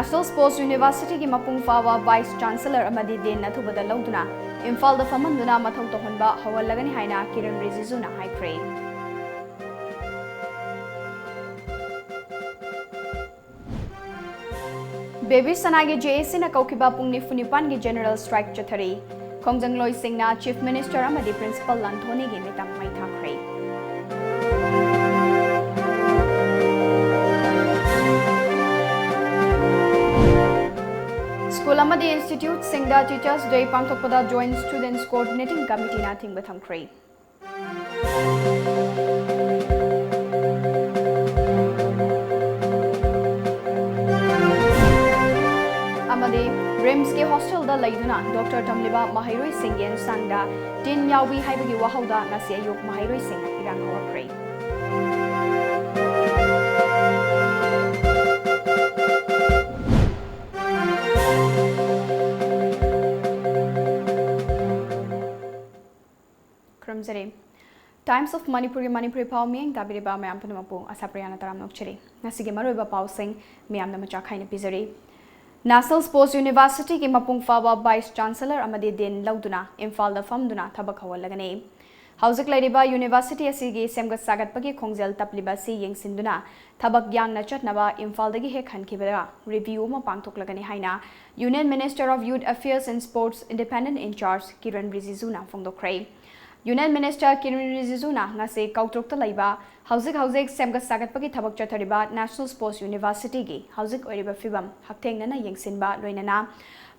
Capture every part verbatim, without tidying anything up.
National Sports Universityꯒꯤ ꯃꯄꯨꯡ ꯐꯥꯕ Vice Chancellor ꯑꯃꯗꯤ Dean ꯑꯊꯨꯕꯗ ꯂꯧꯗꯨꯅ ꯏꯝꯐꯥꯜꯗ ꯐꯝꯍꯟꯗꯨꯅ ꯃꯊꯧ ꯇꯧꯍꯟꯕ ꯍꯧꯍꯜꯂꯒꯅꯤ ꯍꯥꯏꯅ ꯀꯤꯔꯟ ꯔꯤꯖꯤꯖꯨꯅ ꯍꯥꯏꯈ꯭ꯔꯦ꯫ ꯕꯦꯕꯤ ꯁꯅꯥꯒꯤ JACꯅ ꯀꯧꯈꯤꯕ ꯄꯨꯡ ꯅꯤꯐꯨ ꯅꯤꯄꯥꯟꯒꯤ general strike ꯆꯠꯊꯔꯤ꯫ ꯈꯣꯡꯖꯪꯂꯣꯏꯁꯤꯡꯅ Chief Minister ꯑꯃꯗꯤ Principal ꯂꯟꯊꯣꯅꯤꯒꯤ ꯃꯤꯇꯝ ꯃꯩ ꯊꯥꯈ꯭ꯔꯦ꯫ ꯁ꯭ꯀꯨꯜ ꯑꯃꯗꯤ instituteꯁꯤꯡꯗ Teachers Day ꯄꯥꯡꯊꯣꯛꯄꯗ Joint Students Coordinating Committeeꯅ ꯑꯊꯤꯡꯕ ꯊꯝꯈ꯭ꯔꯦ꯫ ꯑꯃꯗꯤ RIMSꯀꯤ hostelꯗ ꯂꯩꯗꯨꯅ doctor ꯇꯝꯂꯤꯕ ꯃꯍꯩꯔꯣꯏꯁꯤꯡꯒꯤ ꯌꯦꯟꯁꯥꯡꯗ ꯇꯤꯟ ꯌꯥꯎꯏ ꯍꯥꯏꯕꯒꯤ ꯋꯥꯍꯧꯗ ꯉꯁꯤ ꯑꯌꯨꯛ ꯃꯍꯩꯔꯣꯏꯁꯤꯡꯅ ꯏꯔꯥꯡ ꯍꯧꯔꯛꯈ꯭ꯔꯦ꯫ ꯈꯨꯔꯨꯝꯖꯔꯤ꯫ Times of Manipurꯒꯤ ꯃꯅꯤꯄꯨꯔꯤ ꯄꯥꯎ ꯃꯤꯠꯌꯦꯡ ꯇꯥꯕꯤꯔꯤꯕ ꯃꯌꯥꯝ ꯄꯨꯝꯅꯃꯛꯄꯨ ꯑꯁꯥ ꯄ꯭ꯔꯤꯌꯥꯅ ꯇꯔꯥꯝꯅ ꯑꯣꯛꯆꯔꯤ꯫ ꯉꯁꯤꯒꯤ ꯃꯔꯨꯑꯣꯏꯕ ꯄꯥꯎꯁꯤꯡ ꯃꯤꯌꯥꯝꯗ ꯃꯆꯥ ꯈꯥꯏꯅ ꯄꯤꯖꯔꯤ꯫ National Sports Universityꯒꯤ ꯃꯄꯨꯡ ꯐꯥꯕ Vice Chancellor ꯑꯃꯗꯤ Dean ꯂꯧꯗꯨꯅ ꯏꯝꯐꯥꯜꯗ ꯐꯝꯗꯨꯅ ꯊꯕꯛ ꯍꯧꯍꯜꯂꯒꯅꯤ꯫ ꯍꯧꯖꯤꯛ ꯂꯩꯔꯤꯕ university ꯑꯁꯤꯒꯤ ꯁꯦꯝꯒꯠ ꯁꯥꯒꯠꯄꯒꯤ ꯈꯣꯡꯖꯦꯜ ꯇꯞꯂꯤꯕ ꯑꯁꯤ ꯌꯦꯡꯁꯤꯟꯗꯨꯅ ꯊꯕꯛ ꯌꯥꯡꯅ ꯆꯠꯅꯕ ꯏꯝꯐꯥꯜꯗꯒꯤ ꯍꯦꯛ ꯍꯟꯈꯤꯕꯗ review ꯑꯃ ꯄꯥꯡꯊꯣꯛꯂꯒꯅꯤ ꯍꯥꯏꯅ Union Minister of Youth Affairs and Sports Independent in Charge Kiran ꯔꯤꯖꯤꯖꯨꯅ ꯐꯣꯡꯗꯣꯛꯈ꯭ꯔꯦ꯫ Union Minister Kiran ꯔꯤꯖꯤꯖꯨꯅ ꯉꯁꯤ ꯀꯧꯇ꯭ꯔꯨꯛꯇ ꯂꯩꯕ ꯍꯧꯖꯤꯛ ꯍꯧꯖꯤꯛ ꯁꯦꯝꯒꯠ ꯁꯥꯒꯠꯄꯒꯤ ꯊꯕꯛ ꯆꯠꯊꯔꯤꯕ National Sports Universityꯒꯤ ꯍꯧꯖꯤꯛ ꯑꯣꯏꯔꯤꯕ ꯐꯤꯕꯝ ꯍꯛꯊꯦꯡꯅꯅ ꯌꯦꯡꯁꯤꯟꯕ ꯂꯣꯏꯅꯅ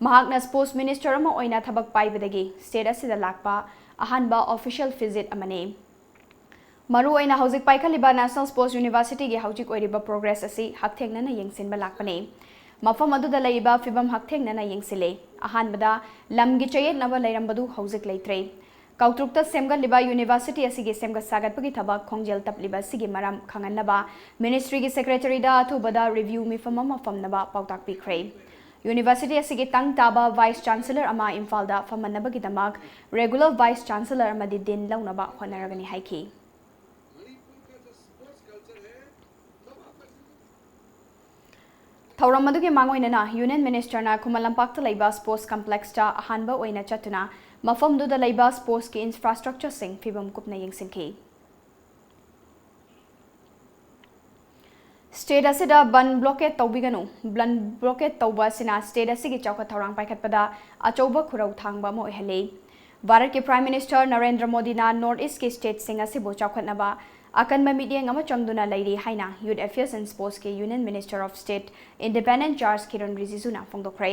ꯃꯍꯥꯛꯅ sports minister ꯑꯃ ꯑꯣꯏꯅ ꯊꯕꯛ ꯄꯥꯏꯕꯗꯒꯤ state ꯑꯁꯤꯗ ꯂꯥꯛꯄ ꯑꯍꯥꯟꯕ official visit ꯑꯃꯅꯤ꯫ ꯃꯔꯨꯑꯣꯏꯅ ꯍꯧꯖꯤꯛ ꯄꯥꯏꯈꯠꯂꯤꯕ National Sports Universityꯒꯤ ꯍꯧꯖꯤꯛ ꯑꯣꯏꯔꯤꯕ progress ꯑꯁꯤ ꯍꯛꯊꯦꯡꯅꯅ ꯌꯦꯡꯁꯤꯟꯕ ꯂꯥꯛꯄꯅꯤ꯫ ꯃꯐꯝ ꯑꯗꯨꯗ ꯂꯩꯔꯤꯕ ꯐꯤꯕꯝ ꯍꯛꯊꯦꯡꯅꯅ ꯌꯦꯡꯁꯤꯜꯂꯦ꯫ ꯑꯍꯥꯟꯕꯗ ꯂꯝꯒꯤ ꯆꯌꯦꯠꯅꯕ ꯂꯩꯔꯝꯕꯗꯨ ꯍꯧꯖꯤꯛ ꯂꯩꯇ꯭ꯔꯦ꯫ ꯀꯧꯇ꯭ꯔꯨꯛꯇ ꯁꯦꯝꯒꯠꯂꯤꯕ university ꯑꯁꯤꯒꯤ ꯁꯦꯝꯒꯠ ꯁꯥꯒꯠꯄꯒꯤ ꯊꯕꯛ ꯈꯣꯡꯖꯦꯜ ꯇꯞꯂꯤꯕ ꯑꯁꯤꯒꯤ ꯃꯔꯝ ꯈꯪꯍꯟꯅꯕ ministryꯒꯤ secretaryꯗ ꯑꯊꯨꯕꯗ review ꯃꯤꯐꯝ ꯑꯃ ꯐꯝꯅꯕ ꯄꯥꯎꯇꯥꯛ ꯄꯤꯈ꯭ꯔꯦ꯫ University ꯑꯁꯤꯒꯤ ꯇꯪ ꯇꯥꯕ Vice Chancellor ꯑꯃ ꯏꯝꯐꯥꯜꯗ ꯐꯝꯍꯟꯅꯕꯒꯤꯗꯃꯛ regular Vice Chancellor ꯑꯃꯗꯤ Dean ꯂꯧꯅꯕ ꯍꯣꯠꯅꯔꯒꯅꯤ ꯍꯥꯏꯈꯤ꯫ ꯊꯧꯔꯝ ꯑꯗꯨꯒꯤ ꯃꯥꯡꯑꯣꯏꯅꯅ Union Ministerꯅ ꯈꯨꯃꯟ ꯂꯝꯄꯥꯛꯇ ꯂꯩꯕ Sports Complexꯇ ꯑꯍꯥꯟꯕ ꯑꯣꯏꯅ ꯆꯠꯇꯨꯅ ꯃꯐꯝꯗꯨꯗ ꯂꯩꯕ sportsꯀꯤ infrastructureꯁꯤꯡ ꯐꯤꯕꯝ ꯀꯨꯞꯅ ꯌꯦꯡꯁꯤꯟꯈꯤ꯫ State ꯑꯁꯤꯗ ꯕꯟ blockade ꯇꯧꯕꯤꯒꯅꯨ꯫ ꯕꯟ blockade ꯇꯧꯕ ꯑꯁꯤꯅ state ꯑꯁꯤꯒꯤ ꯆꯥꯎꯈꯠ ꯊꯧꯔꯥꯡ ꯄꯥꯏꯈꯠꯄꯗ ꯑꯆꯧꯕ ꯈꯨꯔꯧ ꯊꯥꯡꯕ ꯑꯃ ꯑꯣꯏꯍꯜꯂꯤ꯫ ꯚꯥꯔꯠꯀꯤ Prime Minister ꯅꯔꯦꯟꯗ꯭ꯔ ꯃꯣꯗꯤꯅ North Eastꯀꯤ stateꯁꯤꯡ ꯑꯁꯤꯕꯨ ꯆꯥꯎꯈꯠꯅꯕ ꯑꯀꯟꯕ ꯃꯤꯠꯌꯦꯡ ꯑꯃ ꯆꯪꯗꯨꯅ ꯂꯩꯔꯤ ꯍꯥꯏꯅ Youth Affairs and Sportsꯀꯤ Union Minister of State Independent Charge Kiran ꯔꯤꯖꯤꯖꯨꯅ ꯐꯣꯡꯗꯣꯛꯈ꯭ꯔꯦ꯫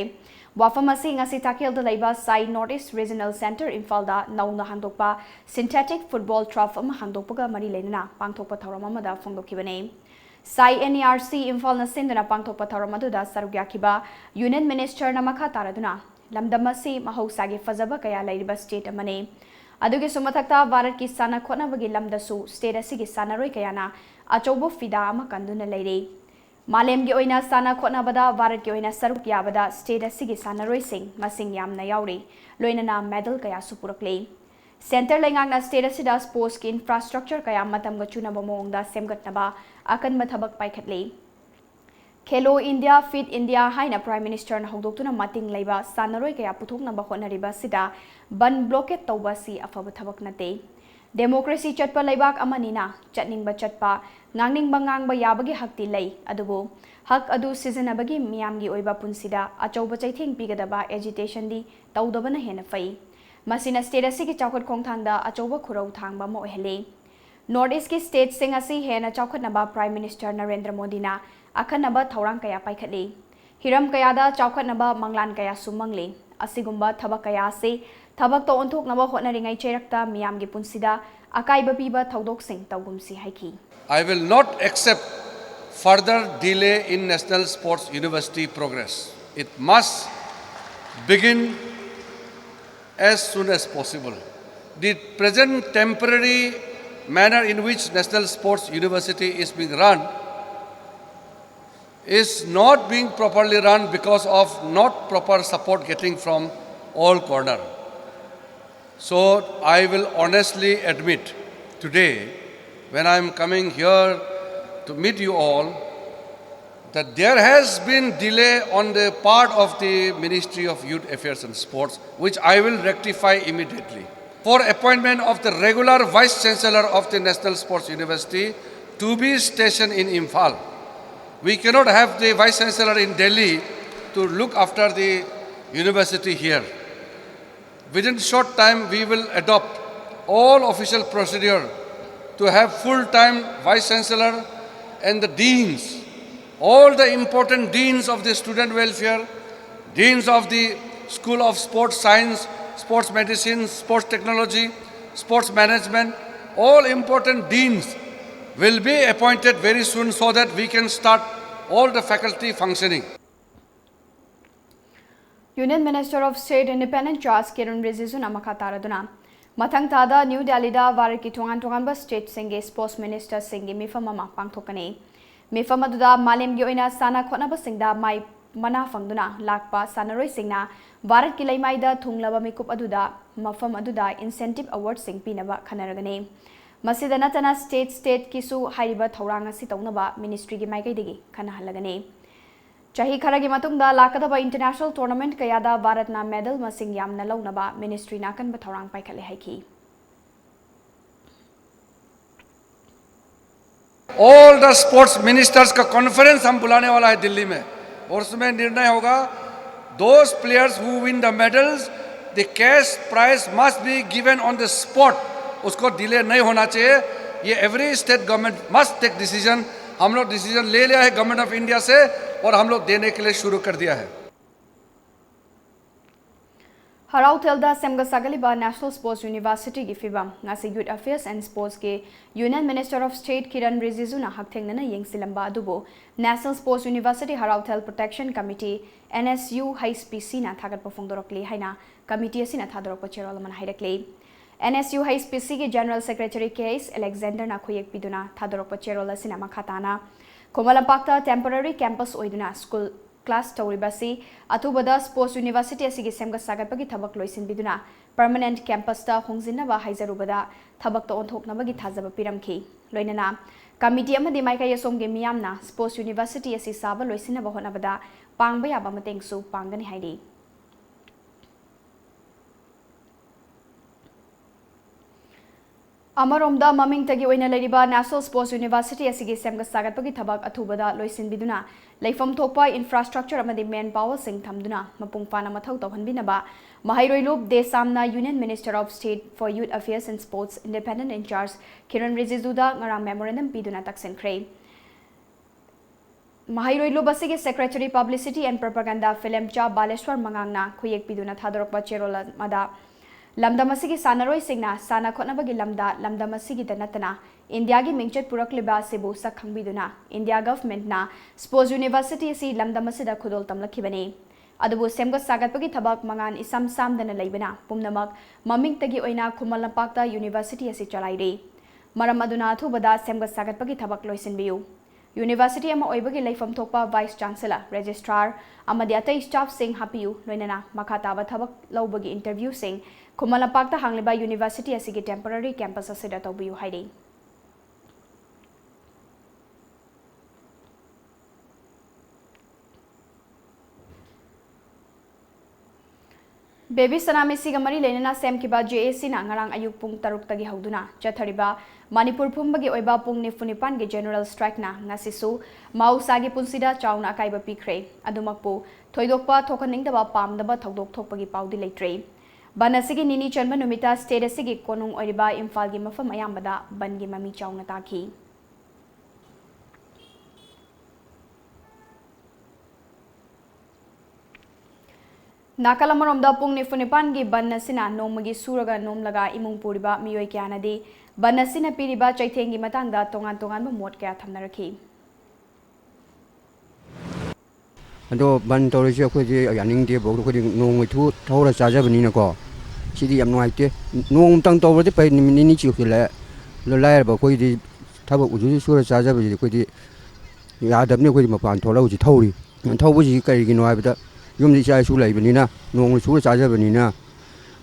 ꯋꯥꯐꯝ ꯑꯁꯤ ꯉꯁꯤ ꯇꯥꯈꯦꯜꯗ ꯂꯩꯕ ꯁꯥꯏ North East Regional Centre ꯏꯝꯐꯥꯜꯗ ꯅꯧꯅ ꯍꯥꯡꯗꯣꯛꯄ synthetic football turf ꯑꯃ ꯍꯥꯡꯗꯣꯛꯄꯒ ꯃꯔꯤ ꯂꯩꯅꯅ ꯄꯥꯡꯊꯣꯛꯄ ꯊꯧꯔꯝ ꯑꯃꯗ ꯐꯣꯡꯗꯣꯛꯈꯤꯕꯅꯤ꯫ ꯁꯥꯏ NERC ꯏꯝꯐꯥꯜꯅ ꯁꯤꯟꯗꯨꯅ ꯄꯥꯡꯊꯣꯛꯄ ꯊꯧꯔꯝ ꯑꯗꯨꯗ ꯁꯔꯨꯛ ꯌꯥꯈꯤꯕ Union Ministerꯅ ꯃꯈꯥ ꯇꯥꯔꯗꯨꯅ ꯂꯝꯗꯝ ꯑꯁꯤ ꯃꯍꯧꯁꯥꯒꯤ ꯐꯖꯕ ꯀꯌꯥ ꯂꯩꯔꯤꯕ state ꯑꯃꯅꯤ꯫ ꯑꯗꯨꯒꯤꯁꯨ ꯃꯊꯛꯇ ꯚꯥꯔꯠꯀꯤ ꯁꯥꯟꯅ ꯈꯣꯠꯅꯕꯒꯤ ꯂꯝꯗꯁꯨ state ꯑꯁꯤꯒꯤ ꯁꯥꯟꯅꯔꯣꯏ ꯀꯌꯥꯅ ꯑꯆꯧꯕ ꯐꯤꯗꯥ ꯑꯃ ꯀꯟꯗꯨꯅ ꯂꯩꯔꯤ꯫ ꯃꯥꯂꯦꯝꯒꯤ ꯑꯣꯏꯅ ꯁꯥꯟꯅ ꯈꯣꯠꯅꯕꯗ ꯚꯥꯔꯠꯀꯤ ꯑꯣꯏꯅ ꯁꯔꯨꯛ ꯌꯥꯕꯗ state ꯑꯁꯤꯒꯤ ꯁꯥꯟꯅꯔꯣꯏꯁꯤꯡ ꯃꯁꯤꯡ ꯌꯥꯝꯅ ꯌꯥꯎꯔꯤ, ꯂꯣꯏꯅꯅ medal ꯀꯌꯥꯁꯨ ꯄꯨꯔꯛꯂꯤ꯫ Centre ꯂꯩꯉꯥꯛꯅ state ꯑꯁꯤꯗ sportsꯀꯤ infrastructure ꯀꯌꯥ ꯃꯇꯝꯒ ꯆꯨꯅꯕ ꯃꯑꯣꯡꯗ ꯁꯦꯝꯒꯠꯅꯕ ꯑꯀꯟꯕ ꯊꯕꯛ ꯄꯥꯏꯈꯠꯂꯤ꯫ Khelo India, Fit India ꯍꯥꯏꯅ Prime Ministerꯅ ꯍꯧꯗꯣꯛꯇꯨꯅ ꯃꯇꯤꯡ ꯂꯩꯕ ꯁꯥꯟꯅꯔꯣꯏ ꯀꯌꯥ ꯄꯨꯊꯣꯛꯅꯕ ꯍꯣꯠꯅꯔꯤꯕ ꯑꯁꯤꯗ ꯕꯟ blockade ꯇꯧꯕ ꯑꯁꯤ ꯑꯐꯕ ꯊꯕꯛ ꯅꯠꯇꯦ꯫ Democracy ꯆꯠꯄ ꯂꯩꯕꯥꯛ ꯑꯃꯅꯤꯅ ꯆꯠꯅꯤꯡꯕ ꯆꯠꯄ, ꯉꯥꯡꯅꯤꯡꯕ ꯉꯥꯡꯕ ꯌꯥꯕꯒꯤ ꯍꯛꯇꯤ ꯂꯩ, ꯑꯗꯨꯕꯨ ꯍꯛ ꯑꯗꯨ ꯁꯤꯖꯤꯟꯅꯕꯒꯤ ꯃꯤꯌꯥꯝꯒꯤ ꯑꯣꯏꯕ ꯄꯨꯟꯁꯤꯗ ꯑꯆꯧꯕ ꯆꯩꯊꯦꯡ ꯄꯤꯒꯗꯕ agitationꯗꯤ ꯇꯧꯗꯕꯅ ꯍꯦꯟꯅ ꯐꯩ꯫ ꯃꯁꯤꯅ state ꯑꯁꯤꯒꯤ ꯆꯥꯎꯈꯠ ꯈꯣꯡꯊꯥꯡꯗ ꯑꯆꯧꯕ ꯈꯨꯔꯧ ꯊꯥꯡꯕ ꯑꯃ ꯑꯣꯏꯍꯜꯂꯤ꯫ North Eastꯀꯤ stateꯁꯤꯡ ꯑꯁꯤ ꯍꯦꯟꯅ ꯆꯥꯎꯈꯠꯅꯕ Prime Minister ꯅꯔꯦꯟꯗ꯭ꯔ ꯃꯣꯗꯤꯅ ꯑꯈꯟꯅꯕ ꯊꯧꯔꯥꯡ ꯀꯌꯥ ꯄꯥꯏꯈꯠꯂꯤ꯫ ꯍꯤꯔꯝ ꯀꯌꯥꯗ ꯆꯥꯎꯈꯠꯅꯕ ꯃꯪꯂꯥꯟ ꯀꯌꯥꯁꯨ ꯃꯪꯂꯤ꯫ ꯑꯁꯤꯒꯨꯝꯕ ꯊꯕꯛ ꯀꯌꯥ ꯑꯁꯤ ꯊꯕꯛꯇ ꯑꯣꯟꯊꯣꯛꯅꯕ ꯍꯣꯠꯅꯔꯤꯉꯩ ꯆꯩꯔꯛꯇ ꯃꯤꯌꯥꯝꯒꯤ ꯄꯨꯟꯁꯤꯗ ꯑꯀꯥꯏꯕ ꯄꯤꯕ ꯊꯧꯗꯣꯛꯁꯤꯡ ꯇꯧꯒꯨꯝꯁꯤ ꯍꯥꯏꯈꯤ꯫ I will not accept further delay in National Sports University progress. It must begin as soon as possible. The present temporary manner in which National Sports University is being run is not being properly run because of not proper support getting from all corner. So I will honestly admit today, when I am coming here to meet you all, That there has been delay on the part of the Ministry of Youth Affairs and Sports, which I will rectify immediately, for appointment of the regular Vice Chancellor of the National Sports University to be stationed in Imphal. We cannot have the Vice Chancellor in Delhi to look after the university here. Within short time, we will adopt all official procedure to have full-time Vice Chancellor and the deans, all the important deans of the student welfare, deans of the School of Sports Science, Sports Medicine, Sports Technology, Sports Management, all important deans will be appointed very soon so that we can start all the faculty functioning. Union Minister of State Independent Charge Kiren Rijijuna ꯃꯈꯥ ꯇꯥꯔꯗꯨꯅ ꯃꯊꯪ ꯊꯥꯗ new ꯗꯦꯜꯂꯤꯗ ꯚꯥꯔꯠꯀꯤ ꯇꯣꯉꯥꯟ ꯇꯣꯉꯥꯟꯕ ꯁ꯭ꯇꯦꯠꯁꯤꯡꯒꯤ sports ꯃꯤꯅꯤꯁꯇꯔꯁꯤꯡꯒꯤ ꯃꯤꯐꯝ ꯑꯃ ꯄꯥꯡꯊꯣꯛꯀꯅꯤ꯫ ꯃꯤꯐꯝ ꯑꯗꯨꯗ ꯃꯥꯂꯦꯝꯒꯤ ꯑꯣꯏꯅ ꯁꯥꯟꯅ ꯈꯣꯠꯅꯕꯁꯤꯡꯗ ꯃꯥꯏ ꯃꯅꯥ ꯐꯪꯗꯨꯅ ꯂꯥꯛꯄ ꯁꯥꯟꯅꯔꯣꯏꯁꯤꯡꯅ ꯚꯥꯔꯠꯀꯤ ꯂꯩꯃꯥꯏꯗ ꯊꯨꯡꯂꯕ ꯃꯤꯀꯨꯞ ꯑꯗꯨꯗ ꯃꯐꯝ ꯑꯗꯨꯗ ꯏꯟꯁꯦꯟꯇꯤꯚ ꯑꯦꯋꯥꯔꯗꯁꯤꯡ ꯄꯤꯅꯕ ꯈꯟꯅꯔꯒꯅꯤ꯫ ꯃꯁꯤꯗ ꯅꯠꯇꯅ ꯁ꯭ꯇꯦꯠ ꯁ꯭ꯇꯦꯠꯀꯤꯁꯨ ꯍꯥꯏꯔꯤꯕ ꯊꯧꯔꯥꯡ ꯑꯁꯤ ꯇꯧꯅꯕ ꯃꯤꯅꯤꯁꯇ꯭ꯔꯤꯒꯤ ꯃꯥꯏꯀꯩꯗꯒꯤ ꯈꯟꯅꯍꯜꯂꯒꯅꯤ꯫ ꯆꯍꯤ ꯈꯔꯒꯤ ꯃꯇꯨꯡꯗ ꯂꯥꯛꯀꯗꯕ ꯏꯟꯇꯔꯅꯦꯁꯅꯦꯜ ꯇꯣꯔꯅꯥꯃꯦꯟꯠ ꯀꯌꯥꯗ ꯚꯥꯔꯠꯅ ꯃꯦꯗꯜ ꯃꯁꯤꯡ ꯌꯥꯝꯅ ꯂꯧꯅꯕ ꯃꯤꯅꯤꯁꯇ꯭ꯔꯤꯅ ꯑꯀꯟꯕ ꯊꯧꯔꯥꯡ ꯄꯥꯏꯈꯠꯂꯦ ꯍꯥꯏꯈꯤ꯫ All the sports ministers का कॉन्फ्रेंस हम बुलाने वाला है दिल्ली में, और उसमें निर्णय होगा, those players who win the medals, the cash prize must be given on the spot. उसको डिले नहीं होना चाहिए। ये every state government must take decision. हम लोग डिसीजन ले लिया है गवर्नमेंट ऑफ इंडिया से, और हम लोग देने के लिए शुरू कर दिया है। ꯍꯔꯥꯎꯊꯦꯜꯗ ꯁꯦꯝꯒꯠ ꯁꯥꯒꯠꯂꯤꯕ National Sports University ꯒꯤ ꯐꯤꯕꯝ꯫ ꯉꯁꯤ Youth Affairs and Sports ꯀꯤ Union Minister of State Kiren Rijijuna ꯍꯛꯊꯦꯡꯅꯅ ꯌꯦꯡꯁꯤꯜꯂꯝꯕ ꯑꯗꯨꯕꯨ National Sports University ꯍꯔꯥꯎꯊꯦꯜ Protection Committee, N S U H P C ꯅ ꯊꯥꯒꯠꯄ ꯐꯣꯡꯗꯣꯔꯛꯂꯤ ꯍꯥꯏꯅ ꯀꯃꯤꯇꯤ ꯑꯁꯤꯅ ꯊꯥꯗꯣꯔꯛꯄ ꯆꯦꯔꯣꯜ ꯑꯃꯅ ꯍꯥꯏꯔꯛꯂꯤ꯫ N S U H P C ꯒꯤ General Secretary K H Alexander ꯅ ꯈꯨꯌꯦꯛ ꯄꯤꯗꯨꯅ ꯊꯥꯗꯣꯔꯛꯄ ꯆꯦꯔꯣꯜ ꯑꯁꯤꯅ ꯃꯈꯥ ꯇꯥꯅ ꯈꯨꯃꯟ ꯂꯝꯄꯥꯛꯇ temporary campus ꯑꯣꯏꯗꯨꯅ ꯁ꯭ꯀꯨꯜ ꯀ꯭ꯂꯥꯁ ꯇꯧꯔꯤꯕ ꯑꯁꯤ ꯑꯊꯨꯕꯗ Sports University ꯑꯁꯤꯒꯤ ꯁꯦꯝꯒꯠ ꯁꯥꯒꯠꯄꯒꯤ ꯊꯕꯛ ꯂꯣꯏꯁꯤꯟꯕꯤꯗꯨꯅ permanent campus ꯇ ꯍꯣꯡꯖꯤꯟꯅꯕ ꯍꯥꯏꯖꯔꯨꯕꯗ ꯊꯕꯛꯇ ꯑꯣꯟꯊꯣꯛꯅꯕꯒꯤ ꯊꯥꯖꯕ ꯄꯤꯔꯝꯈꯤ꯫ ꯂꯣꯏꯅꯅ ꯀꯃꯤꯇꯤ ꯑꯃꯗꯤ ꯃꯥꯏꯀꯩ ꯑꯁꯣꯝꯒꯤ ꯃꯤꯌꯥꯝꯅ ꯁ꯭ꯄꯣꯔꯠꯁ ꯌꯨꯅꯤꯚꯔꯁꯤꯇꯤ ꯑꯁꯤ ꯁꯥꯕ ꯂꯣꯏꯁꯤꯟꯅꯕ ꯍꯣꯠꯅꯕꯗ ꯄꯥꯡꯕ ꯌꯥꯕ ꯃꯇꯦꯡꯁꯨ ꯄꯥꯡꯒꯅꯤ ꯍꯥꯏꯔꯤ꯫ ꯑꯃꯔꯣꯝꯗ, ꯃꯃꯤꯡꯇꯒꯤ ꯑꯣꯏꯅ ꯂꯩꯔꯤꯕ National Sports University ꯑꯁꯤꯒꯤ ꯁꯦꯝꯒꯠ ꯁꯥꯒꯠꯄꯒꯤ ꯊꯕꯛ ꯑꯊꯨꯕꯗ ꯂꯣꯏꯁꯤꯟꯕꯤꯗꯨꯅ, ꯂꯩꯐꯝ ꯊꯣꯛꯄ infrastructure ꯑꯃꯗꯤ manpower ꯁꯤꯡ ꯊꯝꯗꯨꯅ, ꯃꯄꯨꯡ ꯐꯥꯅ ꯃꯊꯧ ꯇꯧꯍꯟꯕꯤꯅꯕ ꯃꯍꯩꯔꯣꯏ ꯂꯨꯞ ꯗꯦꯁꯥꯝꯅ Union Minister of State for Youth Affairs and Sports Independent in charge Kiran ꯔꯤꯖꯤꯖꯨꯗ ꯉꯔꯥꯡ memorandum ꯄꯤꯗꯨꯅ ꯇꯛꯁꯤꯟꯈ꯭ꯔꯦ꯫ ꯃꯍꯩꯔꯣꯏ ꯂꯨꯞ ꯑꯁꯤꯒꯤ Secretary Publicity and Propaganda ꯐꯤꯂꯦꯝꯆꯥ ꯕꯥꯂꯦꯁ꯭ꯋꯔ ꯃꯉꯥꯡꯅ ꯈꯨꯌꯦꯛ ꯄꯤꯗꯨꯅ ꯊꯥꯗꯣꯔꯛꯄ ꯆꯦꯔꯣꯜ ꯑꯃꯗ, ꯂꯝꯗꯝ ꯑꯁꯤꯒꯤ ꯁꯥꯟꯅꯔꯣꯏꯁꯤꯡꯅ ꯁꯥꯟꯅ ꯈꯣꯠꯅꯕꯒꯤ ꯂꯝꯗ ꯂꯝꯗꯝ ꯑꯁꯤꯒꯤꯗ ꯅꯠꯇꯅ ꯏꯟꯗꯤꯌꯥꯒꯤ ꯃꯤꯡꯆꯠ ꯄꯨꯔꯛꯂꯤꯕ ꯑꯁꯤꯕꯨ ꯁꯛ ꯈꯪꯕꯤꯗꯨꯅ, ꯏꯟꯗꯤꯌꯥ ꯒꯚꯔꯟꯃꯦꯟꯠꯅ ꯁ꯭ꯄꯣꯔꯠꯁ ꯌꯨꯅꯤꯚꯔꯁꯤꯇꯤ ꯑꯁꯤ ꯂꯝꯗꯝ ꯑꯁꯤꯗ ꯈꯨꯗꯣꯜ ꯇꯝꯂꯛꯈꯤꯕꯅꯤ꯫ ꯑꯗꯨꯕꯨ ꯁꯦꯝꯒꯠ ꯁꯥꯒꯠꯄꯒꯤ ꯊꯕꯛ ꯃꯉꯥꯜ ꯏꯁꯝ ꯁꯥꯝꯗꯅ ꯂꯩꯕꯅ, ꯄꯨꯝꯅꯃꯛ ꯃꯃꯤꯡꯇꯒꯤ ꯑꯣꯏꯅ ꯈꯨꯃꯟ ꯂꯝꯄꯥꯛꯇ ꯌꯨꯅꯤꯚꯔꯁꯤꯇꯤ ꯑꯁꯤ ꯆꯂꯥꯏꯔꯤ꯫ ꯃꯔꯝ ꯑꯗꯨꯅ ꯑꯊꯨꯕꯗ ꯁꯦꯝꯒꯠ ꯁꯥꯒꯠꯄꯒꯤ ꯊꯕꯛ ꯂꯣꯏꯁꯤꯟꯕꯤꯌꯨ꯫ ꯌꯨꯅꯤꯚꯔꯁꯤꯇꯤ ꯑꯃ ꯑꯣꯏꯕꯒꯤ ꯂꯩꯐꯝ ꯊꯣꯛꯄ vice chancellor, registrar ꯑꯃꯗꯤ ꯑꯇꯩ staff ꯁꯤꯡ ꯍꯥꯞꯄꯤꯌꯨ, ꯂꯣꯏꯅꯅ ꯃꯈꯥ ꯇꯥꯕ ꯊꯕꯛ ꯂꯧꯕꯒꯤ interview ꯁꯤꯡ ꯈꯨꯃꯟ ꯂꯝꯄꯥꯛꯇ ꯍꯥꯡꯂꯤꯕ ꯌꯨꯅꯤꯚꯔꯁꯤꯇꯤ ꯑꯁꯤꯒꯤ temporary campus ꯑꯁꯤꯗ ꯇꯧꯕꯤꯌꯨ ꯍꯥꯏꯔꯤ꯫ ꯕꯦꯕꯤ ꯁꯅꯥ ꯃꯤꯁꯤꯒ ꯃꯔꯤ ꯂꯩꯅꯅ ꯁꯦꯝꯈꯤꯕ JACꯅ ꯉꯔꯥꯡ ꯑꯌꯨꯛ ꯄꯨꯡ ꯇꯔꯨꯛꯇꯒꯤ ꯍꯧꯗꯨꯅ ꯆꯠꯊꯔꯤꯕ ꯃꯅꯤꯄꯨꯔ ꯄꯨꯝꯕꯒꯤ ꯑꯣꯏꯕ ꯄꯨꯡ ꯅꯤꯐꯨ ꯅꯤꯄꯥꯟꯒꯤ general strikeꯅ ꯉꯁꯤꯁꯨ ꯃꯍꯧꯁꯥꯒꯤ ꯄꯨꯟꯁꯤꯗ ꯆꯥꯎꯅ ꯑꯀꯥꯏꯕ ꯄꯤꯈ꯭ꯔꯦ꯫ ꯑꯗꯨꯃꯛꯄꯨ ꯊꯣꯏꯗꯣꯛꯄ ꯊꯣꯛꯍꯟꯅꯤꯡꯗꯕ ꯄꯥꯝꯗꯕ ꯊꯧꯗꯣꯛ ꯊꯣꯛꯄꯒꯤ ꯄꯥꯎꯗꯤ ꯂꯩꯇ꯭ꯔꯦ꯫ ꯕꯟ ꯑꯁꯤꯒꯤ ꯅꯤꯅꯤ ꯆꯟꯕ ꯅꯨꯃꯤꯠꯇ state ꯑꯁꯤꯒꯤ ꯀꯣꯅꯨꯡ ꯑꯣꯏꯔꯤꯕ ꯏꯝꯐꯥꯜꯒꯤ ꯃꯐꯝ ꯑꯌꯥꯝꯕꯗ ꯕꯟꯒꯤ ꯃꯃꯤ ꯆꯥꯎꯅ ꯇꯥꯈꯤ꯫ ꯅꯥꯀꯜ ꯑꯃꯔꯣꯝꯗ, ꯄꯨꯡ ꯅꯤꯐꯨ ꯅꯤꯄꯥꯟꯒꯤ ꯕꯟ ꯑꯁꯤꯅ ꯅꯣꯡꯃꯒꯤ ꯁꯨꯔꯒ ꯅꯣꯝꯂꯒ ꯏꯃꯨꯡ ꯄꯨꯔꯤꯕ ꯃꯤꯑꯣꯏ ꯀꯌꯥꯅꯗꯤ ꯕꯟ ꯑꯁꯤꯅ ꯄꯤꯔꯤꯕ ꯆꯩꯊꯦꯡꯒꯤ ꯃꯇꯥꯡꯗ ꯇꯣꯉꯥꯟ ꯇꯣꯉꯥꯟꯕ ꯃꯣꯠ ꯀꯌꯥ ꯊꯝꯅꯔꯛꯈꯤ꯫ ꯑꯗꯣ ꯕꯟ ꯇꯧꯔꯤꯁꯦ ꯑꯩꯈꯣꯏꯗꯤ ꯌꯥꯅꯤꯡꯗꯦꯕ꯫ ꯑꯩꯈꯣꯏꯗꯤ ꯅꯣꯡꯃꯩ ꯊꯨ-, ꯊꯧꯔ ꯆꯥꯖꯕꯅꯤꯅꯀꯣ, ꯁꯤꯗꯤ ꯌꯥꯝ ꯅꯨꯡꯉꯥꯏꯇꯦ꯫ ꯅꯣꯡꯃꯇꯪ ꯇꯧꯕꯗꯤ ꯐꯩ, ꯅꯨꯃꯤꯠ ꯅꯤꯅꯤ ꯆꯤꯛꯁꯤꯜꯂꯛꯑꯦ꯫ ꯑꯗꯣ ꯂꯥꯏꯔꯕ ꯑꯩꯈꯣꯏꯗꯤ ꯊꯕꯛ ꯎꯖꯨꯁꯨ ꯁꯨꯔ ꯆꯥꯖꯕꯁꯤꯗꯤ ꯑꯩꯈꯣꯏꯗꯤ ꯌꯥꯗꯕꯅꯤ꯫ ꯑꯩꯈꯣꯏꯗꯤ ꯃꯄꯥꯟ ꯊꯣꯛꯂꯒ ꯍꯧꯖꯤꯛ ꯊꯧꯔꯤ꯫ ꯊꯧꯕꯁꯤ ꯀꯔꯤꯒꯤꯅꯣ ꯍꯥꯏꯕꯗ, ꯌꯨꯝꯗ ꯏꯆꯥ ꯏꯁꯨ ꯂꯩꯕꯅꯤꯅ, ꯅꯣꯡꯃꯩ ꯁꯨꯔ ꯆꯥꯖꯕꯅꯤꯅ,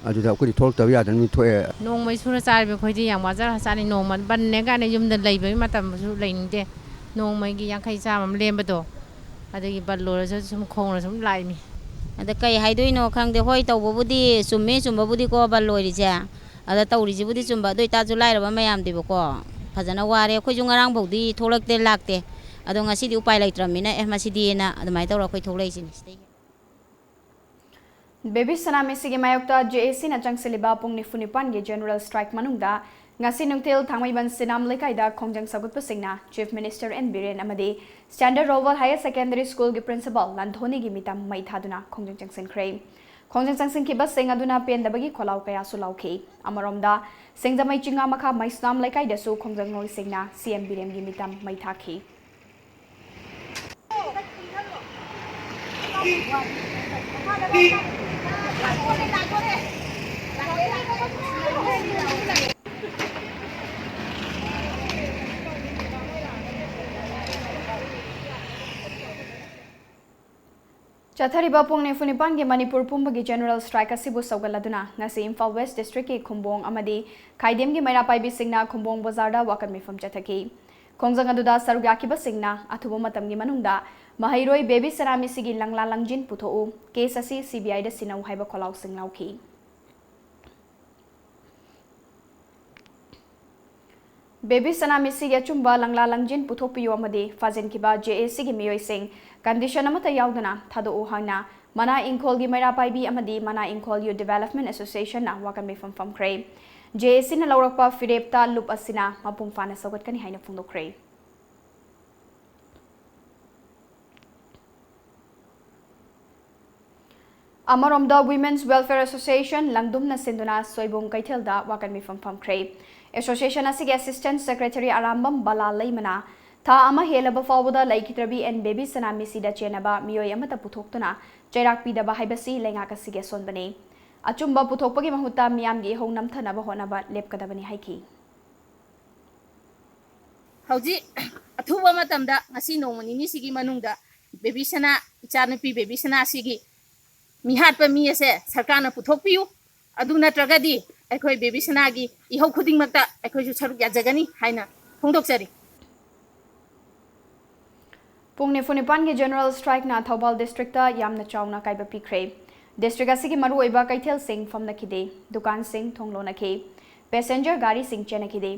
ꯑꯗꯨꯗ ꯑꯩꯈꯣꯏꯗꯤ ꯊꯣꯛꯂꯛꯇꯕ ꯌꯥꯗꯅ ꯊꯣꯛꯑꯦ꯫ ꯅꯣꯡꯃꯩ ꯁꯨꯔ ꯆꯥꯔꯤꯕ ꯑꯩꯈꯣꯏꯗꯤ ꯌꯥꯝ ꯋꯥꯖꯔ ꯆꯥꯅꯤ꯫ ꯅꯣꯡꯃ ꯕꯟꯅꯦ ꯀꯥꯏꯅ ꯌꯨꯝꯗ ꯂꯩꯕꯒꯤ ꯃꯇꯝꯁꯨ ꯂꯩꯅꯤꯡꯗꯦ꯫ ꯅꯣꯡꯃꯒꯤ ꯌꯥꯡꯈꯩ ꯆꯥꯝꯃ ꯑꯃ ꯂꯦꯝꯕꯗꯣ, ꯑꯗꯒꯤ ꯕꯟ ꯂꯣꯏꯔꯁꯨ ꯁꯨꯝ ꯈꯣꯡꯅ ꯁꯨꯝ ꯂꯥꯛꯏꯃꯤ꯫ ꯑꯗ ꯀꯩ ꯍꯥꯏꯗꯣꯏꯅꯣ ꯈꯪꯗꯦ꯫ ꯍꯣꯏ, ꯇꯧꯕꯕꯨꯗꯤ ꯆꯨꯝꯃꯤ, ꯆꯨꯝꯕꯕꯨꯗꯤ ꯀꯣ, ꯕꯟ ꯂꯣꯏꯔꯤꯁꯦ꯫ ꯑꯗ ꯇꯧꯔꯤꯁꯤꯕꯨꯗꯤ ꯆꯨꯝꯕ, ꯑꯗꯨ ꯑꯣꯏꯇꯥꯔꯁꯨ ꯂꯥꯏꯔꯕ ꯃꯌꯥꯝꯗꯤꯕꯀꯣ, ꯐꯖꯅ ꯋꯥꯔꯦ꯫ ꯑꯩꯈꯣꯏꯁꯨ ꯉꯔꯥꯡꯐꯧꯗꯤ ꯊꯣꯛꯂꯛꯇꯦ, ꯂꯥꯛꯇꯦ꯫ ꯑꯗꯣ ꯉꯁꯤꯗꯤ ꯎꯄꯥꯏ ꯂꯩꯇ꯭ꯔꯕꯅꯤꯅ, ꯑꯦ, ꯃꯁꯤꯗꯤꯅ ꯑꯗꯨꯃꯥꯏꯅ ꯇꯧꯔ ꯑꯩꯈꯣꯏ ꯊꯣꯛꯂꯛꯏꯁꯤꯅꯤ ꯁꯤꯗꯒꯤ꯫ ꯕꯦꯕꯤ ꯁꯅꯥ ꯃꯤꯁꯤꯒꯤ ꯃꯥꯌꯣꯛꯇ ꯖꯦ ꯑꯦ ꯁꯤꯅ ꯆꯪꯁꯤꯜꯂꯤꯕ ꯄꯨꯡ ꯅꯤꯐꯨ ꯅꯤꯄꯥꯟꯒꯤ ꯖꯦꯅꯔꯦꯜ ꯁ꯭ꯇ꯭ꯔꯥꯏꯛ ꯃꯅꯨꯡꯗ ꯉꯁꯤ ꯅꯨꯡꯊꯤꯜ ꯊꯥꯡꯃꯩꯕꯟ ꯁꯤꯅꯥꯝ ꯂꯩꯀꯥꯏꯗ ꯈꯣꯡꯖꯪ ꯁꯧꯒꯠꯄꯁꯤꯡꯅ ꯆꯤꯐ ꯃꯤꯅꯤꯁꯇꯔ ꯑꯦꯟ ꯕꯤꯔꯦꯟ ꯑꯃꯗꯤ ꯁ꯭ꯇꯦꯟꯗꯔꯗ ꯔꯣꯕꯔ ꯍꯥꯌꯔ ꯁꯦꯀꯦꯟꯗꯔꯤ ꯁ꯭ꯀꯨꯜꯒꯤ ꯄ꯭ꯔꯤꯟꯁꯤꯄꯥꯜ ꯂꯟꯊꯣꯅꯤꯒꯤ ꯃꯤꯇꯝ ꯃꯩ ꯊꯥꯗꯨꯅ ꯈꯣꯡꯖꯪ ꯆꯪꯁꯤꯟꯈ꯭ꯔꯦ꯫ ꯈꯣꯡꯖꯪ ꯆꯪꯁꯤꯟꯈꯤꯕꯁꯤꯡ ꯑꯗꯨꯅ ꯄꯦꯟꯗꯕꯒꯤ ꯈꯣꯜꯂꯥꯎ ꯀꯌꯥꯁꯨ ꯂꯥꯎꯈꯤ꯫ ꯑꯃꯔꯣꯝꯗ, ꯁꯤꯡꯖꯃꯩ ꯆꯤꯡꯉꯥ ꯃꯈꯥ ꯃꯩꯁꯅꯥꯝ ꯂꯩꯀꯥꯏꯗꯁꯨ ꯈꯣꯡꯖꯪ ꯅꯣꯏꯁꯤꯡꯅ ꯁꯤ ꯑꯦꯝ ꯕꯤꯔꯦꯟꯒꯤ ꯃꯤꯇꯝ ꯃꯩ ꯊꯥꯈꯤ꯫ ꯆꯠꯊꯔꯤꯕ ꯄꯨꯡ ꯅꯤꯐꯨ ꯅꯤꯄꯥꯟꯒꯤ ꯃꯅꯤꯄꯨꯔ ꯄꯨꯝꯕꯒꯤ ꯖꯦꯅꯔꯦꯜ ꯁ꯭ꯇ꯭ꯔꯥꯏꯛ ꯑꯁꯤꯕꯨ ꯁꯧꯒꯠꯂꯗꯨꯅ ꯉꯁꯤ ꯏꯝꯐꯥꯜ ꯋꯦꯁ ꯗꯤꯁꯇ꯭ꯔꯤꯛꯀꯤ ꯈꯨꯝꯕꯣꯡ ꯑꯃꯗꯤ ꯈꯥꯏꯗꯦꯝꯒꯤ ꯃꯩꯔꯥ ꯄꯥꯏꯕꯤꯁꯤꯡꯅ ꯈꯨꯝꯕꯣꯡ ꯕꯖꯥꯔꯗ ꯋꯥꯀꯠ ꯃꯤꯐꯝ ꯆꯠꯊꯈꯤ꯫ ꯈꯣꯡꯖꯪ ꯑꯗꯨꯗ ꯁꯔꯨꯛ ꯌꯥꯈꯤꯕꯁꯤꯡꯅ ꯑꯊꯨꯕ ꯃꯇꯝꯒꯤ ꯃꯅꯨꯡꯗ ꯃꯍꯩꯔꯣꯏ ꯕꯦꯕꯤ ꯁꯅꯥꯃꯤꯁꯤꯒꯤ ꯂꯪꯂꯥ ꯂꯪꯖꯤꯟ ꯄꯨꯊꯣꯛꯎ, ꯀꯦꯁ ꯑꯁꯤ ꯁꯤ ꯕꯤ ꯑꯥꯏꯗ ꯁꯤꯟꯅꯧ ꯍꯥꯏꯕ ꯈꯣꯜꯂꯥꯎꯁꯤꯡ ꯂꯥꯎꯈꯤ꯫ ꯕꯦꯕꯤ ꯁꯅꯥꯃꯤꯁꯤꯒꯤ ꯑꯆꯨꯝꯕ ꯂꯪꯂꯥ ꯂꯪꯖꯤꯟ ꯄꯨꯊꯣꯛꯄꯤꯌꯨ ꯑꯃꯗꯤ ꯐꯥꯖꯤꯟꯈꯤꯕ ꯖꯦ ꯑꯦ ꯁꯤꯒꯤ ꯃꯤꯑꯣꯏꯁꯤꯡ ꯀꯟꯗꯤꯁꯟ ꯑꯃꯠꯇ ꯌꯥꯎꯗꯅ ꯊꯥꯗꯣꯛꯎ ꯍꯥꯏꯅ ꯃꯅꯥ ꯏꯪꯈꯣꯜꯒꯤ ꯃꯩꯔꯥ ꯄꯥꯏꯕꯤ ꯑꯃꯗꯤ ꯃꯅꯥ ꯏꯪꯈꯣꯜ ꯌꯨꯠ ꯗꯤꯕꯦꯂꯞꯃꯦꯟ ꯑꯦꯁꯣꯁꯤꯌꯦꯁꯟꯅ ꯋꯥꯀꯠ ꯃꯤꯐꯝ ꯐꯝꯈ꯭ꯔꯦ꯫ ꯖꯦ ꯑꯦ ꯁꯤꯅ ꯂꯧꯔꯛꯄ ꯐꯤꯔꯦꯞꯇ ꯂꯨꯞ ꯑꯁꯤꯅ ꯃꯄꯨꯡ ꯐꯥꯅ ꯁꯧꯒꯠꯀꯅꯤ ꯍꯥꯏꯅ ꯐꯣꯡꯗꯣꯛꯈ꯭ꯔꯦ꯫ ꯑꯃꯔꯣꯝꯗ, ꯋꯤꯃꯦꯟꯁ ꯋꯦꯜꯐꯤꯌꯔ ꯑꯦꯁꯣꯁꯤꯌꯦꯁꯟ ꯂꯪꯗꯨꯝꯅ ꯁꯤꯟꯗꯨꯅ ꯁꯣꯏꯕꯨꯝ ꯀꯩꯊꯦꯜꯗ ꯋꯥꯀꯠ ꯃꯤꯐꯝ ꯐꯝꯈ꯭ꯔꯦ꯫ ꯑꯦꯁꯣꯁꯤꯌꯦꯁꯟ ꯑꯁꯤꯒꯤ ꯑꯦꯁꯤꯁꯇꯦꯟꯠ ꯁꯦꯀ꯭ꯔꯦꯇꯔꯤ ꯑꯔꯥꯝꯕꯝ ꯕꯂꯥ ꯂꯩꯃꯅ ꯊꯥ ꯑꯃ ꯍꯦꯜꯂꯕ ꯐꯥꯎꯕꯗ ꯂꯩꯈꯤꯗ꯭ꯔꯕꯤ ꯑꯦꯟ ꯕꯦꯕꯤ ꯁꯅꯥꯃꯤꯁꯤꯗ ꯆꯦꯟꯅꯕ ꯃꯤꯑꯣꯏ ꯑꯃꯠꯇ ꯄꯨꯊꯣꯛꯇꯨꯅ ꯆꯩꯔꯥꯛ ꯄꯤꯗꯕ ꯍꯥꯏꯕꯁꯤ ꯂꯩꯉꯥꯛ ꯑꯁꯤꯒꯤ ꯑꯁꯣꯟꯕꯅꯤ꯫ ꯑꯆꯨꯝꯕ ꯄꯨꯊꯣꯛꯄꯒꯤ ꯃꯍꯨꯠꯇ ꯃꯤꯌꯥꯝꯒꯤ ꯏꯍꯧ ꯅꯝꯊꯅꯕ ꯍꯣꯠꯅꯕ ꯂꯦꯞꯀꯗꯕꯅꯤ ꯍꯥꯏꯈꯤ꯫ ꯍꯧꯖꯤꯛ ꯑꯊꯨꯕ ꯃꯇꯝꯗ ꯉꯁꯤ ꯅꯣꯡꯃ ꯅꯤꯅꯤꯁꯤꯒꯤ ꯃꯅꯨꯡꯗ ꯕꯦꯕꯤ ꯁꯅꯥ, ꯏꯆꯥꯅꯨꯄꯤ ꯕꯦꯕꯤ ꯁꯅꯥꯁꯤꯒꯤ ꯃꯤꯍꯥꯠꯄ ꯃꯤ ꯑꯁꯦ ꯁꯔꯀꯥꯔꯅ ꯄꯨꯊꯣꯛꯄꯤꯌꯨ꯫ ꯑꯗꯨ ꯅꯠꯇ꯭ꯔꯒꯗꯤ ꯑꯩꯈꯣꯏ ꯕꯦꯕꯤ ꯁꯅꯥꯒꯤ ꯏꯍꯧ ꯈꯨꯗꯤꯡꯃꯛꯇ ꯑꯩꯈꯣꯏꯁꯨ ꯁꯔꯨꯛ ꯌꯥꯖꯒꯅꯤ ꯍꯥꯏꯅ ꯐꯣꯡꯗꯣꯛꯆꯔꯤ꯫ ꯄꯨꯡ ꯅꯤꯐꯨ ꯅꯤꯄꯥꯟꯒꯤ General Strikeꯅ ꯊꯧꯕꯥꯜ districtꯇ ꯌꯥꯝꯅ ꯆꯥꯎꯅ ꯑꯀꯥꯏꯕ ꯄꯤꯈ꯭ꯔꯦ꯫ District ꯑꯁꯤꯒꯤ ꯃꯔꯨꯑꯣꯏꯕ ꯀꯩꯊꯦꯜꯁꯤꯡ ꯐꯝꯅꯈꯤꯗꯦ, ꯗꯨꯀꯥꯟꯁꯤꯡ ꯊꯣꯡ ꯂꯣꯟꯅꯈꯤ, passenger ꯒꯥꯔꯤꯁꯤꯡ ꯆꯦꯟꯅꯈꯤꯗꯦ꯫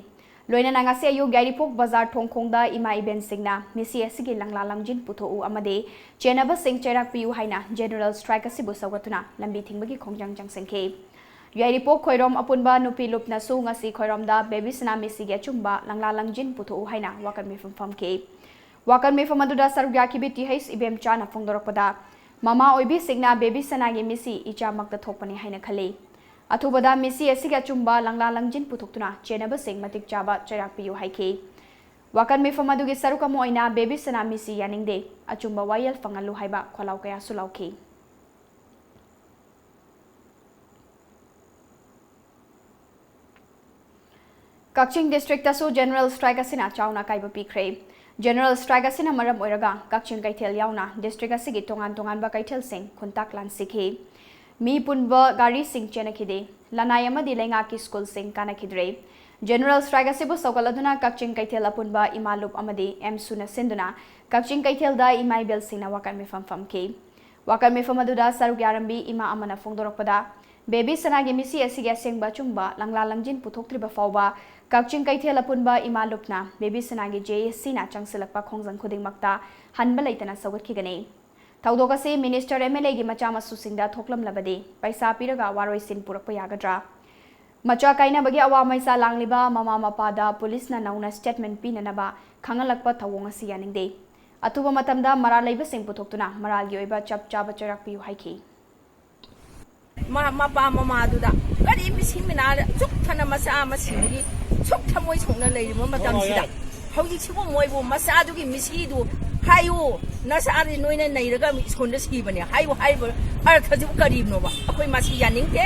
ꯂꯣꯏꯅꯅ ꯉꯁꯤ ꯑꯌꯨꯛ ꯌꯥꯏꯔꯤꯄꯣꯛ ꯕꯖꯥꯔ ꯊꯣꯡꯈꯣꯡꯗ ꯏꯃꯥ ꯏꯕꯦꯟꯁꯤꯡꯅ ꯃꯤꯁꯤ ꯑꯁꯤꯒꯤ ꯂꯪꯂꯥ ꯂꯪꯖꯤꯟ ꯄꯨꯊꯣꯛꯎ ꯑꯃꯗꯤ ꯆꯦꯟꯅꯕꯁꯤꯡ ꯆꯩꯔꯥꯛ ꯄꯤꯌꯨ ꯍꯥꯏꯅ General Strike ꯑꯁꯤꯕꯨ ꯁꯧꯒꯠꯇꯨꯅ ꯂꯝꯕꯤ ꯊꯤꯡꯕꯒꯤ ꯈꯣꯡꯖꯪ ꯆꯪꯁꯤꯟꯈꯤ꯫ ꯌꯥꯏꯔꯤꯄꯣꯛ ꯈꯣꯏꯔꯣꯝ ꯑꯄꯨꯟꯕ ꯅꯨꯄꯤ ꯂꯨꯞꯅꯁꯨ ꯉꯁꯤ ꯈꯣꯏꯔꯣꯝꯗ ꯕꯦꯕꯤ ꯁꯅꯥ ꯃꯤꯁꯤꯒꯤ ꯑꯆꯨꯝꯕ ꯂꯪꯂꯥ ꯂꯪꯖꯤꯟ ꯄꯨꯊꯣꯛꯎ ꯍꯥꯏꯅ ꯋꯥꯀꯠ ꯃꯤꯐꯝ ꯐꯝꯈꯤ꯫ ꯋꯥꯀꯠ ꯃꯤꯐꯝ ꯑꯗꯨꯗ ꯁꯔꯨꯛ ꯌꯥꯈꯤꯕꯤ ꯇꯤ ꯍꯩꯆ ꯏꯕꯦꯝꯆꯥꯅ ꯐꯣꯡꯗꯣꯔꯛꯄꯗ, ꯃꯃꯥ ꯑꯣꯏꯕꯤꯁꯤꯡꯅ ꯕꯦꯕꯤ ꯁꯅꯥꯒꯤ ꯃꯤꯁꯤ ꯏꯆꯥꯃꯛꯇ ꯊꯣꯛꯄꯅꯤ ꯍꯥꯏꯅ ꯈꯜꯂꯤ꯫ ꯑꯊꯨꯕꯗ ꯃꯤꯁꯤ ꯑꯁꯤꯒꯤ ꯑꯆꯨꯝꯕ ꯂꯪꯂꯥ ꯂꯪꯖꯤꯟ ꯄꯨꯊꯣꯛꯇꯨꯅ ꯆꯦꯟꯅꯕꯁꯤꯡ ꯃꯇꯤꯛ ꯆꯥꯕ ꯆꯩꯔꯥꯛ ꯄꯤꯌꯨ ꯍꯥꯏꯈꯤ꯫ ꯋꯥꯀꯠ ꯃꯤꯐꯝ ꯑꯗꯨꯒꯤ ꯁꯔꯨꯛ ꯑꯃ ꯑꯣꯏꯅ ꯕꯦꯕꯤ ꯁꯅꯥ ꯃꯤꯁꯤ ꯌꯥꯅꯤꯡꯗꯦ, ꯑꯆꯨꯝꯕ ꯋꯥꯌꯦꯜ ꯐꯪꯍꯜꯂꯨ ꯍꯥꯏꯕ ꯈꯣꯜꯂꯥꯎ ꯀꯌꯥꯁꯨ ꯂꯥꯎꯈꯤ꯫ ꯀꯛꯆꯤꯡ districtꯇꯁꯨ General Strike ꯑꯁꯤꯅ ꯆꯥꯎꯅ ꯑꯀꯥꯏꯕ ꯄꯤꯈ꯭ꯔꯦ꯫ General Strike ꯑꯁꯤꯅ ꯃꯔꯝ ꯑꯣꯏꯔꯒ ꯀꯛꯆꯤꯡ ꯀꯩꯊꯦꯜ ꯌꯥꯎꯅ district ꯑꯁꯤꯒꯤ ꯇꯣꯉꯥꯟ ꯇꯣꯉꯥꯟꯕ ꯀꯩꯊꯦꯜꯁꯤꯡ ꯈꯨꯟꯇꯥꯛ ꯂꯥꯟꯁꯤꯈꯤ꯫ ꯃꯤ ꯄꯨꯟꯕ ꯒꯥꯔꯤꯁꯤꯡ ꯆꯦꯟꯅꯈꯤꯗꯦ꯫ ꯂꯅꯥꯏ ꯑꯃꯗꯤ ꯂꯩꯉꯥꯛꯀꯤ schoolꯁꯤꯡ ꯀꯥꯟꯅꯈꯤꯗ꯭ꯔꯦ꯫ General Strike ꯑꯁꯤꯕꯨ ꯁꯧꯒꯠꯂꯗꯨꯅ ꯀꯛꯆꯤꯡ ꯀꯩꯊꯦꯜ ꯑꯄꯨꯟꯕ ꯏꯃꯥ ꯂꯨꯞ ꯑꯃꯗꯤ ꯑꯦꯝꯁꯨꯅ ꯁꯤꯟꯗꯨꯅ ꯀꯛꯆꯤꯡ ꯀꯩꯊꯦꯜꯗ ꯏꯃꯥ ꯏꯕꯦꯜꯁꯤꯡꯅ ꯋꯥꯀꯠ ꯃꯤꯐꯝ ꯐꯝꯈꯤ꯫ ꯋꯥꯀꯠ ꯃꯤꯐꯝ ꯑꯗꯨꯗ ꯁꯔꯨꯛ ꯌꯥꯔꯝꯕꯤ ꯏꯃꯥ ꯑꯃꯅ ꯐꯣꯡꯗꯣꯔꯛꯄꯗ, ꯕꯦꯕꯤ ꯁꯅꯥꯒꯤ ꯃꯤꯁꯤ ꯑꯁꯤꯒꯤ ꯑꯁꯦꯡꯕ ꯑꯆꯨꯝꯕ ꯂꯪꯂꯥ ꯂꯪꯖꯤꯟ ꯄꯨꯊꯣꯛꯇ꯭ꯔꯤꯕ ꯐꯥꯎꯕ ꯀꯛꯆꯤꯡ ꯀꯩꯊꯦꯜ ꯑꯄꯨꯟꯕ ꯏꯃꯥ ꯂꯨꯞꯅ ꯕꯦꯕꯤ ꯁꯅꯥꯒꯤ J A Cꯅ ꯆꯪꯁꯤꯜꯂꯛꯄ ꯈꯣꯡꯖꯪ ꯈꯨꯗꯤꯡꯃꯛꯇ ꯍꯟꯕ ꯂꯩꯇꯅ ꯁꯧꯒꯠꯈꯤꯒꯅꯤ꯫ ꯊꯧꯗꯣꯛ ꯑꯁꯤ minister, M L Aꯒꯤ ꯃꯆꯥ ꯃꯁꯨꯁꯤꯡꯗ ꯊꯣꯛꯂꯝꯂꯕꯗꯤ ꯄꯩꯁꯥ ꯄꯤꯔꯒ ꯋꯥꯔꯣꯏꯁꯤꯟ ꯄꯨꯔꯛꯄ ꯌꯥꯒꯗ꯭ꯔꯥ? ꯃꯆꯥ ꯀꯥꯏꯅꯕꯒꯤ ꯑꯋꯥ ꯃꯩꯁꯥ ꯂꯥꯡꯂꯤꯕ ꯃꯃꯥ ꯃꯄꯥꯗ ꯄꯨꯂꯤꯁꯅ ꯅꯧꯅ statement ꯄꯤꯅꯅꯕ ꯈꯪꯍꯜꯂꯛꯄ ꯊꯧꯑꯣꯡ ꯑꯁꯤ ꯌꯥꯅꯤꯡꯗꯦ꯫ ꯑꯊꯨꯕ ꯃꯇꯝꯗ ꯃꯔꯥꯜ ꯂꯩꯕꯁꯤꯡ ꯄꯨꯊꯣꯛꯇꯨꯅ ꯃꯔꯥꯜꯒꯤ ꯑꯣꯏꯕ ꯆꯞ ꯆꯥꯕ ꯆꯩꯔꯥꯛ ꯄꯤꯌꯨ ꯍꯥꯏꯈꯤ꯫ ꯃꯥ-, ꯃꯄꯥ ꯃꯃꯥꯗꯨꯗ ꯀꯔꯤ ꯃꯤꯁꯤ ꯃꯤꯅꯥ ꯁꯨꯛ ꯊꯅ ꯃꯆꯥ ꯑꯃ ꯁꯤꯕꯒꯤ ꯁꯨꯛ ꯊꯃꯣꯏ ꯁꯣꯛꯅ ꯂꯩꯔꯤꯕ ꯃꯇꯝꯁꯤꯗ, ꯍꯧꯖꯤꯛꯁꯤꯕꯨ ꯃꯣꯏꯕꯨ ꯃꯆꯥꯗꯨꯒꯤ ꯃꯤꯁꯤꯗꯨ ꯍꯥꯏꯌꯨ, ꯅꯆꯥꯗꯤ ꯅꯣꯏꯅ ꯅꯩꯔꯒ ꯁ꯭ꯀꯨꯜꯗ ꯁꯤꯕꯅꯦ ꯍꯥꯏꯌꯨ ꯍꯥꯏꯔꯤꯕ ꯑꯔꯊꯁꯤꯕꯨ ꯀꯔꯤꯅꯣꯕ? ꯑꯩꯈꯣꯏ ꯃꯁꯤ ꯌꯥꯅꯤꯡꯗꯦ꯫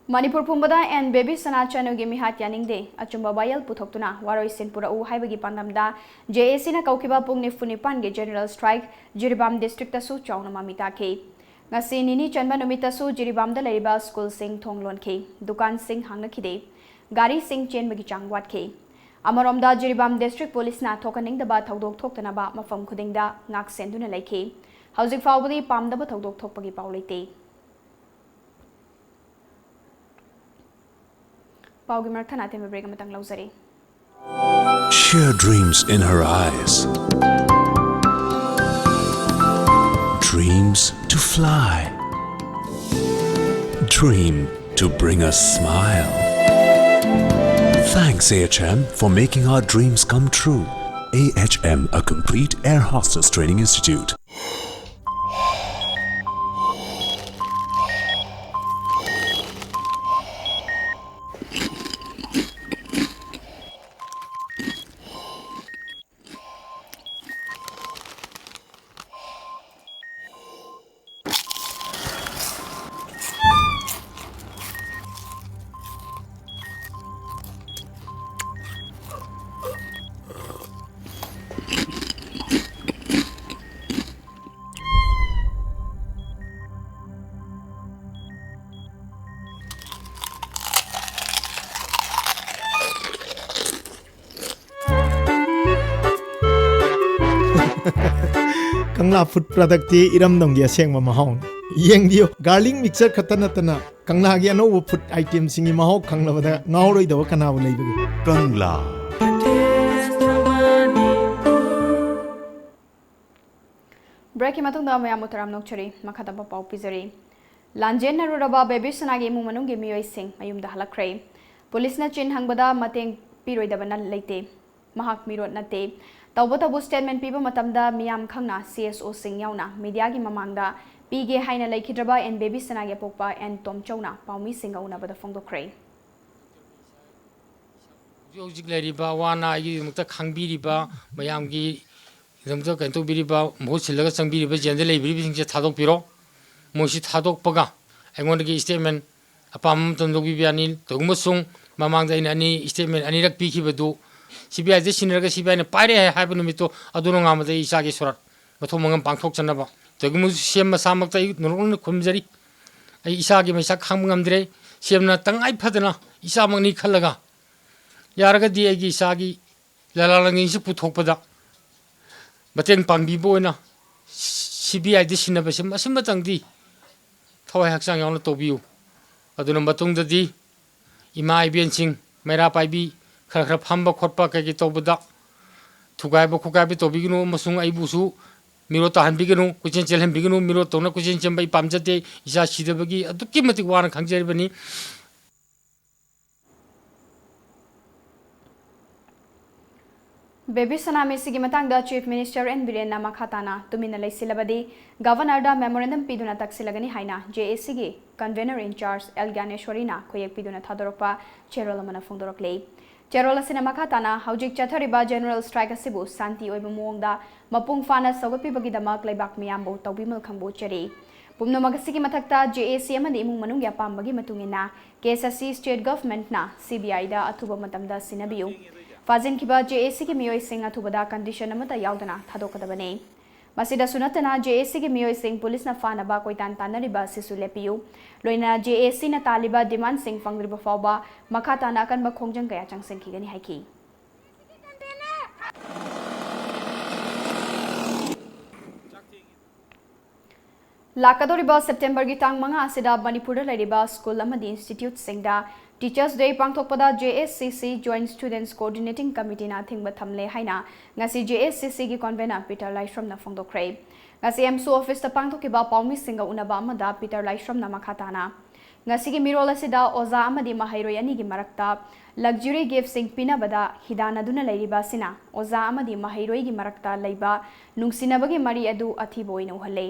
ꯃꯅꯤꯄꯨꯔ ꯄꯨꯝꯕꯗ ꯑꯦꯟ ꯕꯦꯕꯤ ꯁꯅꯥ ꯆꯅꯨꯒꯤ ꯃꯤꯍꯥꯠ ꯌꯥꯅꯤꯡꯗꯦ, ꯑꯆꯨꯝꯕ ꯋꯥꯌꯦꯜ ꯄꯨꯊꯣꯛꯇꯨꯅ ꯋꯥꯔꯣꯏꯁꯤꯟ ꯄꯨꯔꯛꯎ ꯍꯥꯏꯕꯒꯤ ꯄꯥꯟꯗꯝꯗ J A Cꯅ ꯀꯧꯈꯤꯕ ꯄꯨꯡ ꯅꯤꯐꯨ ꯅꯤꯄꯥꯟꯒꯤ General Strike ꯖꯤꯔꯤꯕꯥꯝ districtꯇꯁꯨ ꯆꯥꯎꯅ ꯃꯃꯤ ꯇꯥꯈꯤ꯫ ꯉꯁꯤ ꯅꯤꯅꯤ ꯆꯟꯕ ꯅꯨꯃꯤꯠꯇꯁꯨ ꯖꯤꯔꯤꯕꯥꯝꯗ ꯂꯩꯔꯤꯕ ꯁ꯭ꯀꯨꯜꯁꯤꯡ ꯊꯣꯡ ꯂꯣꯟꯈꯤ, ꯗꯨꯀꯥꯟꯁꯤꯡ ꯍꯥꯡꯅꯈꯤꯗꯦ, ꯒꯥꯔꯤꯁꯤꯡ ꯆꯦꯟꯕꯒꯤ ꯆꯥꯡ ꯋꯥꯠꯈꯤ꯫ ꯑꯃꯔꯣꯝꯗ ꯖꯤꯔꯤꯕꯥꯝ ꯗꯤꯁꯇ꯭ꯔꯤꯛ ꯄꯨꯂꯤꯁꯅ ꯊꯣꯛꯍꯟꯅꯤꯡꯗꯕ ꯊꯧꯗꯣꯛ ꯊꯣꯛꯇꯅꯕ ꯃꯐꯝ ꯈꯨꯗꯤꯡꯗ ꯉꯥꯛ ꯁꯦꯟꯗꯨꯅ ꯂꯩꯈꯤ꯫ ꯍꯧꯖꯤꯛ ꯐꯥꯎꯕꯗꯤ ꯄꯥꯝꯗꯕ ꯊꯧꯗꯣꯛ ꯊꯣꯛꯄꯒꯤ ꯄꯥꯎ ꯂꯩꯇꯦ꯫ ꯄꯥꯎꯒꯤ ꯃꯔꯛ ꯊꯠꯅ ꯑꯇꯦꯟꯕ ꯕ꯭ꯔꯦꯛ ꯑꯃꯇꯪ ꯂꯧꯖꯔꯤ꯫ Share dreams in her eyes. Dreams to fly. Dream to bring a smile. Thanks, A H M, for making our dreams come true. A H M, a complete air hostess training institute. Kangla food ꯄ꯭ꯔꯗꯛꯇꯤ ꯏꯔꯝꯗꯝꯒꯤ ꯑꯁꯦꯡꯕ ꯃꯍꯥꯎꯅꯤ꯫ ꯌꯦꯡꯕꯤꯌꯨ, garlic mixer ꯈꯛꯇ ꯅꯠꯇꯅ ꯀꯪꯂꯥꯒꯤ ꯑꯅꯧꯕ food ꯑꯥꯏꯇꯦꯝꯁꯤꯡꯒꯤ ꯃꯍꯥꯎ ꯈꯪꯂꯕꯗ ꯉꯥꯎꯔꯣꯏꯗꯕ ꯀꯅꯥꯕꯨ ꯂꯩꯕꯒꯦ? ꯀꯪꯂꯥ꯫ ꯕ꯭ꯔꯦꯛꯀꯤ ꯃꯇꯨꯡꯗ ꯃꯌꯥꯝꯕꯨ ꯇꯔꯥꯝꯅ ꯑꯣꯛꯆꯔꯤ꯫ ꯃꯈꯥ ꯇꯥꯕ ꯄꯥꯎ ꯄꯤꯖꯔꯤ꯫ ꯂꯥꯟꯖꯦꯟꯅꯔꯨꯔꯕ ꯕꯦꯕꯤ ꯁꯅꯥꯒꯤ ꯏꯃꯨꯡ ꯃꯅꯨꯡꯒꯤ ꯃꯤꯑꯣꯏꯁꯤꯡ ꯃꯌꯨꯝꯗ ꯍꯜꯂꯛꯈ꯭ꯔꯦ꯫ ꯄꯨꯂꯤꯁꯅ ꯆꯤꯟ ꯍꯪꯕꯗ ꯃꯇꯦꯡ ꯄꯤꯔꯣꯏꯗꯕꯅ ꯂꯩꯇꯦ꯫ ꯃꯍꯥꯛ ꯃꯤꯔꯣꯠ ꯅꯠꯇꯦ꯫ ꯇꯧꯕꯇꯕꯨ ꯁ꯭ꯇꯦꯠꯃꯦꯟ ꯄꯤꯕ ꯃꯇꯝꯗ ꯃꯤꯌꯥꯝ ꯈꯪꯅ ꯁꯤ ꯑꯦꯁ ꯑꯣꯁꯤꯡ ꯌꯥꯎꯅ ꯃꯤꯗꯤꯌꯥꯒꯤ ꯃꯃꯥꯡꯗ ꯄꯤꯒꯦ ꯍꯥꯏꯅ ꯂꯩꯈꯤꯗ꯭ꯔꯕ ꯑꯦꯟ ꯕꯦꯕꯤ ꯁꯅꯥꯒꯤ ꯑꯄꯣꯛꯄ ꯑꯦꯟ ꯇꯣꯝꯆꯧꯅ ꯄꯥꯎꯃꯤꯁꯤꯡꯒ ꯎꯅꯕꯗ ꯐꯣꯡꯗꯣꯛꯈ꯭ꯔꯦ꯫ ꯍꯧꯖꯤꯛ ꯍꯧꯖꯤꯛ ꯂꯩꯔꯤꯕ ꯑꯋꯥ ꯑꯅꯥ ꯑꯩꯒꯤꯗꯃꯛꯇ ꯈꯪꯕꯤꯔꯤꯕ ꯃꯌꯥꯝꯒꯤꯗꯃꯛꯇ ꯀꯩꯅꯣ ꯇꯧꯕꯤꯔꯤꯕ, ꯃꯍꯨꯠ ꯁꯤꯜꯂꯒ ꯆꯪꯕꯤꯔꯤꯕ ꯖꯦꯜꯗ ꯂꯩꯕꯤꯔꯤꯕꯁꯤꯡꯁꯦ ꯊꯥꯗꯣꯛꯄꯤꯔꯣ꯫ ꯃꯣꯏꯁꯤ ꯊꯥꯗꯣꯛꯄꯒ ꯑꯩꯉꯣꯟꯗꯒꯤ ꯁ꯭ꯇꯦꯠꯃꯦꯟ ꯑꯄꯥꯝꯕ ꯃꯇꯝꯗ ꯂꯧꯕꯤꯕ ꯌꯥꯅꯤ꯫ ꯀꯔꯤꯒꯨꯝꯕ ꯁꯨꯝ ꯃꯃꯥꯡꯗ ꯑꯩꯅ ꯑꯅꯤ, ꯁ꯭ꯇꯦꯠꯃꯦꯟ ꯑꯅꯤꯔꯛ ꯄꯤꯈꯤꯕꯗꯨ ꯁꯤ ꯕꯤ ꯑꯥꯏꯗ ꯁꯤꯟꯅꯔꯒ ꯁꯤ ꯕꯤ ꯑꯥꯏꯅ ꯄꯥꯏꯔꯦ ꯍꯥꯏꯕ ꯅꯨꯃꯤꯠꯇꯣ, ꯑꯗꯨ ꯅꯣꯡꯉꯥꯟꯕꯗ ꯑꯩ ꯏꯆꯥꯒꯤ ꯁꯣꯔꯥꯠ ꯃꯊꯧ ꯃꯉꯝ ꯄꯥꯡꯊꯣꯛꯆꯅꯕ ꯇꯧꯒꯨꯝꯕꯁꯨ ꯁꯤ ꯑꯦꯝ ꯃꯁꯥꯃꯛꯇ ꯑꯩ ꯅꯣꯂꯨꯛꯅ ꯈꯨꯔꯨꯝꯖꯔꯤ꯫ ꯑꯩ ꯏꯁꯥꯒꯤ ꯃꯩꯁꯥ ꯈꯥꯡꯕ ꯉꯝꯗ꯭ꯔꯦ꯫ ꯁꯤ ꯑꯦꯝꯅ ꯇꯉꯥꯏ ꯐꯗꯅ ꯏꯆꯥꯃꯛꯅꯤ ꯈꯜꯂꯒ, ꯌꯥꯔꯒꯗꯤ ꯑꯩꯒꯤ ꯏꯆꯥꯒꯤ ꯂꯂꯥ ꯂꯥꯡꯂꯦꯟꯁꯤ ꯄꯨꯊꯣꯛꯄꯗ ꯃꯇꯦꯡ ꯄꯥꯡꯕꯤꯕ ꯑꯣꯏꯅ ꯁꯤ ꯕꯤ ꯑꯥꯏꯗ ꯁꯤꯟꯅꯕꯁꯤ ꯃꯁꯤꯃꯇꯪꯗꯤ ꯊꯋꯥꯏ ꯍꯛꯆꯥꯡ ꯌꯥꯎꯅ ꯇꯧꯕꯤꯌꯨ꯫ ꯑꯗꯨꯅ ꯃꯇꯨꯡꯗꯗꯤ ꯏꯃꯥ ꯏꯕꯦꯟꯁꯤꯡ, ꯃꯩꯔꯥ ꯄꯥꯏꯕꯤ, ꯈꯔ ꯈꯔ ꯐꯝꯕ ꯈꯣꯠꯄ ꯀꯩꯀꯩ ꯇꯧꯕꯗ ꯊꯨꯒꯥꯏꯕ ꯈꯣꯠꯀꯥꯏꯕ ꯇꯧꯕꯤꯒꯅꯨ, ꯑꯃꯁꯨꯡ ꯑꯩꯕꯨꯁꯨ ꯃꯤꯔꯣꯠ ꯇꯥꯍꯟꯕꯤꯒꯅꯨ꯫ ꯀꯣꯏꯆꯦꯟ ꯆꯦꯜꯍꯟꯕꯤꯒꯅꯨ꯫ ꯃꯤꯔꯣꯠ ꯇꯧꯅ ꯀꯣꯏꯆꯦꯟ ꯆꯦꯟꯕ ꯑꯩ ꯄꯥꯝꯖꯗꯦ꯫ ꯏꯆꯥ ꯁꯤꯗꯕꯒꯤ ꯑꯗꯨꯛꯀꯤ ꯃꯇꯤꯛ ꯋꯥꯅ ꯈꯥꯡꯖꯔꯤꯕꯅꯤ꯫ ꯕꯦꯕꯤ ꯁꯅꯥꯃꯤꯁꯤꯒꯤ ꯃꯇꯥꯡꯗ Chief Minister N ꯕꯤꯔꯦꯟꯅ ꯃꯈꯥ ꯇꯥꯅ ꯇꯨꯃꯤꯟꯅ ꯂꯩꯁꯤꯜꯂꯕꯗꯤ Governor ꯗ memorandum ꯄꯤꯗꯨꯅ ꯇꯛꯁꯤꯜꯂꯒꯅꯤ ꯍꯥꯏꯅ J A C ꯒꯤ Convener in Charge L ꯒ꯭ꯌꯥꯅꯦꯁ꯭ꯋꯔꯤꯅ ꯈꯨꯌꯦꯛ ꯄꯤꯗꯨꯅ ꯊꯥꯗꯣꯔꯛꯄ ꯆꯦꯔꯣꯜ ꯑꯃꯅ ꯐꯣꯡꯗꯣꯔꯛꯂꯤ꯫ ꯆꯦꯔꯣꯜ ꯑꯁꯤꯅ ꯃꯈꯥ ꯇꯥꯅ ꯍꯧꯖꯤꯛ ꯆꯠꯊꯔꯤꯕ general strike ꯑꯁꯤꯕꯨ ꯁꯥꯟꯇꯤ ꯑꯣꯏꯕ ꯃꯑꯣꯡꯗ ꯃꯄꯨꯡ ꯐꯥꯅ ꯁꯧꯒꯠꯄꯤꯕꯒꯤꯗꯃꯛ ꯂꯩꯕꯥꯛ ꯃꯤꯌꯥꯝꯕꯨ ꯇꯧꯕꯤꯃꯜ ꯈꯪꯕ ꯎꯠꯆꯔꯤ꯫ ꯄꯨꯝꯅꯃꯛ ꯑꯁꯤꯒꯤ ꯃꯊꯛꯇ J A C ꯑꯃꯗꯤ ꯏꯃꯨꯡ ꯃꯅꯨꯡꯒꯤ ꯑꯄꯥꯝꯕꯒꯤ ꯃꯇꯨꯡ ꯏꯟꯅ case ꯑꯁꯤ state government ꯅ C B I ꯗ ꯑꯊꯨꯕ ꯃꯇꯝꯗ ꯁꯤꯟꯅꯕꯤꯌꯨ꯫ ꯐꯥꯖꯤꯟꯈꯤꯕ J A C ꯒꯤ ꯃꯤꯑꯣꯏꯁꯤꯡ ꯑꯊꯨꯕꯗ condition ꯑꯃꯠꯇ ꯌꯥꯎꯗꯅ ꯊꯥꯗꯣꯛꯀꯗꯕꯅꯤ꯫ ꯃꯁꯤꯗꯁꯨ ꯅꯠꯇꯅ J A C ꯒꯤ ꯃꯤꯑꯣꯏꯁꯤꯡ ꯄꯨꯂꯤꯁꯅ ꯐꯥꯅꯕ ꯀꯣꯏꯇꯥꯟ ꯇꯥꯟꯅꯔꯤꯕ ꯑꯁꯤꯁꯨ ꯂꯦꯞꯄꯤꯌꯨ꯫ ꯂꯣꯏꯅꯅ J A C ꯅ ꯇꯥꯜꯂꯤꯕ demand ꯁꯤꯡ ꯐꯪꯗ꯭ꯔꯤꯕ ꯐꯥꯎꯕ ꯃꯈꯥ ꯇꯥꯅ ꯑꯀꯟꯕ ꯈꯣꯡꯖꯪ ꯀꯌꯥ ꯆꯪꯁꯤꯟꯈꯤꯒꯅꯤ ꯍꯥꯏꯈꯤ꯫ ꯂꯥꯛꯀꯗꯧꯔꯤꯕ September ꯒꯤ ꯇꯥꯡ ꯃꯉꯥ ꯑꯁꯤꯗ ꯃꯅꯤꯄꯨꯔꯗ ꯂꯩꯔꯤꯕ school ꯑꯃꯗꯤ institute ꯁꯤꯡꯗ Teachers Day ꯄꯥꯡꯊꯣꯛꯄꯗ J A C C Joint Students Coordinating Committee ꯅ ꯑꯊꯤꯡꯕ ꯊꯝꯂꯦ ꯍꯥꯏꯅ ꯉꯁꯤ J A C C ꯒꯤ convener ꯄꯤꯇꯔ ꯂꯥꯏꯁ꯭ꯔꯝꯅ ꯐꯣꯡꯗꯣꯛꯈ꯭ꯔꯦ꯫ ꯉꯁꯤ ꯑꯦꯝꯁꯨ office ꯇ ꯄꯥꯡꯊꯣꯛꯈꯤꯕ ꯄꯥꯎꯃꯤꯁꯤꯡꯒ ꯎꯅꯕ ꯑꯃꯗ ꯄꯤꯇꯔ ꯂꯥꯏꯁ꯭ꯔꯝꯅ ꯃꯈꯥ ꯇꯥꯅ, ꯉꯁꯤꯒꯤ ꯃꯤꯔꯣꯜ ꯑꯁꯤꯗ ꯑꯣꯖꯥ ꯑꯃꯗꯤ ꯃꯍꯩꯔꯣꯏ ꯑꯅꯤꯒꯤ ꯃꯔꯛꯇ luxury gift ꯁꯤꯡ ꯄꯤꯅꯕꯗ ꯍꯤꯗꯥꯟꯅꯗꯨꯅ ꯂꯩꯔꯤꯕ ꯑꯁꯤꯅ ꯑꯣꯖꯥ ꯑꯃꯗꯤ ꯃꯍꯩꯔꯣꯏꯒꯤ ꯃꯔꯛꯇ ꯂꯩꯕ ꯅꯨꯡꯁꯤꯅꯕꯒꯤ ꯃꯔꯤ ꯑꯗꯨ ꯑꯊꯤꯕ ꯑꯣꯏꯅ ꯎꯍꯜꯂꯦ꯫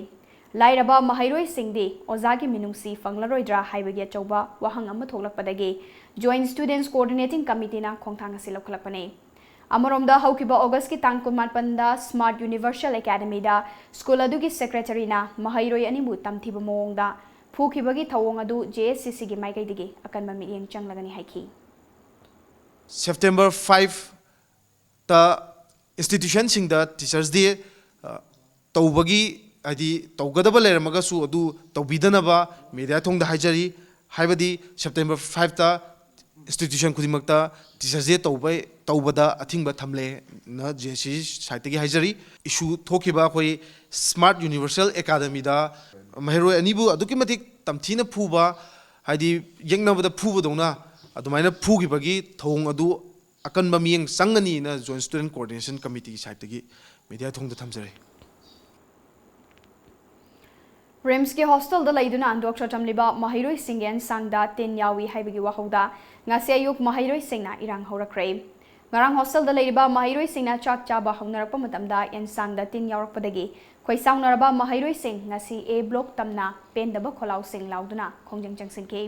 ꯂꯥꯏꯔꯕ ꯃꯍꯩꯔꯣꯏꯁꯤꯡꯗꯤ ꯑꯣꯖꯥꯒꯤ ꯃꯤꯅꯨꯡꯁꯤ ꯐꯪꯂꯔꯣꯏꯗ꯭ꯔꯥ ꯍꯥꯏꯕꯒꯤ ꯑꯆꯧꯕ ꯋꯥꯍꯪ ꯑꯃ ꯊꯣꯛꯂꯛꯄꯗꯒꯤ Joint Students Coordinating Committee ꯅ ꯈꯣꯡꯊꯥꯡ ꯑꯁꯤ ꯂꯧꯈꯠꯂꯛꯄꯅꯤ꯫ ꯑꯃꯔꯣꯝꯗ, ꯍꯧꯈꯤꯕ August ꯀꯤ ꯇꯥꯡ ꯀꯨꯟꯃꯥꯄꯟꯗ Smart Universal Academy ꯗ school ꯑꯗꯨꯒꯤ secretary ꯅ ꯃꯍꯩꯔꯣꯏ ꯑꯅꯤꯕꯨ ꯇꯝꯊꯤꯕ ꯃꯑꯣꯡꯗ ꯐꯨꯈꯤꯕꯒꯤ ꯊꯧꯑꯣꯡ ꯑꯗꯨ J A C C ꯒꯤ ꯃꯥꯏꯀꯩꯗꯒꯤ ꯑꯀꯟꯕ ꯃꯤꯠꯌꯦꯡ ꯆꯪꯂꯒꯅꯤ ꯍꯥꯏꯈꯤ꯫ September five ꯇ institution ꯁꯤꯡꯗ Teachers Day, ꯑ, ꯇꯧꯕꯒꯤ ꯍꯥꯏꯗꯤ ꯇꯧꯒꯗꯕ ꯂꯩꯔꯝꯃꯒꯁꯨ ꯑꯗꯨ ꯇꯧꯕꯤꯗꯅꯕ ꯃꯦꯗꯤꯌꯥ ꯊꯣꯡꯗ ꯍꯥꯏꯖꯔꯤ꯫ ꯍꯥꯏꯕꯗꯤ ꯁꯦꯞꯇꯦꯝꯕꯔ ꯐꯥꯏꯚꯇ ꯏꯟꯁꯇꯤꯇ꯭ꯌꯨꯁꯟ ꯈꯨꯗꯤꯡꯃꯛꯇ ꯇꯤꯆꯔꯁ ꯗꯦ ꯇꯧꯕ, ꯇꯧꯕꯗ ꯑꯊꯤꯡꯕ ꯊꯝꯂꯦꯅ ꯖꯦ ꯑꯦꯟ ꯁꯤ ꯁꯥꯏꯠꯇꯒꯤ ꯍꯥꯏꯖꯔꯤ꯫ ꯏꯁꯨ ꯊꯣꯛꯈꯤꯕ ꯑꯩꯈꯣꯏ ꯁ꯭ꯃꯥꯔꯠ ꯌꯨꯅꯤꯚꯔꯁꯦꯜ ꯑꯦꯀꯥꯗꯃꯤꯗ ꯃꯍꯩꯔꯣꯏ ꯑꯅꯤꯕꯨ ꯑꯗꯨꯛꯀꯤ ꯃꯇꯤꯛ ꯇꯝꯊꯤꯅ ꯐꯨꯕ, ꯍꯥꯏꯗꯤ ꯌꯦꯛꯅꯕꯗ ꯐꯨꯕꯗꯧꯅ ꯑꯗꯨꯃꯥꯏꯅ ꯐꯨꯈꯤꯕꯒꯤ ꯊꯧꯑꯣꯡ ꯑꯗꯨ ꯑꯀꯟꯕ ꯃꯤꯠꯌꯦꯡ ꯆꯪꯒꯅꯤꯅ ꯖꯣꯏꯟ ꯁ꯭ꯇꯨꯗꯦꯟꯠ ꯀꯣꯑꯣꯔꯗꯤꯅꯦꯁꯟ ꯀꯃꯤꯇꯤꯒꯤ ꯁꯥꯏꯠꯇꯒꯤ ꯃꯦꯗꯤꯌꯥ ꯊꯣꯡꯗ ꯊꯝꯖꯔꯤ꯫ ꯔꯤꯝꯁꯀꯤ ꯍꯣꯁꯇꯦꯜꯗ ꯂꯩꯗꯨꯅ ꯗꯣꯛꯇꯔ ꯇꯝꯂꯤꯕ ꯃꯍꯩꯔꯣꯏꯁꯤꯡꯒꯤ ꯑꯦꯟꯁꯥꯡꯗ ꯇꯤꯟ ꯌꯥꯎꯏ ꯍꯥꯏꯕꯒꯤ ꯋꯥꯍꯧꯗ ꯉꯁꯤ ꯑꯌꯨꯛ ꯃꯍꯩꯔꯣꯏꯁꯤꯡꯅ ꯏꯔꯥꯡ ꯍꯧꯔꯛꯈ꯭ꯔꯦ꯫ ꯉꯔꯥꯡ ꯍꯣꯁꯇꯦꯜꯗ ꯂꯩꯔꯤꯕ ꯃꯍꯩꯔꯣꯏꯁꯤꯡꯅ ꯆꯥꯛ ꯆꯥꯕ ꯍꯧꯅꯔꯛꯄ ꯃꯇꯝꯗ ꯑꯦꯟꯁꯥꯡꯗ ꯇꯤꯟ ꯌꯥꯎꯔꯛꯄꯗꯒꯤ ꯈꯣꯏꯁꯥꯎꯅꯔꯕ ꯃꯍꯩꯔꯣꯏꯁꯤꯡ ꯉꯁꯤ ꯑꯦ ꯕ꯭ꯂꯣꯛ ꯇꯝꯅ ꯄꯦꯟꯗꯕ ꯈꯣꯜꯂꯥꯎꯁꯤꯡ ꯂꯥꯎꯗꯨꯅ ꯈꯣꯡꯖꯪ ꯆꯪꯁꯤꯟꯈꯤ꯫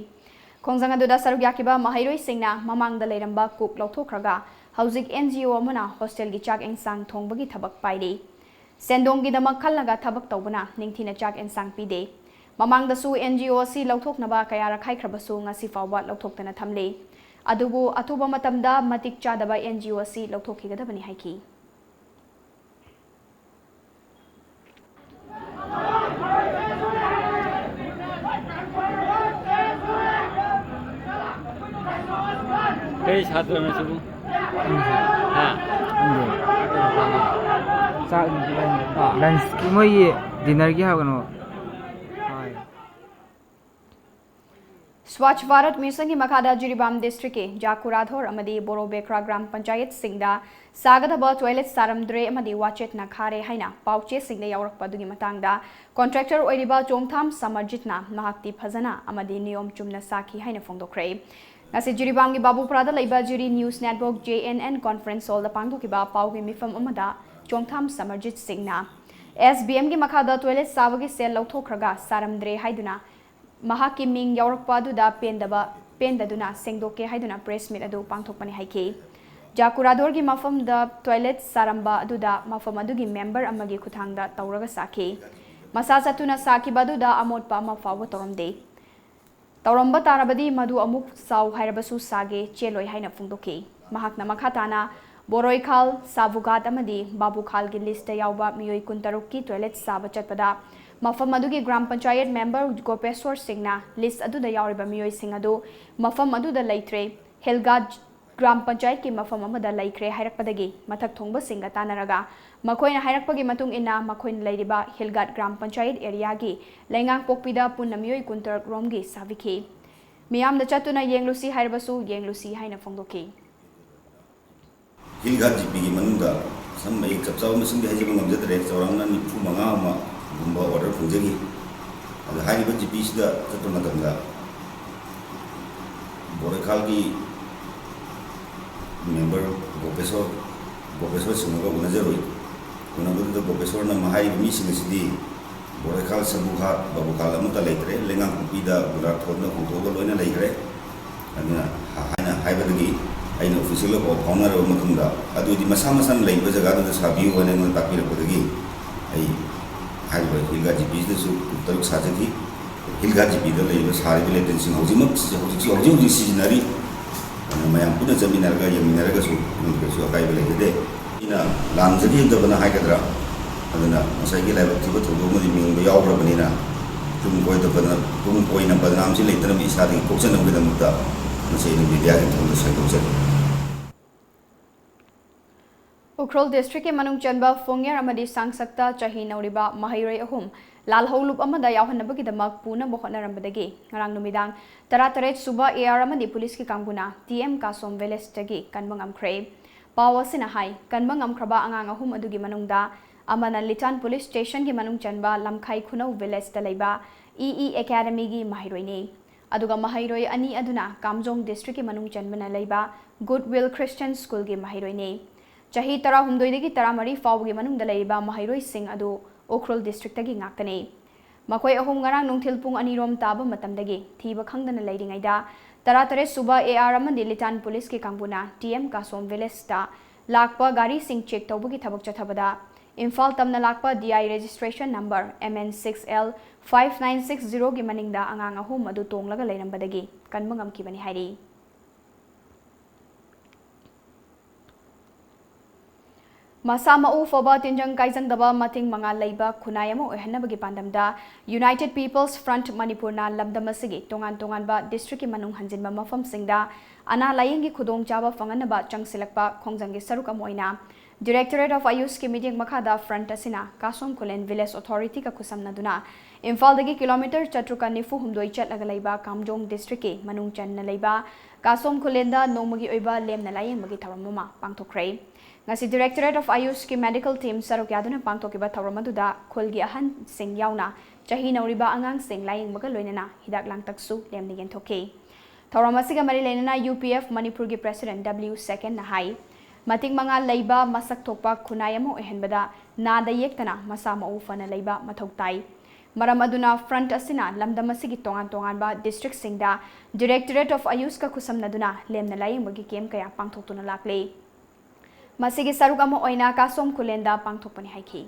ꯈꯣꯡꯖꯪ ꯑꯗꯨꯗ ꯁꯔꯨꯛ ꯌꯥꯈꯤꯕ ꯃꯍꯩꯔꯣꯏꯁꯤꯡꯅ ꯃꯃꯥꯡꯗ ꯂꯩꯔꯝꯕ ꯀꯨꯛ ꯂꯧꯊꯣꯛꯈ꯭ꯔꯒ ꯍꯧꯖꯤꯛ ꯑꯦꯟ ꯖꯤ ꯑꯣ ꯑꯃꯅ ꯍꯣꯁꯇꯦꯜꯒꯤ ꯆꯥꯛ ꯑꯦꯟꯁꯥꯡ ꯊꯣꯡꯕꯒꯤ ꯊꯕꯛ ꯄꯥꯏꯔꯤ꯫ ꯁꯦꯟꯗꯣꯡꯒꯤꯗꯃꯛ ꯈꯜꯂꯒ ꯊꯕꯛ ꯇꯧꯕꯅ ꯅꯤꯡꯊꯤꯅ ꯆꯥꯛ ꯑꯦꯟꯁꯥꯡ ꯄꯤꯗꯦ꯫ ꯃꯃꯥꯡꯗꯁꯨ ꯑꯦꯟ ꯖꯤ ꯑꯣ ꯑꯁꯤ ꯂꯧꯊꯣꯛꯅꯕ ꯀꯌꯥꯔꯛ ꯍꯥꯏꯈ꯭ꯔꯕꯁꯨ ꯉꯁꯤ ꯐꯥꯎꯕ ꯂꯧꯊꯣꯛꯇꯅ ꯊꯝꯂꯤ꯫ ꯑꯗꯨꯕꯨ ꯑꯊꯨꯕ ꯃꯇꯝꯗ ꯃꯇꯤꯛ ꯆꯥꯗꯕ ꯑꯦꯟ ꯖꯤ ꯑꯣ ꯑꯁꯤ ꯂꯧꯊꯣꯛꯈꯤꯒꯗꯕꯅꯤ ꯍꯥꯏꯈꯤ꯫ ꯀꯔꯤ ꯁꯥꯇ꯭ꯔꯅꯣ ꯁꯤꯕꯨ? ꯍꯥ? ꯆꯥꯛ, ꯂꯟꯁꯀꯤ ꯃꯣꯏꯒꯤ ꯗꯤꯅꯔꯒꯤ ꯍꯥꯏꯕ ꯀꯩꯅꯣ? ꯍꯣꯏ꯫ ꯁ꯭ꯋꯥꯆ ꯚꯥꯔꯠ ꯃꯤꯁꯟꯒꯤ ꯃꯈꯥꯗ ꯖꯤꯔꯤꯕꯥꯝ ꯗꯤꯁꯇ꯭ꯔꯤꯛꯀꯤ ꯖꯥꯀꯨꯔꯥꯙꯣꯔ ꯑꯃꯗꯤ ꯕꯣꯔꯣꯕꯦꯈ꯭ꯔꯥ ꯒ꯭ꯔꯥꯝ ꯄꯟꯆꯥꯌꯠꯁꯤꯡꯗ ꯁꯥꯒꯗꯕ ꯇꯣꯏꯂꯦꯠ ꯁꯥꯔꯝꯗ꯭ꯔꯦ ꯑꯃꯗꯤ ꯋꯥꯆꯦꯠꯅ ꯈꯥꯔꯦ ꯍꯥꯏꯅ ꯄꯥꯎ ꯆꯦꯁꯤꯡꯗ ꯌꯥꯎꯔꯛꯄ ꯑꯗꯨꯒꯤ ꯃꯇꯥꯡꯗ ꯀꯣꯟꯇ꯭ꯔꯦꯛꯇꯔ ꯑꯣꯏꯔꯤꯕ ꯆꯣꯡꯊꯥꯝ ꯁꯃꯔꯖꯤꯠꯅ ꯃꯍꯥꯛꯇꯤ ꯐꯖꯅ ꯑꯃꯗꯤ ꯅꯤꯌꯣꯝ ꯆꯨꯝꯅ ꯁꯥꯈꯤ ꯍꯥꯏꯅ ꯐꯣꯡꯗꯣꯛꯈ꯭ꯔꯦ꯫ ꯉꯁꯤ ꯖꯤꯔꯤꯕꯥꯝꯒꯤ ꯕꯥꯕꯨꯄꯨꯔꯥꯗ ꯂꯩꯕ Jiri news network, J N N, conference ꯍꯣꯜꯗ ꯄꯥꯡꯊꯣꯛꯈꯤꯕ ꯄꯥꯎꯒꯤ ꯃꯤꯐꯝ ꯑꯃꯗ ꯆꯣꯡꯊꯥꯝ ꯁꯃꯔꯖꯤꯠ ꯁꯤꯡꯅ ꯑꯦꯁ ꯕꯤ ꯑꯦꯝꯒꯤ ꯃꯈꯥꯗ ꯇꯣꯏꯂꯦꯠ ꯁꯥꯕꯒꯤ ꯁꯦꯜ ꯂꯧꯊꯣꯛꯈ꯭ꯔꯒ ꯁꯥꯔꯝꯗ꯭ꯔꯦ ꯍꯥꯏꯗꯨꯅ ꯃꯍꯥꯛꯀꯤ ꯃꯤꯡ ꯌꯥꯎꯔꯛꯄ ꯑꯗꯨꯗ ꯄꯦꯟꯗꯕ, ꯄꯦꯟꯗꯗꯨꯅ ꯁꯦꯡꯗꯣꯛꯀꯦ ꯍꯥꯏꯗꯨꯅ ꯄ꯭ꯔꯦꯁ ꯃꯤꯠ ꯑꯗꯨ ꯄꯥꯡꯊꯣꯛꯄꯅꯤ ꯍꯥꯏꯈꯤ꯫ ꯖꯥꯀꯨꯔꯥꯗꯣꯔꯒꯤ ꯃꯐꯝꯗ ꯇꯣꯏꯂꯦꯠ ꯁꯥꯔꯝꯕ ꯑꯗꯨꯗ ꯃꯐꯝ ꯑꯗꯨꯒꯤ ꯃꯦꯝꯕꯔ ꯑꯃꯒꯤ ꯈꯨꯠꯊꯥꯡꯗ ꯇꯧꯔꯒ ꯁꯥꯈꯤ꯫ ꯃꯁꯥ ꯆꯠꯇꯨꯅ ꯁꯥꯈꯤꯕ ꯑꯗꯨꯗ ꯑꯃꯣꯠꯄ ꯑꯃ ꯐꯥꯎꯕ ꯇꯧꯔꯝꯗꯦ꯫ ꯇꯧꯔꯝꯕ ꯇꯥꯔꯕꯗꯤ ꯃꯗꯨ ꯑꯃꯨꯛ ꯁꯥꯎ ꯍꯥꯏꯔꯕꯁꯨ ꯁꯥꯒꯦ, ꯆꯦꯜꯂꯣꯏ ꯍꯥꯏꯅ ꯐꯣꯡꯗꯣꯛꯈꯤ꯫ ꯃꯍꯥꯛꯅ ꯃꯈꯥ ꯇꯥꯅ ꯕꯣꯔꯣꯏꯈꯥꯜ, ꯁꯥꯕꯨꯒꯥꯠ ꯑꯃꯗꯤ ꯕꯥꯕꯨꯈꯥꯜꯒꯤ ꯂꯤꯁꯇ ꯌꯥꯎꯕ ꯃꯤꯑꯣꯏ ꯀꯨꯟꯇꯔꯨꯛꯀꯤ ꯇꯣꯏꯂꯦꯠ ꯁꯥꯕ ꯆꯠꯄꯗ ꯃꯐꯝ ꯑꯗꯨꯒꯤ ꯒ꯭ꯔꯥꯝ ꯄꯟꯆꯥꯌꯠ ꯃꯦꯝꯕꯔ ꯒꯣꯄꯦꯁꯣꯔ ꯁꯤꯡꯅ ꯂꯤꯁ ꯑꯗꯨꯗ ꯌꯥꯎꯔꯤꯕ ꯃꯤꯑꯣꯏꯁꯤꯡ ꯑꯗꯨ ꯃꯐꯝ ꯑꯗꯨꯗ ꯂꯩꯇ꯭ꯔꯦ, ꯍꯤꯜꯒꯥꯠ ꯒ꯭ꯔꯥꯝ ꯄꯟꯆꯥꯌꯠꯀꯤ ꯃꯐꯝ ꯑꯃꯗ ꯂꯩꯈ꯭ꯔꯦ ꯍꯥꯏꯔꯛꯄꯗꯒꯤ ꯃꯊꯛ ꯊꯣꯡꯕꯁꯤꯡꯒ ꯇꯥꯟꯅꯔꯒ ꯃꯈꯣꯏꯅ ꯍꯥꯏꯔꯛꯄꯒꯤ ꯃꯇꯨꯡ ꯏꯟꯅ ꯃꯈꯣꯏꯅ ꯂꯩꯔꯤꯕ ꯍꯤꯜꯒꯥꯠ ꯒ꯭ꯔꯥꯝ ꯄꯟꯆꯥꯌꯠ ꯑꯦꯔꯤꯌꯥꯒꯤ ꯂꯩꯉꯥꯛꯄꯣꯛꯄꯤꯗ ꯄꯨꯟꯅ ꯃꯤꯑꯣꯏ ꯀꯨꯟꯇꯔꯨꯛ ꯔꯣꯝꯒꯤ ꯁꯥꯕꯤꯈꯤ꯫ ꯃꯤꯌꯥꯝꯗ ꯆꯠꯇꯨꯅ ꯌꯦꯡꯂꯨꯁꯤ ꯍꯥꯏꯔꯕꯁꯨ ꯌꯦꯡꯂꯨꯁꯤ ꯍꯥꯏꯅ ꯐꯣꯡꯗꯣꯛꯈꯤ꯫ ꯍꯤꯜꯒꯥꯠ ꯖꯤꯄꯤꯒꯤ ꯃꯅꯨꯡꯗ ꯁꯝ ꯑꯩ ꯆꯞ ꯆꯥꯕ ꯃꯁꯤꯡꯗꯤ ꯍꯥꯏꯖꯕ ꯉꯝꯖꯗ꯭ꯔꯦ, ꯆꯥꯎꯔꯥꯛꯅ ꯅꯤꯐꯨ ꯃꯉꯥ ꯑꯃꯒꯨꯝꯕ ꯑꯣꯔꯗꯔ ꯐꯪꯖꯈꯤ꯫ ꯑꯗ ꯍꯥꯏꯔꯤꯕ ꯖꯤꯄꯤꯁꯤꯗ ꯆꯠꯄ ꯃꯇꯝꯗ ꯕꯣꯔꯩꯈꯥꯜꯒꯤ ꯃꯦꯝꯕꯔ ꯒꯣꯄꯦꯁꯣꯔ, ꯒꯣꯄꯦꯁꯣꯔ ꯁꯤꯡꯍꯒ ꯎꯅꯖꯔꯨꯏ꯫ ꯎꯅꯕꯗꯨꯗ ꯒꯣꯄꯦꯁꯣꯔꯅ ꯍꯥꯏꯔꯤꯕ ꯃꯤꯁꯤꯡ ꯑꯁꯤꯗꯤ ꯕꯣꯔꯩꯈꯥꯜ, ꯁꯕꯨꯈꯥꯠ, ꯕꯥꯕꯨꯈꯥꯜ ꯑꯃꯠꯇ ꯂꯩꯇ꯭ꯔꯦ, ꯂꯩꯉꯥꯛꯄꯣꯛꯄꯤꯗ ꯒꯨꯂꯥꯔꯊꯣꯟꯗ ꯍꯣꯡꯗꯣꯛꯑꯒ ꯂꯣꯏꯅ ꯂꯩꯈ꯭ꯔꯦ꯫ ꯑꯗꯨꯅ ꯍꯥꯏꯅ ꯍꯥꯏꯕꯗꯒꯤ ꯑꯩꯅ ꯑꯣꯐꯤꯁꯤꯌꯦꯜꯒ ꯄꯥꯎ ꯐꯥꯎꯅꯔꯕ ꯃꯇꯨꯡꯗ, ꯑꯗꯨꯗꯤ ꯃꯁꯥ ꯃꯁꯥꯅ ꯂꯩꯕ ꯖꯒꯥꯗꯨꯗ ꯁꯥꯕꯤꯌꯨ ꯍꯥꯏꯅ ꯑꯩꯉꯣꯟꯗ ꯇꯥꯛꯄꯤꯔꯛꯄꯗꯒꯤ ꯑꯩ ꯍꯥꯏꯔꯤꯕ ꯍꯤꯜꯒꯥ ꯖꯤꯄꯤꯁꯤꯗꯁꯨ ꯇꯔꯨꯛ ꯁꯥꯖꯈꯤ꯫ ꯍꯤꯜꯒꯥ ꯖꯤꯄꯤꯗ ꯂꯩꯔꯤꯕ ꯁꯥꯔꯤꯕ ꯂꯦꯇ꯭ꯔꯤꯟꯁꯤꯡ ꯍꯧꯖꯤꯛꯃꯛ ꯁꯤ-, ꯍꯧꯖꯤꯛꯁꯨ, ꯍꯧꯖꯤꯛ ꯍꯧꯖꯤꯛ ꯁꯤꯖꯤꯟꯅꯔꯤ꯫ ꯑꯗꯨꯅ ꯃꯌꯥꯝ ꯄꯨꯟꯅ ꯆꯠꯃꯤꯟꯅꯔꯒ ꯌꯦꯡꯃꯤꯟꯅꯔꯒꯁꯨ ꯑꯗꯨꯝ ꯀꯩꯁꯨ ꯑꯀꯥꯏꯕ ꯂꯩꯖꯗꯦ꯫ ꯑꯩꯅ ꯂꯥꯟꯖꯈꯤꯗꯕꯅ ꯍꯥꯏꯒꯗ꯭ꯔꯥ, ꯑꯗꯨꯅ ꯉꯁꯥꯏꯒꯤ ꯂꯥꯏꯕꯛ ꯊꯤꯕ ꯊꯧꯗꯣꯛ ꯑꯃꯗꯤ ꯃꯤꯡꯗꯣ ꯌꯥꯎꯈ꯭ꯔꯕꯅꯤꯅ ꯇꯨꯡ ꯀꯣꯏꯗ ꯕꯗꯅꯥꯝ, ꯇꯨꯡ ꯀꯣꯏꯅ ꯕꯗꯅꯥꯝꯁꯤ ꯂꯩꯇꯅꯕ ꯏꯁꯥꯗꯒꯤ ꯀꯣꯛꯆꯅꯕꯒꯤꯗꯃꯛꯇ ꯉꯁꯤ ꯑꯩꯅ ꯃꯤꯗꯤꯌꯥꯒꯤ ꯃꯐꯝꯗ ꯁꯟꯗꯣꯛꯆꯔꯤ꯫ ꯎꯈ꯭ꯔꯨꯜ ꯗꯤꯁꯇ꯭ꯔꯤꯛꯀꯤ ꯃꯅꯨꯡ ꯆꯟꯕ ꯐꯣꯡꯌꯔ ꯑꯃꯗꯤ ꯁꯥꯡꯁꯛꯇ ꯆꯍꯤ ꯅꯧꯔꯤꯕ ꯃꯍꯩꯔꯣꯏ ꯑꯍꯨꯝ ꯂꯥꯜꯍꯧꯂꯨꯞ ꯑꯃꯗ ꯌꯥꯎꯍꯟꯅꯕꯒꯤꯗꯃꯛ ꯄꯨꯅꯕ ꯍꯣꯠꯅꯔꯝꯕꯗꯒꯤ ꯉꯔꯥꯡ ꯅꯨꯃꯤꯗꯥꯡ ꯇꯔꯥꯇꯔꯦꯠ ꯁꯨꯕ ꯑꯦ ꯑꯥꯔ ꯑꯃꯗꯤ ꯄꯨꯂꯤꯁꯀꯤ ꯀꯥꯡꯕꯨꯅ ꯇꯤ ꯑꯦꯝ ꯀꯥꯁꯣꯝ ꯚꯤꯂꯦꯖꯇꯒꯤ ꯀꯟꯕ ꯉꯝꯈ꯭ꯔꯦ꯫ ꯄꯥꯎ ꯑꯁꯤꯅ ꯍꯥꯏ, ꯀꯟꯕ ꯉꯝꯈ꯭ꯔꯕ ꯑꯉꯥꯡ ꯑꯍꯨꯝ ꯑꯗꯨꯒꯤ ꯃꯅꯨꯡꯗ ꯑꯃꯅ ꯂꯤꯇꯥꯟ ꯄꯨꯂꯤꯁ ꯁ꯭ꯇꯦꯁꯟꯒꯤ ꯃꯅꯨꯡ ꯆꯟꯕ ꯂꯝꯈꯥꯏ ꯈꯨꯅꯧ ꯚꯤꯂꯦꯖꯇ ꯂꯩꯕ ꯏ ꯏ ꯑꯦꯀꯥꯗꯃꯤꯒꯤ ꯃꯍꯩꯔꯣꯏꯅꯤ꯫ ꯑꯗꯨꯒ ꯃꯍꯩꯔꯣꯏ ꯑꯅꯤ ꯑꯗꯨꯅ ꯀꯥꯝꯖꯣꯡ ꯗꯤꯁꯇ꯭ꯔꯤꯛꯀꯤ ꯃꯅꯨꯡ ꯆꯟꯕꯅ ꯂꯩꯕ ꯒꯨꯗ ꯋꯤꯜ ꯈ꯭ꯔꯤꯁꯇꯤꯌꯟ ꯁ꯭ꯀꯨꯜꯒꯤ ꯃꯍꯩꯔꯣꯏꯅꯤ꯫ ꯆꯍꯤ ꯇꯔꯥꯍꯨꯝꯗꯣꯏꯗꯒꯤ ꯇꯔꯥꯃꯔꯤ ꯐꯥꯎꯕꯒꯤ ꯃꯅꯨꯡꯗ ꯂꯩꯔꯤꯕ ꯃꯍꯩꯔꯣꯏꯁꯤꯡ ꯑꯗꯨ ꯎꯈ꯭ꯔꯨꯜ ꯗꯤꯁꯇ꯭ꯔꯤꯛꯇꯒꯤ ꯉꯥꯛꯇꯅꯤ꯫ ꯃꯈꯣꯏ ꯑꯍꯨꯝ ꯉꯔꯥꯡ ꯅꯨꯡꯊꯤꯜ ꯄꯨꯡ ꯑꯅꯤꯔꯣꯝ ꯇꯥꯕ ꯃꯇꯝꯗꯒꯤ ꯊꯤꯕ ꯈꯪꯗꯅ ꯂꯩꯔꯤꯉꯩꯗ, ꯇꯔꯥꯇꯔꯦꯠ ꯁꯨꯕ ꯑꯦ ꯑꯥꯔ ꯑꯃꯗꯤ ꯂꯤꯇꯥꯟ ꯄꯨꯂꯤꯁꯀꯤ ꯀꯥꯡꯕꯨꯅ ꯇꯤ ꯑꯦꯝ ꯀꯥꯁꯣꯝ ꯚꯤꯂꯦꯖꯇ ꯂꯥꯛꯄ ꯒꯥꯔꯤꯁꯤꯡ ꯆꯦꯛ ꯇꯧꯕꯒꯤ ꯊꯕꯛ ꯆꯠꯊꯕꯗ, ꯏꯝꯐꯥꯜ ꯇꯝꯅ ꯂꯥꯛꯄ D I registration number M N six L five nine six ꯖꯤꯔꯣꯒꯤ ꯃꯅꯤꯡꯗ ꯑꯉꯥꯡ ꯑꯍꯨꯝ ꯑꯗꯨ ꯇꯣꯡꯂꯒ ꯂꯩꯔꯝꯕꯗꯒꯤ ꯀꯟꯕ ꯉꯝꯈꯤꯕꯅꯤ ꯍꯥꯏꯔꯤ꯫ ꯃꯁꯥ ꯃꯎ ꯐꯕ, ꯇꯤꯟꯖꯪ ꯀꯥꯏꯖꯪꯗꯕ, ꯃꯇꯤꯡ ꯃꯉꯥ ꯂꯩꯕ ꯈꯨꯟꯅꯥꯏ ꯑꯃ ꯑꯣꯏꯍꯟꯅꯕꯒꯤ ꯄꯥꯟꯗꯝꯗ United People's Front ꯃꯅꯤꯄꯨꯔꯅ ꯂꯝꯗꯝ ꯑꯁꯤꯒꯤ ꯇꯣꯉꯥꯟ ꯇꯣꯉꯥꯟꯕ districtꯀꯤ ꯃꯅꯨꯡ ꯍꯟꯖꯤꯟꯕ ꯃꯐꯝꯁꯤꯡꯗ ꯑꯅꯥ ꯂꯥꯌꯦꯡꯒꯤ ꯈꯨꯗꯣꯡꯆꯥꯕ ꯐꯪꯍꯟꯅꯕ ꯆꯪꯁꯤꯜꯂꯛꯄ ꯈꯣꯡꯖꯪꯒꯤ ꯁꯔꯨꯛ ꯑꯃ ꯑꯣꯏꯅ Directorate of AYUSꯀꯤ ꯃꯤꯠꯌꯦꯡ ꯃꯈꯥꯗ Front ꯑꯁꯤꯅ ꯀꯥꯁꯣꯝ ꯈꯨꯂꯦꯟ Village Authorityꯒ ꯈꯨꯠꯁꯝꯅꯗꯨꯅ ꯏꯝꯐꯥꯜꯗꯒꯤ ꯀꯤꯂꯣꯃꯤꯇꯔ ꯆꯥꯇ꯭ꯔꯨꯛꯀ ꯅꯤꯐꯨ ꯍꯨꯝꯗꯣꯏ ꯆꯠꯂꯒ ꯂꯩꯕ ꯀꯥꯝꯖꯣꯡ districtꯀꯤ ꯃꯅꯨꯡ ꯆꯟꯅ ꯂꯩꯕ ꯀꯥꯁꯣꯝ ꯈꯨꯂꯦꯟꯗ ꯅꯣꯡꯃꯒꯤ ꯑꯣꯏꯕ ꯂꯦꯝꯅ ꯂꯥꯌꯦꯡꯕꯒꯤ ꯊꯧꯔꯝ ꯑꯃ ꯄꯥꯡꯊꯣꯛꯈ꯭ꯔꯦ꯫ ꯉꯁꯤ Directorate of AYUSꯀꯤ medical team ꯁꯔꯨꯛ ꯌꯥꯗꯨꯅ ꯄꯥꯡꯊꯣꯛꯈꯤꯕ ꯊꯧꯔꯝ ꯑꯗꯨꯗ ꯈꯨꯜꯒꯤ ꯑꯍꯟꯁꯤꯡ ꯌꯥꯎꯅ ꯆꯍꯤ ꯅꯧꯔꯤꯕ ꯑꯉꯥꯡꯁꯤꯡ ꯂꯥꯌꯦꯡꯕꯒ ꯂꯣꯏꯅꯅ ꯍꯤꯗꯥꯛ ꯂꯥꯡꯊꯛꯁꯨ ꯂꯦꯝꯅ ꯌꯦꯟꯊꯣꯛꯈꯤ꯫ ꯊꯧꯔꯝ ꯑꯁꯤꯒ ꯃꯔꯤ ꯂꯩꯅꯅ UPF ꯃꯅꯤꯄꯨꯔꯒꯤ President W ꯁꯦꯀꯦꯟꯅ ꯍꯥꯏ, ꯃꯇꯤꯛ ꯃꯉꯥ ꯂꯩꯕ ꯃꯁꯛ ꯊꯣꯛꯄ ꯈꯨꯟꯅꯥꯏ ꯑꯃ ꯑꯣꯏꯍꯟꯕꯗ ꯅꯥꯗ ꯌꯦꯛꯇꯅ ꯃꯁꯥ ꯃꯎ ꯐꯅ ꯂꯩꯕ ꯃꯊꯧ ꯇꯥꯏ꯫ ꯃꯔꯝ ꯑꯗꯨꯅ Front ꯑꯁꯤꯅ ꯂꯝꯗꯝ ꯑꯁꯤꯒꯤ ꯇꯣꯉꯥꯟ ꯇꯣꯉꯥꯟꯕ districtꯁꯤꯡꯗ Directorate of AYUSꯀ ꯈꯨꯠꯁꯝꯅꯗꯨꯅ ꯂꯦꯝꯅ ꯂꯥꯌꯦꯡꯕꯒꯤ camp ꯀꯌꯥ ꯄꯥꯡꯊꯣꯛꯇꯨꯅ ꯂꯥꯛꯂꯤ꯫ ꯃꯁꯤꯒꯤ ꯁꯔꯨꯛ ꯑꯃ ꯑꯣꯏꯅ ꯀꯥꯁꯣꯝ ꯈꯨꯂꯦꯟꯗ ꯄꯥꯡꯊꯣꯛꯄꯅꯤ ꯍꯥꯏꯈꯤ꯫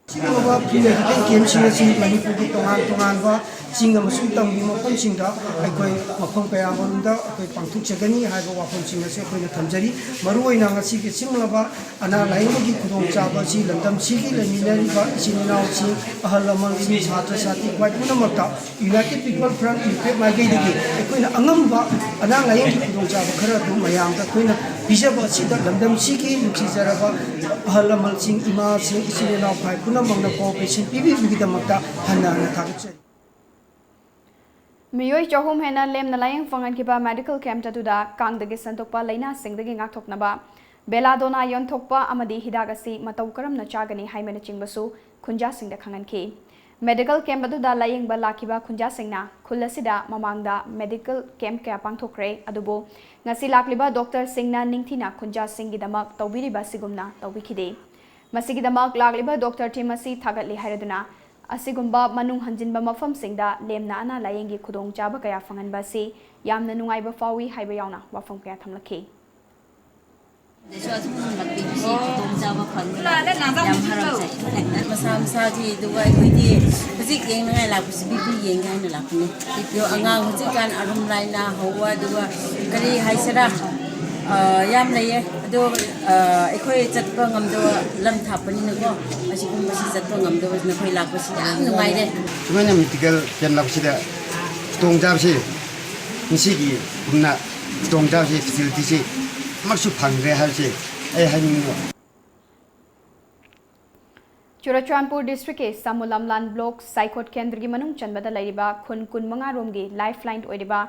ꯑꯁꯤꯒꯨꯝꯂꯕ free medical campꯁꯤꯡ ꯑꯁꯤ ꯃꯅꯤꯄꯨꯔꯒꯤ ꯇꯣꯉꯥꯟ ꯇꯣꯉꯥꯟꯕ ꯆꯤꯡ ꯑꯃꯁꯨꯡ ꯇꯝꯒꯤ ꯃꯐꯝꯁꯤꯡꯗ ꯑꯩꯈꯣꯏ ꯃꯐꯝ ꯀꯌꯥꯃꯔꯨꯝꯗ ꯑꯩꯈꯣꯏ ꯄꯥꯡꯊꯣꯛꯆꯒꯅꯤ ꯍꯥꯏꯕ ꯋꯥꯐꯝꯁꯤꯡ ꯑꯁꯤ ꯑꯩꯈꯣꯏꯅ ꯊꯝꯖꯔꯤ꯫ ꯃꯔꯨꯑꯣꯏꯅ ꯉꯁꯤꯒꯤ ꯑꯁꯤꯒꯨꯝꯂꯕ ꯑꯅꯥ ꯂꯥꯌꯦꯡꯕꯒꯤ ꯈꯨꯗꯣꯡꯆꯥꯕ ꯑꯁꯤ ꯂꯝꯗꯝꯁꯤꯒꯤ ꯂꯩꯃꯤꯟꯅꯔꯤꯕ ꯏꯆꯤꯟ ꯏꯅꯥꯎꯁꯤꯡ, ꯑꯍꯜ ꯂꯃꯟꯁꯤꯡ, ꯁꯥꯇ꯭ꯔ ꯁꯥꯇ꯭ꯔꯤ ꯈ꯭ꯋꯥꯏ ꯄꯨꯝꯅꯃꯛꯇ United People Front UPF ꯃꯥꯏꯀꯩꯗꯒꯤ ꯑꯩꯈꯣꯏꯅ ꯑꯉꯝꯕ ꯑꯅꯥ ꯂꯥꯌꯦꯡꯒꯤ ꯈꯨꯗꯣꯡꯆꯥꯕ ꯈꯔ ꯑꯗꯨ ꯃꯌꯥꯝꯗ ꯑꯩꯈꯣꯏꯅ ꯄꯤꯖꯕ ꯑꯁꯤꯗ ꯂꯝꯗꯝꯁꯤꯒꯤ ꯅꯨꯡꯁꯤꯖꯔꯕ ꯑꯍꯜ ꯂꯃꯟꯁꯤꯡ, ꯏꯃꯥꯁꯤꯡ, ꯏꯆꯤꯟ ꯏꯅꯥꯎ ꯈ꯭ꯋꯥꯏ ꯄꯨꯝꯅꯃꯛꯅ cooperation ꯄꯤꯕꯤꯕꯒꯤꯗꯃꯛꯇ ꯍꯟꯅ ꯍꯟꯅ ꯊꯥꯒꯠꯆꯔꯤ꯫ ꯃꯤꯑꯣꯏ ꯆꯍꯨꯝ ꯍꯦꯟꯅ ꯂꯦꯝꯅ ꯂꯥꯌꯦꯡ ꯐꯪꯍꯟꯈꯤꯕ medical camp ꯑꯗꯨꯗ ꯀꯥꯡꯗꯒꯤ ꯁꯟꯗꯣꯛꯄ ꯂꯥꯏꯅꯥꯁꯤꯡꯗꯒꯤ ꯉꯥꯛꯊꯣꯛꯅꯕ belladonna ꯌꯣꯟꯊꯣꯛꯄ ꯑꯃꯗꯤ ꯍꯤꯗꯥꯛ ꯑꯁꯤ ꯃꯇꯧ ꯀꯔꯝꯅ ꯆꯥꯒꯅꯤ ꯍꯥꯏꯕꯅꯆꯤꯡꯕꯁꯨ ꯈꯨꯟꯖꯥꯁꯤꯡꯗ ꯈꯪꯍꯟꯈꯤ꯫ Medical camp ꯑꯗꯨꯗ ꯂꯥꯌꯦꯡꯕ ꯂꯥꯛꯈꯤꯕ ꯈꯨꯟꯖꯥꯁꯤꯡꯅ ꯈꯨꯜ ꯑꯁꯤꯗ ꯃꯃꯥꯡꯗ medical camp ꯀꯌꯥ ꯄꯥꯡꯊꯣꯛꯈ꯭ꯔꯦ, ꯑꯗꯨꯕꯨ ꯉꯁꯤ ꯂꯥꯛꯂꯤꯕ doctorꯁꯤꯡꯅ ꯅꯤꯡꯊꯤꯅ ꯈꯨꯟꯖꯥꯁꯤꯡꯒꯤꯗꯃꯛ ꯇꯧꯕꯤꯔꯤꯕ ꯑꯁꯤꯒꯨꯝꯅ ꯇꯧꯕꯤꯈꯤꯗꯦ꯫ ꯃꯁꯤꯒꯤꯗꯃꯛ ꯂꯥꯛꯂꯤꯕ doctor team ꯑꯁꯤ ꯊꯥꯒꯠꯂꯤ ꯍꯥꯏꯔꯗꯨꯅ, ꯑꯁꯤꯒꯨꯝꯕ ꯃꯅꯨꯡ ꯍꯟꯖꯤꯟꯕ ꯃꯐꯝꯁꯤꯡꯗ ꯂꯦꯝꯅ ꯑꯅꯥ ꯂꯥꯌꯦꯡꯒꯤ ꯈꯨꯗꯣꯡꯆꯥꯕ ꯀꯌꯥ ꯐꯪꯍꯟꯕ ꯑꯁꯤ ꯌꯥꯝꯅ ꯅꯨꯡꯉꯥꯏꯕ ꯐꯥꯎꯏ ꯍꯥꯏꯕ ꯌꯥꯎꯅ ꯋꯥꯐꯝ ꯀꯌꯥ ꯊꯝꯂꯛꯈꯤ꯫ ꯑꯗꯁꯨ ꯑꯗꯨꯒꯨꯝꯕ ꯄꯤꯕꯁꯤ ꯈꯨꯗꯣꯡꯆꯥꯕ ꯐꯪꯕ ꯌꯥꯝ ꯍꯔꯥꯎꯖꯩ꯫ ꯃꯁꯥ ꯃꯁꯥꯒꯤ, ꯑꯗꯨꯒ ꯑꯩꯈꯣꯏꯗꯤ ꯍꯧꯖꯤꯛ ꯌꯦꯡꯅꯉꯥꯏ ꯂꯥꯛꯄꯁꯤ BP ꯌꯦꯡꯒꯦ ꯍꯥꯏꯅ ꯂꯥꯛꯄꯅꯤ꯫ ꯑꯗꯣ ꯑꯉꯥꯡ ꯍꯧꯖꯤꯛꯀꯥꯟ ꯑꯔꯨꯝ ꯂꯥꯏꯅꯥ ꯍꯧꯕ, ꯑꯗꯨꯒ ꯀꯔꯤ ꯍꯥꯏꯁꯤꯔꯥ, ꯑ, ꯌꯥꯝ ꯂꯩꯌꯦ꯫ ꯑꯗꯣ, ꯑ, ꯑꯩꯈꯣꯏ ꯆꯠꯄ ꯉꯝꯗꯕ, ꯂꯝ ꯊꯥꯞꯄꯅꯤꯅꯀꯣ, ꯑꯁꯤꯒꯨꯝꯕꯁꯤ ꯆꯠꯄ ꯉꯝꯗꯕꯁꯤꯅ ꯑꯩꯈꯣꯏ ꯂꯥꯛꯄꯁꯤ ꯌꯥꯝ ꯅꯨꯡꯉꯥꯏꯔꯦ꯫ ꯁꯨꯃꯥꯏꯅ ꯃꯦꯗꯤꯀꯦꯜ ꯀꯦꯝꯞ ꯂꯥꯛꯄꯁꯤꯗ ꯈꯨꯗꯣꯡꯆꯥꯕꯁꯤ, ꯉꯁꯤꯒꯤ ꯒꯨꯝꯅ ꯈꯨꯗꯣꯡꯆꯥꯕꯁꯤ, ꯐꯦꯁꯤꯂꯤꯇꯤꯁꯤ ꯑꯃꯁꯨ ꯐꯪꯗ꯭ꯔꯦ ꯍꯥꯏꯕꯁꯤ ꯑꯩ ꯍꯥꯏꯅꯤꯡꯉꯤ꯫ ꯆꯨꯔꯆꯥꯟꯄꯨꯔ ꯗꯤꯁꯇ꯭ꯔꯤꯛꯀꯤ ꯁꯃꯨꯂꯝꯂꯥꯟ ꯕ꯭ꯂꯣꯛ ꯁꯥꯏꯈꯣꯠ ꯀꯦꯟꯗ꯭ꯔꯒꯤ ꯃꯅꯨꯡ ꯆꯟꯕꯗ ꯂꯩꯔꯤꯕ ꯈꯨꯟ ꯀꯨꯟꯃꯉꯥ ꯔꯣꯝꯒꯤ ꯂꯥꯏꯐ ꯂꯥꯏꯟ ꯑꯣꯏꯔꯤꯕ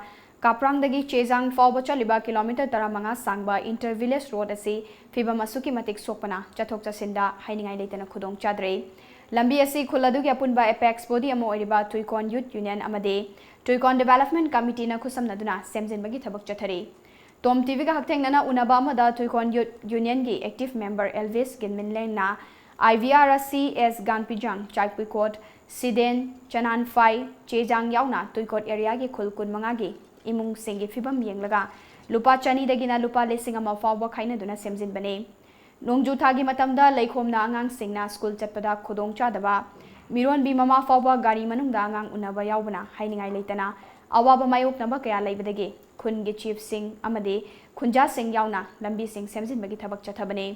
ꯀꯥꯄ꯭ꯔꯥꯡꯗꯒꯤ ꯆꯦꯖꯥꯡ ꯐꯥꯎꯕ ꯆꯠꯂꯤꯕ ꯀꯤꯂꯣꯃꯤꯇꯔ ꯇꯔꯥꯃꯉꯥ ꯁꯥꯡꯕ ꯏꯟꯇꯔ ꯚꯤꯂꯦꯖ ꯔꯣꯗ ꯑꯁꯤ ꯐꯤꯕꯝ ꯑꯁꯨꯛꯀꯤ ꯃꯇꯤꯛ ꯁꯣꯛꯄꯅ ꯆꯠꯊꯣꯛ ꯆꯠꯁꯤꯟꯗ ꯍꯥꯏꯅꯤꯡꯉꯥꯏ ꯂꯩꯇꯅ ꯈꯨꯗꯣꯡ ꯆꯥꯗ꯭ꯔꯦ꯫ ꯂꯝꯕꯤ ꯑꯁꯤ ꯈꯨꯜ ꯑꯗꯨꯒꯤ ꯑꯄꯨꯟꯕ ꯑꯦꯄꯦꯛꯁ ꯕꯣꯗꯤ ꯑꯃ ꯑꯣꯏꯔꯤꯕ ꯇꯨꯏꯀꯣꯟ ꯌꯨꯠ ꯌꯨꯅꯤꯌꯟ ꯑꯃꯗꯤ ꯇꯨꯏꯀꯣꯟ ꯗꯤꯚꯦꯂꯞꯃꯦꯟ ꯀꯃꯤꯇꯤꯅ ꯈꯨꯠꯁꯝꯅꯗꯨꯅ ꯁꯦꯝꯖꯤꯟꯕꯒꯤ ꯊꯕꯛ ꯆꯠꯊꯔꯤ꯫ ꯇꯣꯝ ꯇꯤꯚꯤꯒ ꯍꯛꯊꯦꯡꯅꯅ ꯎꯅꯕ ꯑꯃꯗ ꯇꯨꯏꯀꯣꯟ ꯌꯨꯠ ꯌꯨꯅꯤꯌꯟꯒꯤ ꯑꯦꯛꯇꯤꯚ ꯃꯦꯝꯕꯔ ꯑꯦꯜꯚꯤꯁ ꯒꯤꯟꯃꯤꯟꯂꯦꯟꯅ ꯑꯥꯏ ꯚꯤ ꯑꯥꯔ ꯁꯤ ꯑꯦꯁ ꯒꯥꯟꯄꯤꯖꯥꯡ, ꯆꯥꯏꯄꯨꯏꯀꯣꯠ, ꯁꯤꯗꯦꯟ, ꯆꯅꯥꯟꯐꯥꯏ, ꯆꯦꯖꯥꯡ ꯌꯥꯎꯅ ꯇꯨꯏꯀꯣꯠ ꯑꯦꯔꯤꯌꯥꯒꯤ ꯈꯨꯜ ꯀꯨꯟꯃꯉꯥꯒꯤ ꯏꯃꯨꯡꯁꯤꯡꯒꯤ ꯐꯤꯕꯝ ꯌꯦꯡꯂꯒ ꯂꯨꯄꯥ ꯆꯅꯤꯗꯒꯤꯅ ꯂꯨꯄꯥ ꯂꯤꯁꯤꯡ ꯑꯃ ꯐꯥꯎꯕ ꯈꯥꯏꯅꯗꯨꯅ ꯁꯦꯝꯖꯤꯟꯕꯅꯤ꯫ ꯅꯣꯡꯖꯨ ꯊꯥꯒꯤ ꯃꯇꯝꯗ ꯂꯩꯈꯣꯝꯅ ꯑꯉꯥꯡꯁꯤꯡꯅ ꯁ꯭ꯀꯨꯜ ꯆꯠꯄꯗ ꯈꯨꯗꯣꯡꯆꯥꯗꯕ, ꯃꯤꯔꯣꯟꯕꯤ ꯃꯃꯥ ꯐꯥꯎꯕ ꯒꯥꯔꯤ ꯃꯅꯨꯡꯗ ꯑꯉꯥꯡ ꯎꯅꯕ ꯌꯥꯎꯕꯅ ꯍꯥꯏꯅꯤꯡꯉꯥꯏ ꯂꯩꯇꯅ ꯑꯋꯥꯕ ꯃꯥꯌꯣꯛꯅꯕ ꯀꯌꯥ ꯂꯩꯕꯗꯒꯤ ꯈꯨꯟꯒꯤ ꯆꯤꯐꯁꯤꯡ ꯑꯃꯗꯤ ꯈꯨꯟꯖꯥꯁꯤꯡ ꯌꯥꯎꯅ ꯂꯝꯕꯤꯁꯤꯡ ꯁꯦꯝꯖꯤꯟꯕꯒꯤ ꯊꯕꯛ ꯆꯠꯊꯕꯅꯤ꯫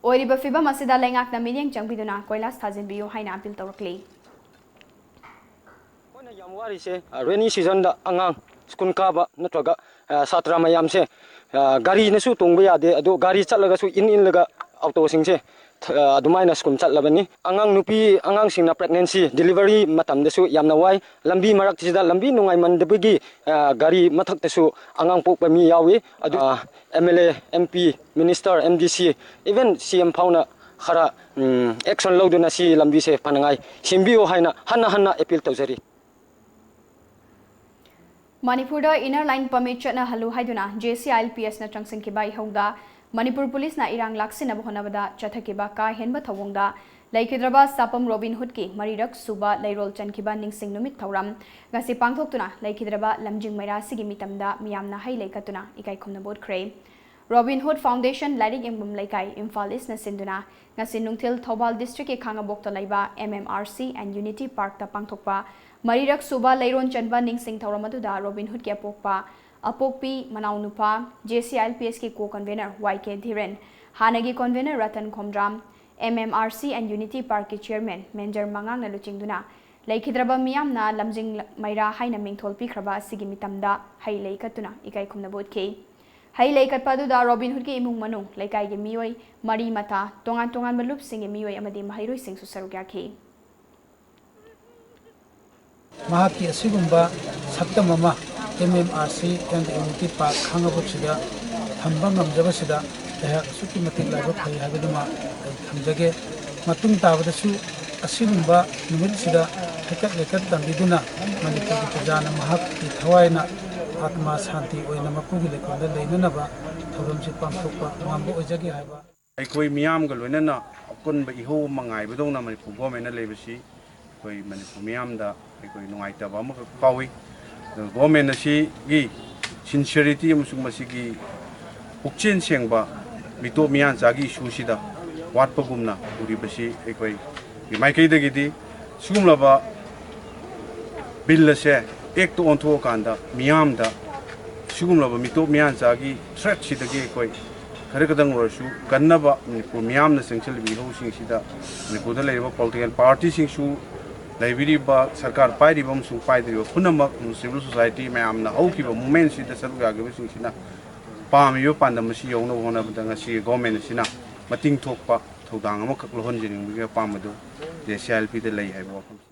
ꯑꯣꯏꯔꯤꯕ ꯐꯤꯕꯝ ꯑꯁꯤꯗ ꯂꯩꯉꯥꯛꯅ ꯃꯤꯠꯌꯦꯡ ꯆꯪꯕꯤꯗꯨꯅ ꯀꯣꯏꯂꯥꯁ ꯊꯥꯖꯤꯟꯕꯤꯌꯨ ꯍꯥꯏꯅ ꯑꯄꯤꯜ ꯇꯧꯔꯛꯂꯤ꯫ ꯑꯩꯈꯣꯏꯅ ꯌꯥꯝ ꯋꯥꯔꯤꯁꯦ, ꯑ, ꯔꯦꯅꯤ ꯁꯤꯖꯟꯗ ꯑꯉꯥꯡ ꯁ꯭ꯀꯨꯜ ꯀꯥꯕ ꯅꯠꯇ꯭ꯔꯒ, ꯑ, ꯁꯥꯇ꯭ꯔ ꯃꯌꯥꯝꯁꯦ, ꯑ, ꯒꯥꯔꯤꯅꯁꯨ ꯇꯣꯡꯕ ꯌꯥꯗꯦ, ꯑꯗꯣ ꯒꯥꯔꯤ ꯆꯠꯂꯒꯁꯨ ꯏꯟ ꯏꯜꯂꯒ ꯑꯣꯇꯣꯁꯤꯡꯁꯦ, ꯑ, ꯑꯗꯨꯃꯥꯏꯅ ꯁ꯭ꯀꯨꯜ ꯆꯠꯂꯕꯅꯤ꯫ ꯑꯉꯥꯡ ꯅꯨꯄꯤ ꯑꯉꯥꯡꯁꯤꯡꯅ ꯄ꯭ꯔꯦꯒꯅꯦꯟꯁꯤ, ꯗꯤꯂꯤꯚꯔꯤ ꯃꯇꯝꯗꯁꯨ ꯌꯥꯝꯅ ꯋꯥꯏ꯫ ꯂꯝꯕꯤ ꯃꯔꯛꯁꯤꯗ ꯂꯝꯕꯤ ꯅꯨꯡꯉꯥꯏꯃꯟꯗꯕꯒꯤ, ꯑ, ꯒꯥꯔꯤ ꯃꯊꯛꯇꯁꯨ ꯑꯉꯥꯡ ꯄꯣꯛꯄ ꯃꯤ ꯌꯥꯎꯏ꯫ ꯑꯗꯨ, ꯑ, M L A, M P, minister, M D ꯁꯤ, even ꯁꯤ ꯑꯦꯝ ꯐꯥꯎꯅ ꯈꯔ, ꯎꯝ, ꯑꯦꯛꯁꯟ ꯂꯧꯗꯨꯅ ꯁꯤ ꯂꯝꯕꯤꯁꯦ ꯐꯅꯉꯥꯏ ꯁꯦꯝꯕꯤꯌꯨ ꯍꯥꯏꯅ ꯍꯟꯅ ꯍꯟꯅ ꯑꯦꯄꯤꯜ ꯇꯧꯖꯔꯤ꯫ ꯃꯅꯤꯄꯨꯔꯗ ꯏꯅꯔ ꯂꯥꯏꯟ ꯄꯔꯃꯤꯠ ꯆꯠꯅꯍꯜꯂꯨ ꯍꯥꯏꯗꯨꯅ J C I L P ꯑꯦꯁꯅ ꯆꯪꯁꯤꯟꯈꯤꯕ ꯏꯍꯧꯗ Manipur ꯄꯨꯂꯤꯁꯅ ꯏꯔꯥꯡ ꯂꯥꯛꯁꯤꯟꯅꯕ ꯍꯣꯠꯅꯕꯗ ꯆꯠꯊꯈꯤꯕ ꯀꯥ ꯍꯦꯟꯕ ꯊꯧꯑꯣꯡꯗ ꯂꯩꯈꯤꯗ꯭ꯔꯕ ꯁꯥꯄꯝ ꯔꯣꯕꯤꯟ ꯍꯨꯠꯀꯤ ꯃꯔꯤꯔꯛ ꯁꯨꯕ ꯂꯩꯔꯣꯜ ꯆꯟꯈꯤꯕ ꯅꯤꯡꯁꯤꯡ ꯅꯨꯃꯤꯠ ꯊꯧꯔꯝ ꯉꯁꯤ ꯄꯥꯡꯊꯣꯛꯇꯨꯅ ꯂꯩꯈꯤꯗ꯭ꯔꯕ ꯂꯝꯖꯤꯡ ꯃꯩꯔꯥ ꯑꯁꯤꯒꯤ ꯃꯤꯇꯝꯗ ꯃꯤꯌꯥꯝꯅ ꯍꯩ ꯂꯩ ꯀꯠꯇꯨꯅ ꯏꯀꯥꯏ ꯈꯨꯝꯅꯕ ꯎꯠꯈ꯭ꯔꯦ꯫ ꯔꯣꯕꯤꯟ ꯍꯨꯠ ꯐꯥꯎꯟꯗꯦꯁꯟ ꯂꯥꯏꯔꯤꯛ ꯌꯦꯡꯐꯝ ꯂꯩꯀꯥꯏ ꯏꯝꯐꯥꯜ ꯏꯁꯅ ꯁꯤꯟꯗꯨꯅ ꯉꯁꯤ ꯅꯨꯡꯊꯤꯜ ꯊꯧꯕꯥꯜ ꯗꯤꯁꯇ꯭ꯔꯤꯛꯀꯤ ꯈꯥꯉꯕꯣꯛꯇ ꯂꯩꯕ M M R C N unity ꯄꯥꯔꯛꯇ ꯄꯥꯡꯊꯣꯛꯄ ꯃꯔꯤꯔꯛ ꯁꯨꯕ ꯂꯩꯔꯣꯟ ꯆꯟꯕ ꯅꯤꯡꯁꯤꯡ ꯊꯧꯔꯝ ꯑꯗꯨꯗ ꯔꯣꯕꯤꯟ ꯍꯨꯠꯀꯤ ꯑꯄꯣꯛꯄ ꯑꯄꯣꯛꯄꯤ ꯃꯅꯥꯎꯅꯨꯄꯥ, J C I L P ꯑꯦꯁꯀꯤ co-convenor ꯋꯥꯏ ꯀꯦ ꯙꯤꯔꯦꯟ, ꯍꯥꯟꯅꯒꯤ convenor Ratan Khomdram, M M R C and unity parkꯀꯤ chairman ꯃꯦꯟꯖꯔ ꯃꯉꯥꯡꯅ ꯂꯨꯆꯤꯡꯗꯨꯅ ꯂꯩꯈꯤꯗ꯭ꯔꯕ ꯃꯤꯌꯥꯝꯅ ꯂꯝꯖꯤꯡ ꯃꯩꯔꯥ ꯍꯥꯏꯅ ꯃꯤꯡꯊꯣꯜ ꯄꯤꯈ꯭ꯔꯕ ꯑꯁꯤꯒꯤ ꯃꯤꯇꯝꯗ ꯍꯩ ꯂꯩ ꯀꯠꯇꯨꯅ ꯏꯀꯥꯏ ꯈꯨꯝꯅꯕ ꯎꯠꯈꯤ꯫ ꯍꯩ ꯂꯩ ꯀꯠꯄ ꯑꯗꯨꯗ ꯔꯣꯕꯤꯟ ꯍꯨꯗꯀꯤ ꯏꯃꯨꯡ ꯃꯅꯨꯡ, ꯂꯩꯀꯥꯏꯒꯤ ꯃꯤꯑꯣꯏ, ꯃꯔꯤ ꯃꯇꯥ, ꯇꯣꯉꯥꯟ ꯇꯣꯉꯥꯟꯕ ꯂꯨꯞꯁꯤꯡꯒꯤ ꯃꯤꯑꯣꯏ ꯑꯃꯗꯤ ꯃꯍꯩꯔꯣꯏꯁꯤꯡꯁꯨ ꯁꯔꯨꯛ ꯌꯥꯈꯤ꯫ ꯃꯍꯥꯛꯀꯤ ꯑꯁꯤꯒꯨꯝꯕ ꯁꯛꯇꯝ ꯑꯃ M M R C and unity park ꯈꯥꯡꯉꯕꯣꯛꯁꯤꯗ ꯊꯝꯕ ꯉꯝꯖꯕꯁꯤꯗ ꯑꯩꯍꯥꯛ ꯑꯁꯨꯛꯀꯤ ꯃꯇꯤꯛ ꯂꯥꯏꯕꯛ ꯐꯩ ꯍꯥꯏꯕꯗꯨꯃ ꯑꯩ ꯊꯝꯖꯒꯦ꯫ ꯃꯇꯨꯡ ꯇꯥꯕꯗꯁꯨ ꯑꯁꯤꯒꯨꯝꯕ ꯅꯨꯃꯤꯠꯁꯤꯗ ꯍꯩꯀꯠ ꯂꯩꯀꯠ ꯇꯝꯕꯤꯗꯨꯅ ꯃꯅꯤꯄꯨꯔꯒꯤ ꯄ꯭ꯔꯖꯥꯅ ꯃꯍꯥꯛꯀꯤ ꯊꯋꯥꯏꯅ ꯑꯥꯇꯃꯥ ꯁꯥꯟꯇꯤ ꯑꯣꯏꯅ ꯃꯄꯨꯒꯤ ꯂꯩꯀꯣꯜꯗ ꯂꯩꯅꯅꯕ ꯊꯧꯔꯝꯁꯤ ꯄꯥꯡꯊꯣꯛꯄ ꯉꯝꯕ ꯑꯣꯏꯖꯒꯦ ꯍꯥꯏꯕ ꯑꯩꯈꯣꯏ ꯃꯤꯌꯥꯝꯒ ꯂꯣꯏꯅꯅ ꯑꯄꯨꯟꯕ ꯏꯍꯧ ꯑꯃ ꯉꯥꯏꯕꯗꯧꯅ ꯃꯅꯤꯄꯨꯔ ꯒꯣꯔꯃꯦꯟꯅ ꯂꯩꯕꯁꯤ ꯑꯩꯈꯣꯏ ꯃꯅꯤꯄꯨꯔ ꯃꯤꯌꯥꯝꯗ ꯑꯩꯈꯣꯏ ꯅꯨꯡꯉꯥꯏꯇꯕ ꯑꯃꯈꯛ ꯐꯥꯎꯏ꯫ ꯑꯗꯨꯒ ꯒꯣꯔꯃꯦꯟ ꯑꯁꯤꯒꯤ ꯁꯤꯟꯁꯤꯌꯔꯤꯇꯤ ꯑꯃꯁꯨꯡ ꯃꯁꯤꯒꯤ ꯄꯨꯛꯆꯦꯜ ꯁꯦꯡꯕ ꯃꯤꯇꯣꯞ ꯃꯤꯌꯥꯟꯆꯥꯒꯤ ꯏꯁꯨꯁꯤꯗ ꯋꯥꯠꯄꯒꯨꯝꯅ ꯎꯔꯤꯕꯁꯤ ꯑꯩꯈꯣꯏꯒꯤ ꯃꯥꯏꯀꯩꯗꯒꯤꯗꯤ ꯁꯤꯒꯨꯝꯂꯕ ꯕꯤꯜ ꯑꯁꯦ ꯑꯦꯛꯇ ꯑꯣꯟꯊꯣꯛꯑꯀꯥꯟꯗ ꯃꯤꯌꯥꯝꯗ ꯁꯤꯒꯨꯝꯂꯕ ꯃꯤꯇꯣꯞ ꯃꯤꯌꯥꯟꯆꯥꯒꯤ ꯊ꯭ꯔꯦꯠꯁꯤꯗꯒꯤ ꯑꯩꯈꯣꯏ ꯈꯔ ꯈꯛꯇꯪ ꯑꯣꯏꯔꯁꯨ ꯀꯟꯅꯕ ꯃꯅꯤꯄꯨꯔ ꯃꯤꯌꯥꯝꯅ ꯆꯪꯁꯤꯜꯂꯤꯕ ꯏꯍꯧꯁꯤꯡꯁꯤꯗ ꯃꯅꯤꯄꯨꯔꯗ ꯂꯩꯔꯤꯕ ꯄꯣꯂꯤꯇꯤꯀꯦꯜ ꯄꯥꯔꯇꯤꯁꯤꯡꯁꯨ, ꯂꯩꯕꯤꯔꯤꯕ ꯁꯔꯀꯥꯔ ꯄꯥꯏꯔꯤꯕ ꯑꯃꯁꯨꯡ ꯄꯥꯏꯗ꯭ꯔꯤꯕ ꯄꯨꯝꯅꯃꯛ, ꯁꯤꯚꯤꯜ ꯁꯣꯁꯥꯏꯇꯤ ꯃꯌꯥꯝꯅ ꯍꯧꯈꯤꯕ ꯃꯨꯞꯃꯦꯟꯁꯤꯗ ꯁꯔꯨꯛ ꯌꯥꯈꯤꯕꯁꯤꯡꯁꯤꯅ ꯄꯥꯝꯃꯤꯕ ꯄꯥꯟꯗꯝ ꯑꯁꯤ ꯌꯧꯅꯕ ꯍꯣꯠꯅꯕꯗ ꯉꯁꯤꯒꯤ ꯒꯣꯔꯃꯦꯟ ꯑꯁꯤꯅ ꯃꯇꯤꯡ ꯊꯣꯛꯄ ꯊꯧꯗꯥꯡ ꯑꯃꯈꯛ ꯂꯧꯍꯟꯖꯅꯤꯡꯕꯒꯤ ꯑꯄꯥꯝꯕꯗꯨ ꯖꯦ ꯁꯤ ꯑꯥꯏ ꯑꯦꯜ ꯄꯤꯗ ꯂꯩ ꯍꯥꯏꯕ ꯋꯥꯐꯝꯁꯤꯅꯤ꯫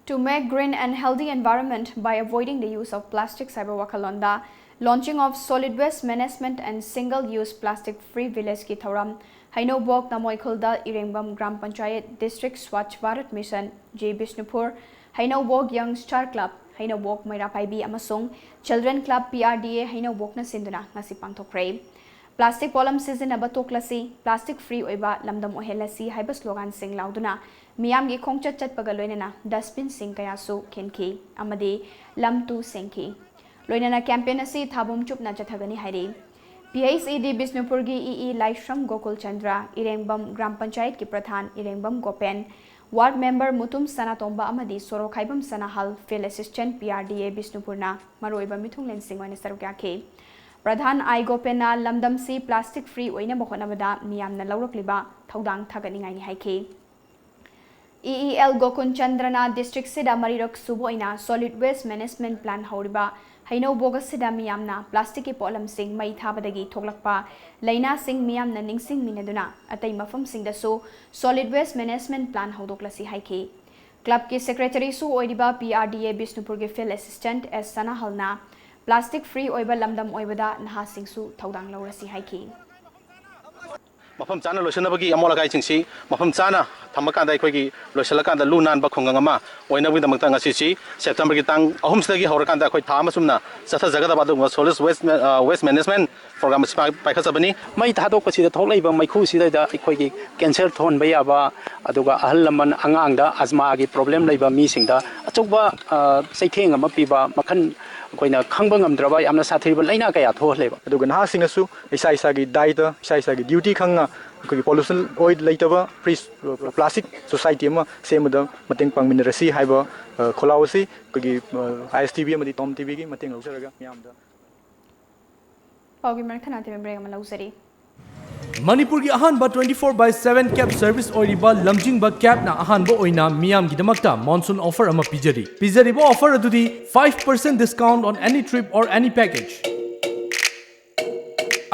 To make green and healthy environment by avoiding the use of plastics ꯍꯥꯏꯕ ꯋꯥꯈꯜꯂꯣꯟꯗ launching of solid waste management and single use plastic free villageꯀꯤ ꯊꯧꯔꯝ ꯍꯩꯅꯧꯕꯣꯛ ꯅꯃꯣꯏꯈꯨꯜꯗ ꯏꯔꯦꯡꯕꯝ gram panchayat, District Swachh Bharat Mission, G Bishnupur, Heinoubok Young Star Club, Heinoubok Meira Paibi ꯑꯃꯁꯨꯡ Children Club P R D A ꯍꯩꯅꯧꯕꯣꯛꯅ ꯁꯤꯟꯗꯨꯅ ꯉꯁꯤ ꯄꯥꯡꯊꯣꯛꯈ꯭ꯔꯦ꯫ Plastic ꯄꯣꯠꯂꯝ ꯁꯤꯖꯤꯟꯅꯕ ꯇꯣꯛꯂꯁꯤ, plastic free ꯑꯣꯏꯕ ꯂꯝꯗꯝ ꯑꯣꯏꯍꯜꯂꯁꯤ ꯍꯥꯏꯕ sloganꯁꯤꯡ ꯂꯥꯎꯗꯨꯅ ꯃꯤꯌꯥꯝꯒꯤ ꯈꯣꯡꯆꯠ ꯆꯠꯄꯒ ꯂꯣꯏꯅꯅ dustbinꯁꯤꯡ ꯀꯌꯥꯁꯨ ꯈꯤꯟꯈꯤ ꯑꯃꯗꯤ ꯂꯝ ꯇꯨ ꯁꯦꯡꯈꯤ꯫ ꯂꯣꯏꯅꯅ campaign ꯑꯁꯤ ꯊꯥꯕꯨꯝ ꯆꯨꯞꯅ ꯆꯠꯊꯒꯅꯤ ꯍꯥꯏꯔꯤ꯫ P H E D ꯕꯤꯁꯅꯨꯄꯨꯔꯒꯤ E E ꯂꯥꯏꯁ꯭ꯔꯝ ꯒꯣꯀꯨꯜ ꯆꯟꯗ꯭ꯔ, ꯏꯔꯦꯡꯕꯝ ꯒ꯭ꯔꯥꯝ ꯄꯟꯆꯥꯌꯠꯀꯤ ꯄ꯭ꯔꯙꯥꯟ ꯏꯔꯦꯡꯕꯝ ꯒꯣꯄꯦꯟ, Ward member ꯃꯨꯇꯨꯝ ꯁꯅꯥꯇꯣꯝꯕ ꯑꯃꯗꯤ ꯁꯣꯔꯣꯛꯈꯥꯏꯕꯝ ꯁꯅꯥꯍꯜ, field assistant, P R D A, ꯕꯤꯁꯅꯨꯄꯨꯔꯅ ꯃꯔꯨꯑꯣꯏꯕ ꯃꯤꯊꯨꯡꯂꯦꯟꯁꯤꯡ ꯑꯣꯏꯅ ꯁꯔꯨꯛ ꯌꯥꯈꯤ꯫ ꯄ꯭ꯔꯙꯥꯟ ꯑꯥꯏ ꯒꯣꯄꯦꯟꯅ ꯂꯝꯗꯝꯁꯤ plastic free ꯑꯣꯏꯅꯕ ꯍꯣꯠꯅꯕꯗ ꯃꯤꯌꯥꯝꯅ ꯂꯧꯔꯛꯂꯤꯕ ꯊꯧꯗꯥꯡ ꯊꯥꯒꯠꯅꯤꯡꯉꯥꯏꯅꯤ ꯍꯥꯏꯈꯤ꯫ E E L ꯒꯣꯀꯨꯟ ꯆꯟꯗ꯭ꯔꯅ districtꯁꯤꯗ ꯃꯔꯤꯔꯛ ꯁꯨꯕ ꯑꯣꯏꯅ solid waste management plan ꯍꯧꯔꯤꯕ ꯍꯩꯅꯧꯕꯣꯛ ꯑꯁꯤꯗ ꯃꯤꯌꯥꯝꯅ plasticꯀꯤ ꯄꯣꯠꯂꯝꯁꯤꯡ ꯃꯩ ꯊꯥꯕꯗꯒꯤ ꯊꯣꯛꯂꯛꯄ ꯂꯥꯏꯅꯥꯁꯤꯡ ꯃꯤꯌꯥꯝꯅ ꯅꯤꯡꯁꯤꯡꯃꯤꯟꯅꯗꯨꯅ ꯑꯇꯩ ꯃꯐꯝꯁꯤꯡꯗꯁꯨ solid waste management plan ꯍꯧꯗꯣꯛꯂꯁꯤ ꯍꯥꯏꯈꯤ꯫ Clubꯀꯤ secretaryꯁꯨ ꯑꯣꯏꯔꯤꯕ P R D A ꯕꯤꯁꯅꯨꯄꯨꯔꯒꯤ field assistant S ꯁꯅꯥꯍꯜꯅ plastic free ꯑꯣꯏꯕ ꯂꯝꯗꯝ ꯑꯣꯏꯕꯗ ꯅꯍꯥꯁꯤꯡꯁꯨ ꯊꯧꯗꯥꯡ ꯂꯧꯔꯁꯤ ꯍꯥꯏꯈꯤ꯫ ꯃꯐꯝ ꯆꯥꯅ ꯂꯣꯏꯁꯤꯟꯅꯕꯒꯤ ꯑꯃꯣꯠ ꯑꯀꯥꯏꯁꯤꯡꯁꯤ ꯃꯐꯝ ꯆꯥꯅ ꯊꯝꯃꯀꯥꯟꯗ ꯑꯩꯈꯣꯏꯒꯤ ꯂꯣꯏꯁꯤꯜꯂꯀꯥꯟꯗ ꯂꯨ ꯅꯥꯟꯕ ꯈꯨꯡꯒꯪ ꯑꯃ ꯑꯣꯏꯅꯕꯒꯤꯗꯃꯛꯇ ꯉꯁꯤꯁꯤ Septemberꯒꯤ ꯇꯥꯡ ꯑꯍꯨꯝꯁꯤꯗꯒꯤ ꯍꯧꯔꯀꯥꯟꯗ ꯑꯩꯈꯣꯏ ꯊꯥ ꯑꯃ ꯆꯨꯝꯅ ꯆꯠꯊꯖꯒꯗꯕ ꯑꯗꯨꯒꯨꯝꯕ solid waste, waste management program ꯑꯁꯤ ꯄꯥꯏꯈꯠꯆꯕꯅꯤ꯫ ꯃꯩ ꯊꯥꯗꯣꯛꯄꯁꯤꯗ ꯊꯣꯛꯂꯛꯏꯕ ꯃꯩꯈꯨꯁꯤꯗ ꯑꯩꯈꯣꯏꯒꯤ cancer ꯊꯣꯛꯍꯟꯕ ꯌꯥꯕ, ꯑꯗꯨꯒ ꯑꯍꯜ ꯂꯃꯟ, ꯑꯉꯥꯡꯗ, ꯑꯁꯃꯥꯒꯤ problem ꯂꯩꯕ ꯃꯤꯁꯤꯡꯗ ꯑꯆꯧꯕ ꯆꯩꯊꯦꯡ ꯑꯃ ꯄꯤꯕ, ꯃꯈꯜ ꯑꯩꯈꯣꯏꯅ ꯈꯪꯕ ꯉꯝꯗ꯭ꯔꯕ ꯌꯥꯝꯅ ꯁꯥꯊꯤꯕ ꯂꯥꯏꯅꯥ ꯀꯌꯥ ꯊꯣꯛꯍꯜꯂꯦꯕ꯫ ꯑꯗꯨꯒ ꯅꯍꯥꯁꯤꯡꯅꯁꯨ ꯏꯁꯥ ꯏꯁꯥꯒꯤ ꯗꯥꯏꯇ, ꯏꯁꯥ ꯏꯁꯥꯒꯤ duty ꯈꯪꯅ ꯑꯩꯈꯣꯏꯒꯤ pollution ꯑꯣꯏ ꯂꯩꯇꯕ free plastic society ꯑꯃ ꯁꯦꯝꯕꯗ ꯃꯇꯦꯡ ꯄꯥꯡꯃꯤꯟꯅꯔꯁꯤ ꯍꯥꯏꯕ ꯈꯣꯜꯂꯥꯎ ꯑꯁꯤ ꯑꯩꯈꯣꯏꯒꯤ I S T V ꯑꯃꯗꯤ TOM TVꯒꯤ ꯃꯇꯦꯡ ꯂꯧꯖꯔꯒ ꯃꯤꯌꯥꯝꯗ ꯄꯥꯎꯒꯤ ꯃꯔꯛ ꯊꯠꯅ ꯑꯇꯦꯟꯕ break ꯑꯃ ꯂꯧꯖꯔꯤ꯫ ꯃꯅꯤꯄꯨꯔꯒꯤ ꯑꯍꯥꯟꯕ twenty four by seven cab service ꯑꯣꯏꯔꯤꯕ ꯂꯝꯖꯤꯡꯕ cabꯅ ꯑꯍꯥꯟꯕ ꯑꯣꯏꯅ ꯃꯤꯌꯥꯝꯒꯤꯗꯃꯛꯇ monsoon offer ꯑꯃ ꯄꯤꯖꯔꯤ꯫ ꯄꯤꯖꯔꯤꯕ offer ꯑꯗꯨꯗꯤ five percent discount on any trip or any package꯫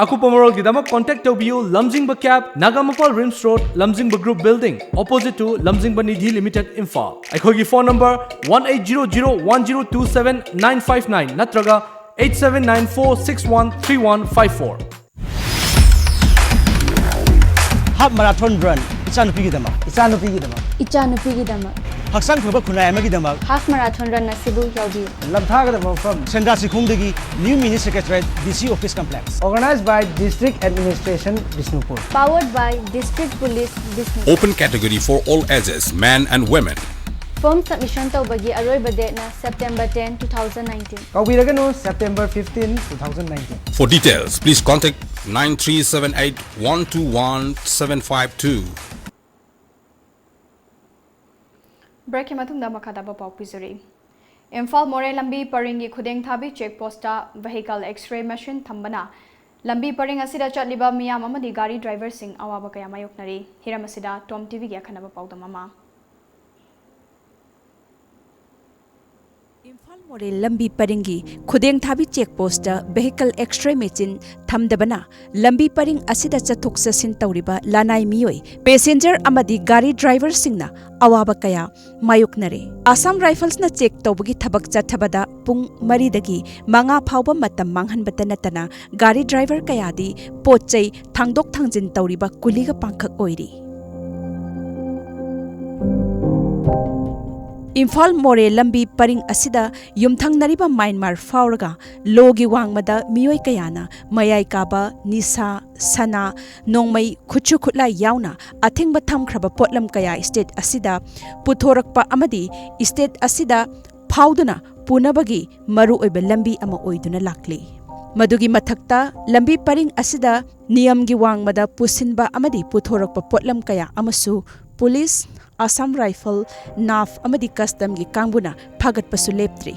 ꯑꯀꯨꯞꯄ ꯃꯔꯣꯜꯒꯤꯗꯃꯛ contact ꯇꯧꯕꯤꯌꯨ ꯂꯝꯖꯤꯡꯕ cab, ꯅꯥꯒꯥꯃꯄꯥꯜ ꯔꯤꯝꯁ ꯔꯣꯗ, ꯂꯝꯖꯤꯡꯕ group building, opposite to ꯂꯝꯖꯤꯡꯕ ꯅꯤꯙꯤ ꯂꯤꯃꯤꯇꯦꯗ, ꯏꯝꯐꯥꯜ꯫ ꯑꯩꯈꯣꯏꯒꯤ phone number one eight zero zero one zero two seven nine five nine ꯅꯠꯇ꯭ꯔꯒ eight seven nine four six one three one five four꯫ Half marathon run ꯏꯆꯥꯅꯨꯄꯤꯒꯤꯗꯃꯛ꯫ ꯏꯆꯥꯅꯨꯄꯤꯒꯤꯗꯃꯛ꯫ ꯏꯆꯥꯅꯨꯄꯤꯒꯤꯗꯃꯛ꯫ ꯍꯛꯆꯥꯡ ꯐꯕ ꯈꯨꯟꯅꯥꯏ ꯑꯃꯒꯤꯗꯃꯛ꯫ Half marathon run ꯑꯁꯤꯕꯨ ꯌꯥꯎꯕꯤꯌꯨ꯫ ꯂꯝꯊꯥꯒꯗꯕ ꯃꯐꯝ ꯁꯦꯟꯗ꯭ꯔꯥ ꯆꯤꯡꯈꯣꯡꯗꯒꯤ New Mini Secretariat, D C Office Complex꯫ Organized by District Administration, Bishnupur. Powered by District Police, Bishnupur. Open category for all ages, men and women. Form submission ꯇꯧꯕꯒꯤ ꯑꯔꯣꯏꯕ dateꯅ September ten, two thousand nineteen꯫ ꯀꯥꯎꯕꯤꯔꯒꯅꯨ, September fifteen, two thousand nineteen꯫ For details, please contact nine three seven eight one two one seven five two. ꯕ꯭ꯔꯦꯛꯀꯤ ꯃꯇꯨꯡꯗ ꯃꯈꯥ ꯇꯥꯕ ꯄꯥꯎ ꯄꯤꯖꯔꯤ꯫ ꯏꯝꯐꯥꯜ ꯃꯣꯔꯦ ꯂꯝꯕꯤ ꯄꯔꯤꯡꯒꯤ ꯈꯨꯗꯦꯡ ꯊꯥꯕꯤ check post vehicle X-ray machine ꯊꯝꯕꯅ ꯂꯝꯕꯤ ꯄꯔꯤꯡ ꯑꯁꯤꯗ ꯆꯠꯂꯤꯕ ꯃꯤꯌꯥꯝ ꯑꯃꯗꯤ ꯒꯥꯔꯤ ꯗ꯭ꯔꯥꯏꯚꯔꯁꯤꯡ ꯑꯋꯥꯕ ꯀꯌꯥ ꯃꯥꯌꯣꯛꯅꯔꯤ꯫ ꯍꯤꯔꯝ ꯑꯁꯤꯗ ꯇꯣꯝ ꯇꯤꯚꯤꯒꯤ ꯑꯈꯟꯅꯕ ꯄꯥꯎꯗꯝ ꯑꯃ꯫ ꯏꯝꯐꯥꯜ ꯃꯣꯔꯦ ꯂꯝꯕꯤ ꯄꯔꯤꯡꯒꯤ ꯈꯨꯗꯦꯡ ꯊꯥꯕꯤ check post vehicle X-ray machine ꯊꯝꯗꯕꯅ ꯂꯝꯕꯤ ꯄꯔꯤꯡ ꯑꯁꯤꯗ ꯆꯠꯊꯣꯛ ꯆꯠꯁꯤꯟ ꯇꯧꯔꯤꯕ ꯂꯅꯥꯏ ꯃꯤꯑꯣꯏ, passenger ꯑꯃꯗꯤ ꯒꯥꯔꯤ ꯗ꯭ꯔꯥꯏꯚꯔꯁꯤꯡꯅ ꯑꯋꯥꯕ ꯀꯌꯥ ꯃꯥꯌꯣꯛꯅꯔꯦ꯫ ꯑꯁꯥꯝ ꯔꯥꯏꯐꯜꯁꯅ ꯆꯦꯛ ꯇꯧꯕꯒꯤ ꯊꯕꯛ ꯆꯠꯊꯕꯗ ꯄꯨꯡ ꯃꯔꯤꯗꯒꯤ ꯃꯉꯥ ꯐꯥꯎꯕ ꯃꯇꯝ ꯃꯥꯡꯍꯟꯕꯇ ꯅꯠꯇꯅ ꯒꯥꯔꯤ ꯗ꯭ꯔꯥꯏꯚꯔ ꯀꯌꯥꯗꯤ ꯄꯣꯠ ꯆꯩ ꯊꯥꯡꯗꯣꯛ ꯊꯥꯡꯖꯤꯟ ꯇꯧꯔꯤꯕ ꯀꯨꯂꯤꯒ ꯄꯥꯡꯈꯛ ꯑꯣꯏꯔꯤ꯫ ꯏꯝꯐꯥꯜ ꯃꯣꯔꯦ ꯂꯝꯕꯤ ꯄꯔꯤꯡ ꯑꯁꯤꯗ ꯌꯨꯝꯊꯪꯅꯔꯤꯕ ꯃ꯭ꯌꯥꯟꯃꯥꯔ ꯐꯥꯎꯔꯒ ꯂꯣꯒꯤ ꯋꯥꯡꯃꯗ ꯃꯤꯑꯣꯏ ꯀꯌꯥꯅ ꯃꯌꯥꯏ ꯀꯥꯕ ꯅꯤꯁꯥ, ꯁꯅꯥ, ꯅꯣꯡꯃꯩ, ꯈꯨꯠꯁꯨ ꯈꯨꯠꯂꯥꯏ ꯌꯥꯎꯅ ꯑꯊꯤꯡꯕ ꯊꯝꯈ꯭ꯔꯕ ꯄꯣꯠꯂꯝ ꯀꯌꯥ state ꯑꯁꯤꯗ ꯄꯨꯊꯣꯔꯛꯄ ꯑꯃꯗꯤ state ꯑꯁꯤꯗ ꯐꯥꯎꯗꯨꯅ ꯄꯨꯅꯕꯒꯤ ꯃꯔꯨꯑꯣꯏꯕ ꯂꯝꯕꯤ ꯑꯃ ꯑꯣꯏꯗꯨꯅ ꯂꯥꯛꯂꯤ꯫ ꯃꯗꯨꯒꯤ ꯃꯊꯛꯇ ꯂꯝꯕꯤ ꯄꯔꯤꯡ ꯑꯁꯤꯗ ꯅꯤꯌꯝꯒꯤ ꯋꯥꯡꯃꯗ ꯄꯨꯁꯤꯟꯕ ꯑꯃꯗꯤ ꯄꯨꯊꯣꯔꯛꯄ ꯄꯣꯠꯂꯝ ꯀꯌꯥ ꯑꯃꯁꯨ ꯄꯨꯂꯤꯁ, ꯑꯁꯥꯝ ꯔꯥꯏꯐꯜ, ꯅꯥꯐ ꯑꯃꯗꯤ ꯀꯁꯇꯝꯒꯤ ꯀꯥꯡꯕꯨꯅ ꯐꯥꯒꯠꯄꯁꯨ ꯂꯦꯞꯇ꯭ꯔꯤ꯫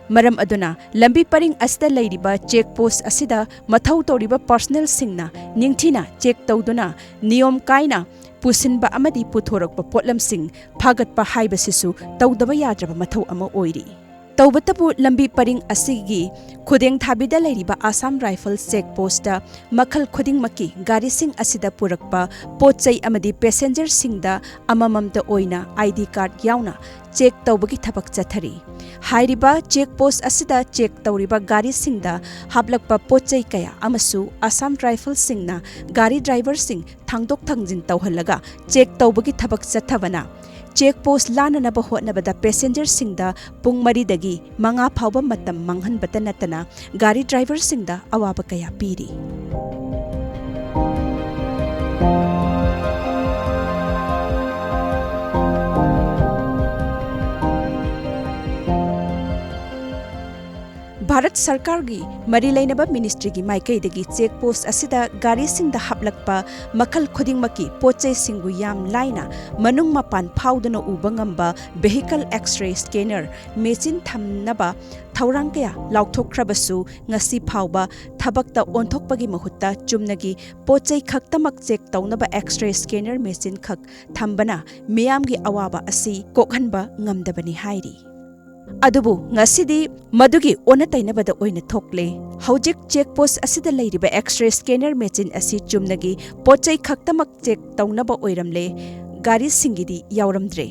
ꯃꯔꯝ ꯑꯗꯨꯅ ꯂꯝꯕꯤ ꯄꯔꯤꯡ ꯑꯁꯤꯗ ꯂꯩꯔꯤꯕ ꯆꯦꯛ ꯄꯣꯁ ꯑꯁꯤꯗ ꯃꯊꯧ ꯇꯧꯔꯤꯕ personnelꯁꯤꯡꯅ ꯅꯤꯡꯊꯤꯅ ꯆꯦꯛ ꯇꯧꯗꯨꯅ ꯅꯤꯌꯣꯝ ꯀꯥꯏꯅ ꯄꯨꯁꯤꯟꯕ ꯑꯃꯗꯤ ꯄꯨꯊꯣꯔꯛꯄ ꯄꯣꯠꯂꯝꯁꯤꯡ ꯐꯥꯒꯠꯄ ꯍꯥꯏꯕꯁꯤꯁꯨ ꯇꯧꯗꯕ ꯌꯥꯗ꯭ꯔꯕ ꯃꯊꯧ ꯑꯃ ꯑꯣꯏꯔꯤ꯫ ꯇꯧꯕꯇꯕꯨ ꯂꯝꯕꯤ ꯄꯔꯤꯡ ꯑꯁꯤꯒꯤ ꯈꯨꯗꯦꯡ ꯊꯥꯕꯤꯗ ꯂꯩꯔꯤꯕ ꯑꯁꯥꯝ ꯔꯥꯏꯐꯜ ꯆꯦꯛ ꯄꯣꯁꯇ ꯃꯈꯜ ꯈꯨꯗꯤꯡꯃꯛꯀꯤ ꯒꯥꯔꯤꯁꯤꯡ ꯑꯁꯤꯗ ꯄꯨꯔꯛꯄ ꯄꯣꯠ ꯆꯩ ꯑꯃꯗꯤ passengerꯁꯤꯡꯗ ꯑꯃꯃꯝꯇ ꯑꯣꯏꯅ ID card ꯌꯥꯎꯅ ꯆꯦꯛ ꯇꯧꯕꯒꯤ ꯊꯕꯛ ꯆꯠꯊꯔꯤ꯫ ꯍꯥꯏꯔꯤꯕ ꯆꯦꯛ ꯄꯣꯁ ꯑꯁꯤꯗ ꯆꯦꯛ ꯇꯧꯔꯤꯕ ꯒꯥꯔꯤꯁꯤꯡꯗ ꯍꯥꯞꯂꯛꯄ ꯄꯣꯠ ꯆꯩ ꯀꯌꯥ ꯑꯃꯁꯨ ꯑꯁꯥꯝ ꯔꯥꯏꯐꯜꯁꯤꯡꯅ ꯒꯥꯔꯤ ꯗ꯭ꯔꯥꯏꯚꯔꯁꯤꯡ ꯊꯥꯡꯗꯣꯛ ꯊꯥꯡꯖꯤꯟ ꯇꯧꯍꯜꯂꯒ ꯆꯦꯛ ꯇꯧꯕꯒꯤ ꯊꯕꯛ ꯆꯠꯊꯕꯅ ꯆꯦꯛ ꯄꯣꯁ ꯂꯥꯟꯅꯅꯕ ꯍꯣꯠꯅꯕꯗ passengerꯁꯤꯡꯗ ꯄꯨꯡ ꯃꯔꯤꯗꯒꯤ ꯃꯉꯥ ꯐꯥꯎꯕ ꯃꯇꯝ ꯃꯥꯡꯍꯟꯕꯇ ꯅꯠꯇꯅ ꯒꯥꯔꯤ ꯗ꯭ꯔꯥꯏꯚꯔꯁꯤꯡꯗ ꯑꯋꯥꯕ ꯀꯌꯥ ꯄꯤꯔꯤ꯫ ꯚꯥꯔꯠ ꯁꯔꯀꯥꯔꯒꯤ ꯃꯔꯤ ꯂꯩꯅꯕ ꯃꯤꯅꯤꯁꯇ꯭ꯔꯤꯒꯤ ꯃꯥꯏꯀꯩꯗꯒꯤ ꯆꯦꯛ ꯄꯣꯁ ꯑꯁꯤꯗ ꯒꯥꯔꯤꯁꯤꯡꯗ ꯍꯥꯞꯂꯛꯄ ꯃꯈꯜ ꯈꯨꯗꯤꯡꯃꯛꯀꯤ ꯄꯣꯠ ꯆꯩꯁꯤꯡꯕꯨ ꯌꯥꯝ ꯂꯥꯏꯅ ꯃꯅꯨꯡ ꯃꯄꯥꯟ ꯐꯥꯎꯗꯨꯅ ꯎꯕ ꯉꯝꯕ vehicle X-ray scanner ꯃꯦꯆꯤꯟ ꯊꯝꯅꯕ ꯊꯧꯔꯥꯡ ꯀꯌꯥ ꯂꯥꯎꯊꯣꯛꯈ꯭ꯔꯕꯁꯨ, ꯉꯁꯤ ꯐꯥꯎꯕ ꯊꯕꯛꯇ ꯑꯣꯟꯊꯣꯛꯄꯒꯤ ꯃꯍꯨꯠꯇ ꯆꯨꯝꯅꯒꯤ ꯄꯣꯠ ꯆꯩ ꯈꯛꯇꯃꯛ ꯆꯦꯛ ꯇꯧꯅꯕ X-ray scanner ꯃꯦꯆꯤꯟ ꯈꯛ ꯊꯝꯕꯅ ꯃꯤꯌꯥꯝꯒꯤ ꯑꯋꯥꯕ ꯑꯁꯤ ꯀꯣꯛꯍꯟꯕ ꯉꯝꯗꯕꯅꯤ ꯍꯥꯏꯔꯤ꯫ ꯑꯗꯨꯕꯨ ꯉꯁꯤꯗꯤ ꯃꯗꯨꯒꯤ ꯑꯣꯟꯅ ꯇꯩꯅꯕꯗ ꯑꯣꯏꯅ ꯊꯣꯛꯂꯦ꯫ ꯍꯧꯖꯤꯛ ꯆꯦꯛ ꯄꯣꯁ ꯑꯁꯤꯗ ꯂꯩꯔꯤꯕ X-ray scanner ꯃꯦꯆꯤꯟ ꯑꯁꯤ ꯆꯨꯝꯅꯒꯤ ꯄꯣꯠ ꯆꯩ ꯈꯛꯇꯃꯛ ꯆꯦꯛ ꯇꯧꯅꯕ ꯑꯣꯏꯔꯝꯂꯦ, ꯒꯥꯔꯤꯁꯤꯡꯒꯤꯗꯤ ꯌꯥꯎꯔꯝꯗ꯭ꯔꯦ꯫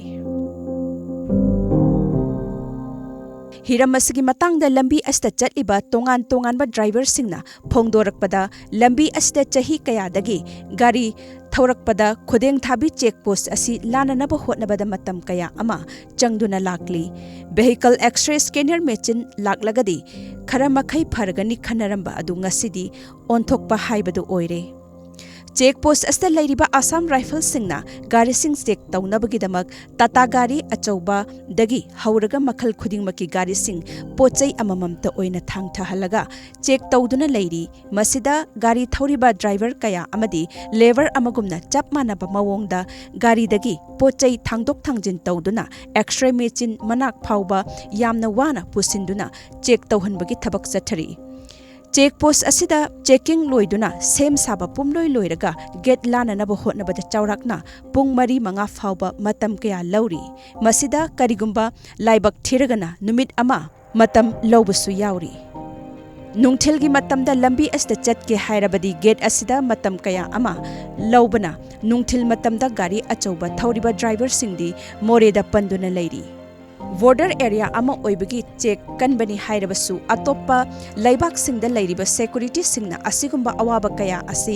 ꯍꯤꯔꯝ ꯑꯁꯤꯒꯤ ꯃꯇꯥꯡꯗ ꯂꯝꯕꯤ ꯑꯁꯤꯗ ꯆꯠꯂꯤꯕ ꯇꯣꯉꯥꯟ ꯇꯣꯉꯥꯟꯕ ꯗ꯭ꯔꯥꯏꯚꯔꯁꯤꯡꯅ ꯐꯣꯡꯗꯣꯔꯛꯄꯗ, ꯂꯝꯕꯤ ꯑꯁꯤꯗ ꯆꯍꯤ ꯀꯌꯥꯗꯒꯤ ꯒꯥꯔꯤ ꯊꯧꯔꯛꯄꯗ ꯈꯨꯗꯦꯡ ꯊꯥꯕꯤ ꯆꯦꯛ ꯄꯣꯁ ꯑꯁꯤ ꯂꯥꯟꯅꯅꯕ ꯍꯣꯠꯅꯕꯗ ꯃꯇꯝ ꯀꯌꯥ ꯑꯃ ꯆꯪꯗꯨꯅ ꯂꯥꯛꯂꯤ꯫ Vehicle X-ray scanner ꯃꯦꯆꯤꯟ ꯂꯥꯛꯂꯒꯗꯤ ꯈꯔ ꯃꯈꯩ ꯐꯔꯒꯅꯤ ꯈꯟꯅꯔꯝꯕ ꯑꯗꯨ ꯉꯁꯤꯗꯤ ꯑꯣꯟꯊꯣꯛꯄ ꯍꯥꯏꯕꯗꯨ ꯑꯣꯏꯔꯦ꯫ ꯆꯦꯛ ꯄꯣꯁ ꯑꯁꯤꯗ ꯂꯩꯔꯤꯕ ꯑꯁꯥꯝ ꯔꯥꯏꯐꯜꯁꯤꯡꯅ ꯒꯥꯔꯤꯁꯤꯡ ꯆꯦꯛ ꯇꯧꯅꯕꯒꯤꯗꯃꯛ ꯇꯥꯇꯥ ꯒꯥꯔꯤ ꯑꯆꯧꯕꯗꯒꯤ ꯍꯧꯔꯒ ꯃꯈꯜ ꯈꯨꯗꯤꯡꯃꯛꯀꯤ ꯒꯥꯔꯤꯁꯤꯡ ꯄꯣꯠ ꯆꯩ ꯑꯃꯃꯝꯇ ꯑꯣꯏꯅ ꯊꯥꯡꯊꯍꯜꯂꯒ ꯆꯦꯛ ꯇꯧꯗꯨꯅ ꯂꯩꯔꯤ꯫ ꯃꯁꯤꯗ ꯒꯥꯔꯤ ꯊꯧꯔꯤꯕ ꯗ꯭ꯔꯥꯏꯚꯔ ꯀꯌꯥ ꯑꯃꯗꯤ ꯂꯦꯕꯔ ꯑꯃꯒꯨꯝꯅ ꯆꯞ ꯃꯥꯟꯅꯕ ꯃꯑꯣꯡꯗ ꯒꯥꯔꯤꯗꯒꯤ ꯄꯣꯠ ꯆꯩ ꯊꯥꯡꯗꯣꯛ ꯊꯥꯡꯖꯤꯟ ꯇꯧꯗꯨꯅ X-ray ꯃꯦꯆꯤꯟ ꯃꯅꯥꯛ ꯐꯥꯎꯕ ꯌꯥꯝꯅ ꯋꯥꯅ ꯄꯨꯁꯤꯟꯗꯨꯅ ꯆꯦꯛ ꯇꯧꯍꯟꯕꯒꯤ ꯊꯕꯛ ꯆꯠꯊꯔꯤ꯫ ꯆꯦꯛ ꯄꯣꯁ ꯑꯁꯤꯗ ꯆꯦꯀꯤꯡ ꯂꯣꯏꯗꯨꯅ ꯁꯦꯝ ꯁꯥꯕ ꯄꯨꯝꯂꯣꯏ ꯂꯣꯏꯔꯒ ꯒꯦꯠ ꯂꯥꯟꯅꯅꯕ ꯍꯣꯠꯅꯕꯗ ꯆꯥꯎꯔꯥꯛꯅ ꯄꯨꯡ ꯃꯔꯤ ꯃꯉꯥ ꯐꯥꯎꯕ ꯃꯇꯝ ꯀꯌꯥ ꯂꯧꯔꯤ꯫ ꯃꯁꯤꯗ ꯀꯔꯤꯒꯨꯝꯕ ꯂꯥꯏꯕꯛ ꯊꯤꯔꯒꯅ ꯅꯨꯃꯤꯠ ꯑꯃ ꯃꯇꯝ ꯂꯧꯕꯁꯨ ꯌꯥꯎꯔꯤ꯫ ꯅꯨꯡꯊꯤꯜꯒꯤ ꯃꯇꯝꯗ ꯂꯝꯕꯤ ꯑꯁꯤꯗ ꯆꯠꯀꯦ ꯍꯥꯏꯔꯕꯗꯤ ꯒꯦꯠ ꯑꯁꯤꯗ ꯃꯇꯝ ꯀꯌꯥ ꯑꯃ ꯂꯧꯕꯅ ꯅꯨꯡꯊꯤꯜ ꯃꯇꯝꯗ ꯒꯥꯔꯤ ꯑꯆꯧꯕ ꯊꯧꯔꯤꯕ ꯗ꯭ꯔꯥꯏꯚꯔꯁꯤꯡꯗꯤ ꯃꯣꯔꯦꯗ ꯄꯟꯗꯨꯅ ꯂꯩꯔꯤ꯫ ꯕꯣꯔꯗꯔ ꯑꯦꯔꯤꯌꯥ ꯑꯃ ꯑꯣꯏꯕꯒꯤ ꯆꯦꯛ ꯀꯟꯕꯅꯤ ꯍꯥꯏꯔꯕꯁꯨ ꯑꯇꯣꯞꯄ ꯂꯩꯕꯥꯛꯁꯤꯡꯗ ꯂꯩꯔꯤꯕ ꯁꯦꯀꯨꯔꯤꯇꯤꯁꯤꯡꯅ ꯑꯁꯤꯒꯨꯝꯕ ꯑꯋꯥꯕ ꯀꯌꯥ ꯑꯁꯤ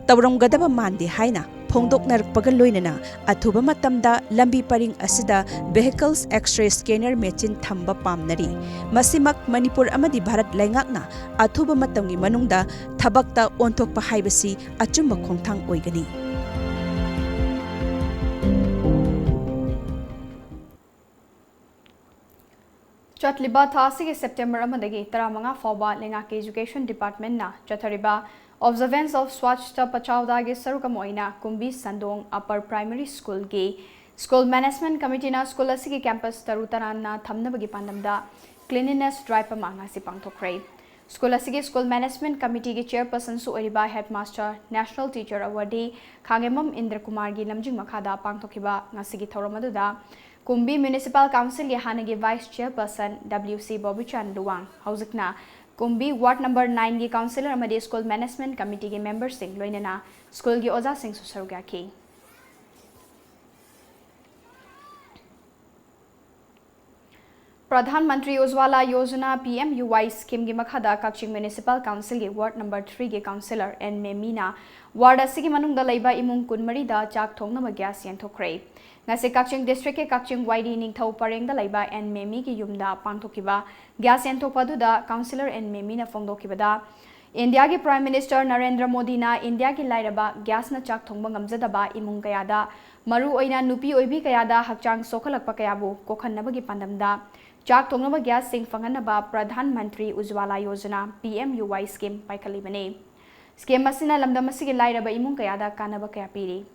ꯇꯧꯔꯝꯒꯗꯕ ꯃꯥꯟꯗꯦ ꯍꯥꯏꯅ ꯐꯣꯡꯗꯣꯛꯅꯔꯛꯄꯒ ꯂꯣꯏꯅꯅ ꯑꯊꯨꯕ ꯃꯇꯝꯗ ꯂꯝꯕꯤ ꯄꯔꯤꯡ ꯑꯁꯤꯗ vehicles X-ray scanner ꯃꯦꯆꯤꯟ ꯊꯝꯕ ꯄꯥꯝꯅꯔꯤ꯫ ꯃꯁꯤꯃꯛ ꯃꯅꯤꯄꯨꯔ ꯑꯃꯗꯤ ꯚꯥꯔꯠ ꯂꯩꯉꯥꯛꯅ ꯑꯊꯨꯕ ꯃꯇꯝꯒꯤ ꯃꯅꯨꯡꯗ ꯊꯕꯛꯇ ꯑꯣꯟꯊꯣꯛꯄ ꯍꯥꯏꯕꯁꯤ ꯑꯆꯨꯝꯕ ꯈꯣꯡꯊꯥꯡ ꯑꯣꯏꯒꯅꯤ꯫ ꯆꯠꯂꯤꯕ ꯊꯥ ꯑꯁꯤꯒꯤ ꯁꯦꯞꯇꯦꯝꯕꯔ ꯑꯃꯗꯒꯤ ꯇꯔꯥꯃꯉꯥ ꯐꯥꯎꯕ ꯂꯩꯉꯥꯛꯀꯤ Education Department ꯅ ꯆꯠꯊꯔꯤꯕ Observance of Swachhta Pachhauda ꯒꯤ ꯁꯔꯨꯛ ꯑꯃ ꯑꯣꯏꯅ ꯀꯨꯝꯕꯤ ꯁꯟꯗꯣꯡ Upper Primary School ꯒꯤ School Management Committee ꯅ school ꯑꯁꯤꯒꯤ campus ꯇꯔꯨ ꯇꯅꯥꯟꯅ ꯊꯝꯅꯕꯒꯤ ꯄꯥꯟꯗꯝꯗ cleanliness drive ꯑꯃ ꯉꯁꯤ ꯄꯥꯡꯊꯣꯛꯈ꯭ꯔꯦ꯫ School ꯑꯁꯤꯒꯤ School Management Committee ꯒꯤ chairperson ꯁꯨ ꯑꯣꯏꯔꯤꯕ Headmaster National Teacher Award ꯈꯥꯉꯦꯝꯕꯝ ꯏꯟꯗ꯭ꯔ ꯀꯨꯃꯥꯔꯒꯤ ꯂꯝꯖꯤꯡ ꯃꯈꯥꯗ ꯄꯥꯡꯊꯣꯛꯈꯤꯕ ꯉꯁꯤꯒꯤ ꯊꯧꯔꯝ ꯑꯗꯨꯗ ꯀꯨꯝꯕꯤ Municipal Council ꯒꯤ ꯍꯥꯟꯅꯒꯤ Vice Chairperson W C ꯕꯣꯕꯤꯆꯥꯟ Luwang, ꯍꯧꯖꯤꯛꯅ ꯀꯨꯝꯕꯤ Ward number nine ꯒꯤ Councillor ꯑꯃꯗꯤ School Management Committee ꯒꯤ member ꯁꯤꯡ, ꯂꯣꯏꯅꯅ school ꯒꯤ ꯑꯣꯖꯥꯁꯤꯡꯁꯨ ꯁꯔꯨꯛ ꯌꯥꯈꯤ꯫ Pradhan Mantri ꯎꯖ꯭ꯋꯥꯂꯥ Yojana, P M U Y scheme ꯒꯤ ꯃꯈꯥꯗ ꯀꯛꯆꯤꯡ Municipal Council ꯒꯤ Ward number three ꯒꯤ Councillor N ꯃꯦꯃꯤꯅ ward ꯑꯁꯤꯒꯤ ꯃꯅꯨꯡꯗ ꯂꯩꯕ ꯏꯃꯨꯡ ꯀꯨꯟꯃꯔꯤꯗ ꯆꯥꯛ ꯊꯣꯡꯅꯕ gas ꯌꯦꯟꯊꯣꯛꯈ꯭ꯔꯦ꯫ ꯉꯁꯤ ꯀꯛꯆꯤꯡ district ꯀꯤ ꯀꯛꯆꯤꯡ ꯋꯥꯏꯔꯤ ꯅꯤꯡꯊꯧ ꯄꯔꯦꯡꯗ ꯂꯩꯕ N ꯃꯦꯃꯤꯒꯤ ꯌꯨꯝꯗ ꯄꯥꯡꯊꯣꯛꯈꯤꯕ gas ꯌꯦꯟꯊꯣꯛꯄ ꯑꯗꯨꯗ Councillor N ꯃꯦꯃꯤꯅ ꯐꯣꯡꯗꯣꯛꯈꯤꯕꯗ, ꯏꯟꯗꯤꯌꯥꯒꯤ Prime Minister ꯅꯔꯦꯟꯗ꯭ꯔ ꯃꯣꯗꯤꯅ ꯏꯟꯗꯤꯌꯥꯒꯤ ꯂꯥꯏꯔꯕ gasꯅ ꯆꯥꯛ ꯊꯣꯡꯕ ꯉꯝꯖꯗꯕ ꯏꯃꯨꯡ ꯀꯌꯥꯗ, ꯃꯔꯨꯑꯣꯏꯅ ꯅꯨꯄꯤ ꯑꯣꯏꯕꯤ ꯀꯌꯥꯗ ꯍꯛꯆꯥꯡ ꯁꯣꯛꯍꯜꯂꯛꯄ ꯀꯌꯥꯕꯨ ꯀꯣꯛꯍꯟꯅꯕꯒꯤ ꯄꯥꯟꯗꯝꯗ ꯆꯥꯛ ꯊꯣꯡꯅꯕ gasꯁꯤꯡ ꯐꯪꯍꯟꯅꯕ Pradhan Mantri ꯎꯖ꯭ꯋꯥꯂꯥ Yojana, P M U Y scheme ꯄꯥꯏꯈꯠꯂꯤꯕꯅꯤ꯫ Scheme ꯑꯁꯤꯅ ꯂꯝꯗꯝ ꯑꯁꯤꯒꯤ ꯂꯥꯏꯔꯕ ꯏꯃꯨꯡ ꯀꯌꯥꯗ ꯀꯥꯟꯅꯕ ꯀꯌꯥ ꯄꯤꯔꯤ꯫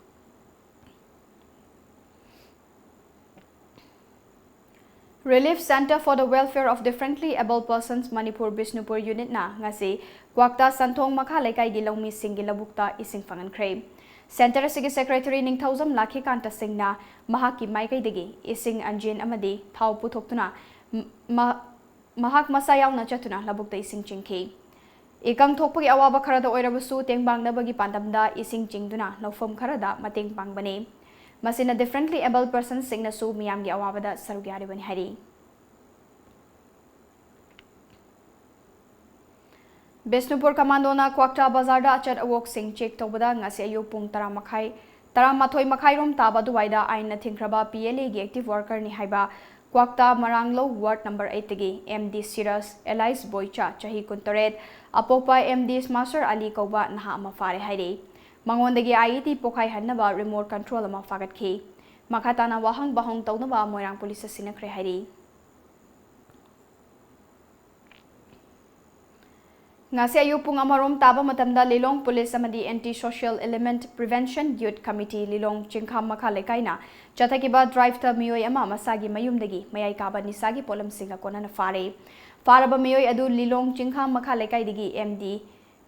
Relief Centre for the Welfare of Differently Abled Persons Manipur Bishnupur Unit ꯅ ꯉꯁꯤ ꯀ꯭ꯋꯥꯛꯇꯥ ꯁꯟꯊꯣꯡ ꯃꯈꯥ ꯂꯩꯀꯥꯏꯒꯤ ꯂꯧꯃꯤꯁꯤꯡꯒꯤ ꯂꯧꯕꯨꯛꯇ ꯏꯁꯤꯡ ꯐꯪꯍꯟꯈ꯭ꯔꯦ꯫ Centre ꯑꯁꯤꯒꯤ Secretary ꯅꯤꯡꯊꯧꯖꯝ ꯂꯥꯈꯤꯀꯥꯟꯇ ꯁꯤꯡꯅ ꯃꯍꯥꯛꯀꯤ ꯃꯥꯏꯀꯩꯗꯒꯤ ꯏꯁꯤꯡ engine ꯑꯃꯗꯤ ꯊꯥꯎ ꯄꯨꯊꯣꯛꯇꯨꯅ ꯃ-, ꯃꯍꯥꯛ ꯃꯁꯥ ꯌꯥꯎꯅ ꯆꯠꯇꯨꯅ ꯂꯧꯕꯨꯛꯇ ꯏꯁꯤꯡ ꯆꯤꯡꯈꯤ꯫ ꯏꯀꯪ ꯊꯣꯛꯄꯒꯤ ꯑꯋꯥꯕ ꯈꯔꯗ ꯑꯣꯏꯔꯕꯁꯨ ꯇꯦꯡꯕꯥꯡꯅꯕꯒꯤ ꯄꯥꯟꯗꯝꯗ ꯏꯁꯤꯡ ꯆꯤꯡꯗꯨꯅ ꯂꯧꯐꯝ ꯈꯔꯗ ꯃꯇꯦꯡ ꯄꯥꯡꯕꯅꯤ꯫ ꯃꯁꯤꯅ differently abled personsꯁꯤꯡꯅꯁꯨ ꯃꯤꯌꯥꯝꯒꯤ ꯑꯋꯥꯕꯗ ꯁꯔꯨꯛ ꯌꯥꯔꯤꯕꯅꯤ ꯍꯥꯏꯔꯤ꯫ ꯕꯤꯁꯅꯨꯄꯨꯔ commandoꯅ ꯀ꯭ꯋꯥꯛꯇꯥ ꯕꯖꯥꯔꯗ ꯑꯆꯠ ꯑꯋꯣꯛꯁꯤꯡ check ꯇꯧꯕꯗ ꯉꯁꯤ ꯑꯌꯨꯛ ꯄꯨꯡ ꯇꯔꯥ ꯃꯈꯥꯏ, ꯇꯔꯥꯃꯥꯊꯣꯏ ꯃꯈꯥꯏꯔꯣꯝ ꯇꯥꯕ ꯑꯗꯨꯋꯥꯏꯗ ꯑꯥꯏꯟꯅ ꯊꯤꯡꯈ꯭ꯔꯕ P L Aꯒꯤ active workerꯅꯤ ꯍꯥꯏꯕ ꯀ꯭ꯋꯥꯛꯇꯥ ꯃꯔꯥꯡꯂꯧ ward number eightꯇꯒꯤ M D ꯁꯤꯔꯁ ꯑꯦꯂꯥꯏꯁ ꯕꯣꯏꯆꯥ, ꯆꯍꯤ ꯀꯨꯟꯇꯔꯦꯠ, ꯑꯄꯣꯛꯄ M D ꯁꯃꯥꯁꯔ ꯑꯂꯤ ꯀꯧꯕ ꯅꯍꯥ ꯑꯃ ꯐꯥꯔꯦ ꯍꯥꯏꯔꯤ꯫ ꯃꯉꯣꯟꯗꯒꯤ I E D ꯄꯣꯈꯥꯏꯍꯟꯅꯕ remote control ꯑꯃ ꯐꯥꯒꯠꯈꯤ꯫ ꯃꯈꯥ ꯇꯥꯅ ꯋꯥꯍꯪ ꯄꯥꯎꯍꯪ ꯇꯧꯅꯕ ꯃꯣꯏꯔꯥꯡ ꯄꯨꯂꯤꯁꯇ ꯁꯤꯟꯅꯈ꯭ꯔꯦ ꯍꯥꯏꯔꯤ꯫ ꯉꯁꯤ ꯑꯌꯨꯛ ꯄꯨꯡ ꯑꯃꯔꯣꯝ ꯇꯥꯕ ꯃꯇꯝꯗ ꯂꯤꯂꯣꯡ ꯄꯨꯂꯤꯁ ꯑꯃꯗꯤ Anti Social Element Prevention Youth Committee ꯂꯤꯂꯣꯡ ꯆꯤꯡꯈꯥꯝ ꯃꯈꯥ ꯂꯩꯀꯥꯏꯅ ꯆꯠꯊꯈꯤꯕ ꯗ꯭ꯔꯥꯏꯚꯇ ꯃꯤꯑꯣꯏ ꯑꯃ ꯃꯁꯥꯒꯤ ꯃꯌꯨꯝꯗꯒꯤ ꯃꯌꯥꯏ ꯀꯥꯕ ꯅꯤꯁꯥꯒꯤ ꯄꯣꯠꯂꯝꯁꯤꯡꯒ ꯀꯣꯟꯅꯅ ꯐꯥꯔꯦ꯫ ꯐꯥꯔꯕ ꯃꯤꯑꯣꯏ ꯑꯗꯨ ꯂꯤꯂꯣꯡ ꯆꯤꯡꯈꯥꯝ ꯃꯈꯥ ꯂꯩꯀꯥꯏꯗꯒꯤ M D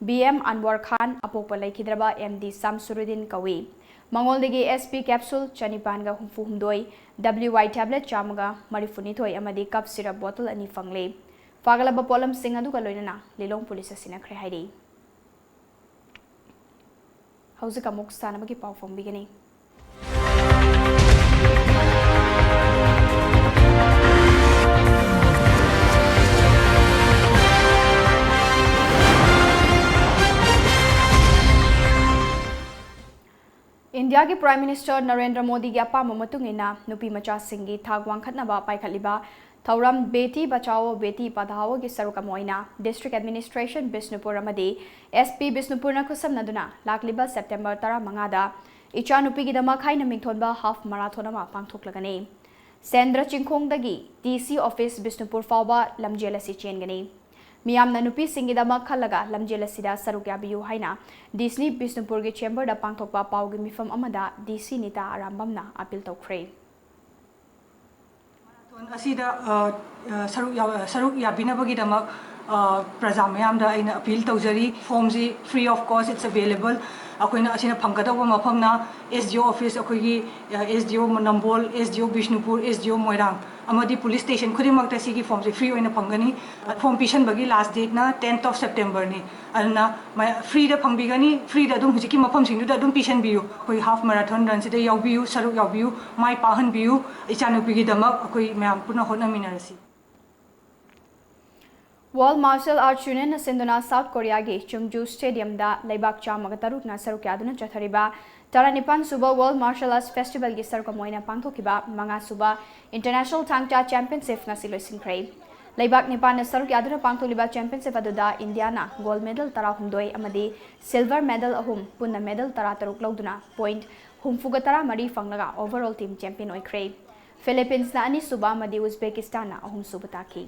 B M ꯑꯟꯋꯔ ꯈꯥꯟ, ꯑꯄꯣꯛꯄ ꯂꯩꯈꯤꯗ꯭ꯔꯕ M D ꯁꯥꯝꯁꯨꯔꯨꯗꯤꯟ ꯀꯧꯏ꯫ ꯃꯉꯣꯟꯗꯒꯤ S P capsule ꯆꯅꯤꯄꯥꯟꯒ ꯍꯨꯝꯐꯨ ꯍꯨꯝꯗꯣꯏ, W Y tablet ꯆꯥꯝꯃꯒ ꯃꯔꯤꯐꯨ ꯅꯤꯊꯣꯏ ꯑꯃꯗꯤ cough syrup bottle ꯑꯅꯤ ꯐꯪꯂꯦ꯫ ꯐꯥꯒꯠꯂꯕ ꯄꯣꯠꯂꯝꯁꯤꯡ ꯑꯗꯨꯒ ꯂꯣꯏꯅꯅ ꯂꯤꯂꯣꯡ ꯄꯨꯂꯤꯁꯇ ꯁꯤꯟꯅꯈ꯭ꯔꯦ ꯍꯥꯏꯔꯤ꯫ ꯍꯧꯖꯤꯛ ꯑꯃꯨꯛ ꯁꯥꯟꯅꯕꯒꯤ ꯄꯥꯎ ꯐꯣꯡꯕꯤꯒꯅꯤ꯫ ꯏꯟꯗꯤꯌꯥꯒꯤ Prime Minister ꯅꯔꯦꯟꯗ꯭ꯔ ꯃꯣꯗꯤꯒꯤ ꯑꯄꯥꯝꯕ ꯃꯇꯨꯡ ꯏꯟꯅ ꯅꯨꯄꯤ ꯃꯆꯥꯁꯤꯡꯒꯤ ꯊꯥꯛ ꯋꯥꯡꯈꯠꯅꯕ ꯄꯥꯏꯈꯠꯂꯤꯕ ꯊꯧꯔꯝ ꯕꯦꯇꯤ ꯕꯆꯥꯑꯣ ꯕꯦꯇꯤ ꯄꯙꯥꯑꯣꯒꯤ ꯁꯔꯨꯛ ꯑꯃ ꯑꯣꯏꯅ District Administration ꯕꯤꯁꯅꯨꯄꯨꯔ ꯑꯃꯗꯤ S P ꯕꯤꯁꯅꯨꯄꯨꯔꯅ ꯈꯨꯠꯁꯝꯅꯗꯨꯅ ꯂꯥꯛꯂꯤꯕ ꯁꯦꯞꯇꯦꯝꯕꯔ ꯇꯔꯥꯃꯉꯥꯗ ꯏꯆꯥꯅꯨꯄꯤꯒꯤꯗꯃꯛ ꯍꯥꯏꯅ ꯃꯤꯡꯊꯣꯟꯕ half marathon ꯑꯃ ꯄꯥꯡꯊꯣꯛꯂꯒꯅꯤ꯫ Sendra ꯆꯤꯡꯈꯣꯡꯗꯒꯤ D C office Bishnupur ꯐꯥꯎꯕ ꯂꯝꯖꯦꯜ ꯑꯁꯤ ꯆꯦꯟꯒꯅꯤ꯫ ꯃꯤꯌꯥꯝꯅ ꯅꯨꯄꯤꯁꯤꯡꯒꯤꯗꯃꯛ ꯈꯜꯂꯒ ꯂꯝꯖꯦꯜ ꯑꯁꯤꯗ ꯁꯔꯨꯛ ꯌꯥꯕꯤꯌꯨ ꯍꯥꯏꯅ D C ꯕꯤꯁꯅꯨꯄꯨꯔꯒꯤ chamberꯗ ꯄꯥꯡꯊꯣꯛꯄ ꯄꯥꯎꯒꯤ ꯃꯤꯐꯝ ꯑꯃꯗ D C ꯅꯤꯇꯥ ꯑꯔꯥꯝꯕꯝꯅ appeal ꯇꯧꯈ꯭ꯔꯦ꯫ Marathon ꯑꯁꯤꯗ, ꯑ, ꯑ, ꯁꯔꯨꯛ ꯌꯥ-, ꯁꯔꯨꯛ ꯌꯥꯕꯤꯅꯕꯒꯤꯗꯃꯛ, ꯑ, ꯄ꯭ꯔꯖꯥ ꯃꯌꯥꯝꯗ ꯑꯩꯅ appeal ꯇꯧꯖꯔꯤ꯫ Formꯁꯤ free of cost, it's available꯫ ꯑꯩꯈꯣꯏꯅ ꯑꯁꯤꯅ ꯐꯪꯒꯗꯧꯕ ꯃꯐꯝꯅ S D O office, ꯑꯩꯈꯣꯏꯒꯤ, ꯑ, S D O ꯅꯝꯕꯣꯜ, S D O Bishnupur, S D O ꯃꯣꯏꯔꯥꯡ ꯑꯃꯗꯤ police station ꯈꯨꯗꯤꯡꯃꯛꯇ ꯁꯤꯒꯤ formꯁꯤ free ꯑꯣꯏꯅ ꯐꯪꯒꯅꯤ꯫ Form ꯄꯤꯁꯟꯕꯒꯤ last dateꯅ tenth of Septemberꯅꯤ꯫ ꯑꯗꯨꯅ ꯃ-, freeꯗ ꯐꯪꯕꯤꯒꯅꯤ, freeꯗ ꯑꯗꯨꯝ ꯍꯧꯖꯤꯛꯀꯤ ꯃꯐꯝꯁꯤꯡꯗꯨꯗ ꯑꯗꯨꯝ ꯄꯤꯁꯟꯕꯤꯌꯨ꯫ ꯑꯩꯈꯣꯏ half marathon runꯁꯤꯗ ꯌꯥꯎꯕꯤꯌꯨ, ꯁꯔꯨꯛ ꯌꯥꯎꯕꯤꯌꯨ, ꯃꯥꯏ ꯄꯥꯛꯍꯟꯕꯤꯌꯨ꯫ ꯏꯆꯥꯅꯨꯄꯤꯒꯤꯗꯃꯛ ꯑꯩꯈꯣꯏ ꯃꯌꯥꯝ ꯄꯨꯟꯅ ꯍꯣꯠꯅꯃꯤꯟꯅꯔꯁꯤ꯫ World Martial Arts Unionꯅ ꯁꯤꯟꯗꯨꯅ South Koreaꯒꯤ Chungju Stadiumꯗ ꯂꯩꯕꯥꯛ ꯆꯥꯝꯃꯒ ꯇꯔꯨꯛꯅ ꯁꯔꯨꯛ ꯌꯥꯗꯨꯅ ꯆꯠꯊꯔꯤꯕ ꯇꯔꯥꯅꯤꯄꯥꯟ ꯁꯨꯕ World Martial Arts Festivalꯒꯤ ꯁꯔꯨꯛ ꯑꯃ ꯑꯣꯏꯅ ꯄꯥꯡꯊꯣꯛꯈꯤꯕ ꯃꯉꯥ ꯁꯨꯕ International ꯊꯥꯡ ꯇꯥ Championship ꯉꯁꯤ ꯂꯣꯏꯁꯤꯟꯈ꯭ꯔꯦ꯫ ꯂꯩꯕꯥꯛ ꯅꯤꯄꯥꯟꯅ ꯁꯔꯨꯛ ꯌꯥꯗꯨꯅ ꯄꯥꯡꯊꯣꯛꯂꯤꯕ championship ꯑꯗꯨꯗ ꯏꯟꯗꯤꯌꯥꯅ gold medal ꯇꯔꯥꯍꯨꯝꯗꯣꯏ ꯑꯃꯗꯤ silver medal ꯑꯍꯨꯝ, ꯄꯨꯟꯅ medal ꯇꯔꯥꯇꯔꯨꯛ ꯂꯧꯗꯨꯅ point ꯍꯨꯝꯐꯨꯒ ꯇꯔꯥꯃꯔꯤ ꯐꯪꯂꯒ overall team champion ꯑꯣꯏꯈ꯭ꯔꯦ꯫ Philippinesꯅ ꯑꯅꯤꯁꯨꯕ ꯑꯃꯗꯤ ꯎꯖꯕꯦꯀꯤꯁꯇꯥꯟꯅ ꯑꯍꯨꯝꯁꯨꯕ ꯇꯥꯈꯤ꯫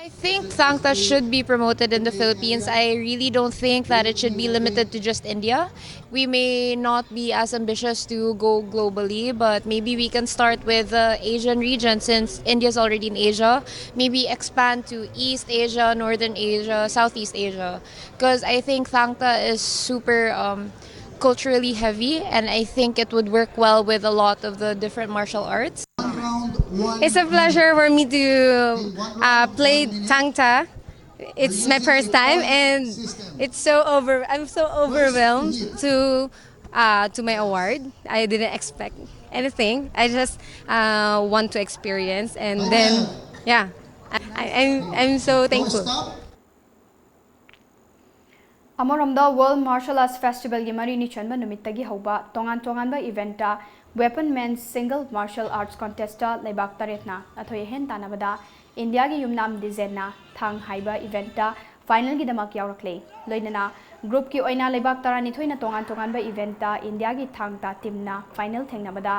I think Thangta should be promoted in the Philippines. I really don't think that it should be limited to just India. We may not be as ambitious to go globally, but maybe we can start with the Asian region since India is already in Asia. Maybe expand to East Asia, Northern Asia, Southeast Asia. Because I think Thangta is super um, culturally heavy, and I think it would work well with a lot of the different martial arts. It's a pleasure for me to uh, play Thangta. It's my first time, and it's so over. I'm so overwhelmed to uh, to my award. I didn't expect anything. I just uh, want to experience, and then yeah, I, I'm I'm so thankful. ꯑꯃꯔꯣꯝꯗ World Martial Arts Festivalꯒꯤ ꯃꯔꯤꯅꯤ ꯆꯟꯕ ꯅꯨꯃꯤꯠꯇꯒꯤ ꯍꯧꯕ ꯇꯣꯉꯥꯟ ꯇꯣꯉꯥꯟꯕ eventꯇ Weapon Men's Single Martial Arts Contestꯇ ꯂꯩꯕꯥꯛ ꯇꯔꯦꯠꯅ ꯑꯊꯣꯏ ꯑꯍꯦꯟ ꯇꯥꯟꯅꯕꯗ ꯏꯟꯗꯤꯌꯥꯒꯤ ꯌꯨꯝꯅꯥꯝ ꯗꯤꯖꯦꯟꯅ ꯊꯥꯡ ꯍꯥꯏꯕ eventꯇ finalꯒꯤꯗꯃꯛ ꯌꯥꯎꯔꯛꯂꯦ꯫ ꯂꯣꯏꯅꯅ groupꯀꯤ ꯑꯣꯏꯅ ꯂꯩꯕꯥꯛ ꯇꯔꯥꯅꯤꯊꯣꯏꯅ ꯇꯣꯉꯥꯟ ꯇꯣꯉꯥꯟꯕ eventꯇ ꯏꯟꯗꯤꯌꯥꯒꯤ ꯊꯥꯡ ꯇꯥ teamꯅ final ꯊꯦꯡꯅꯕꯗ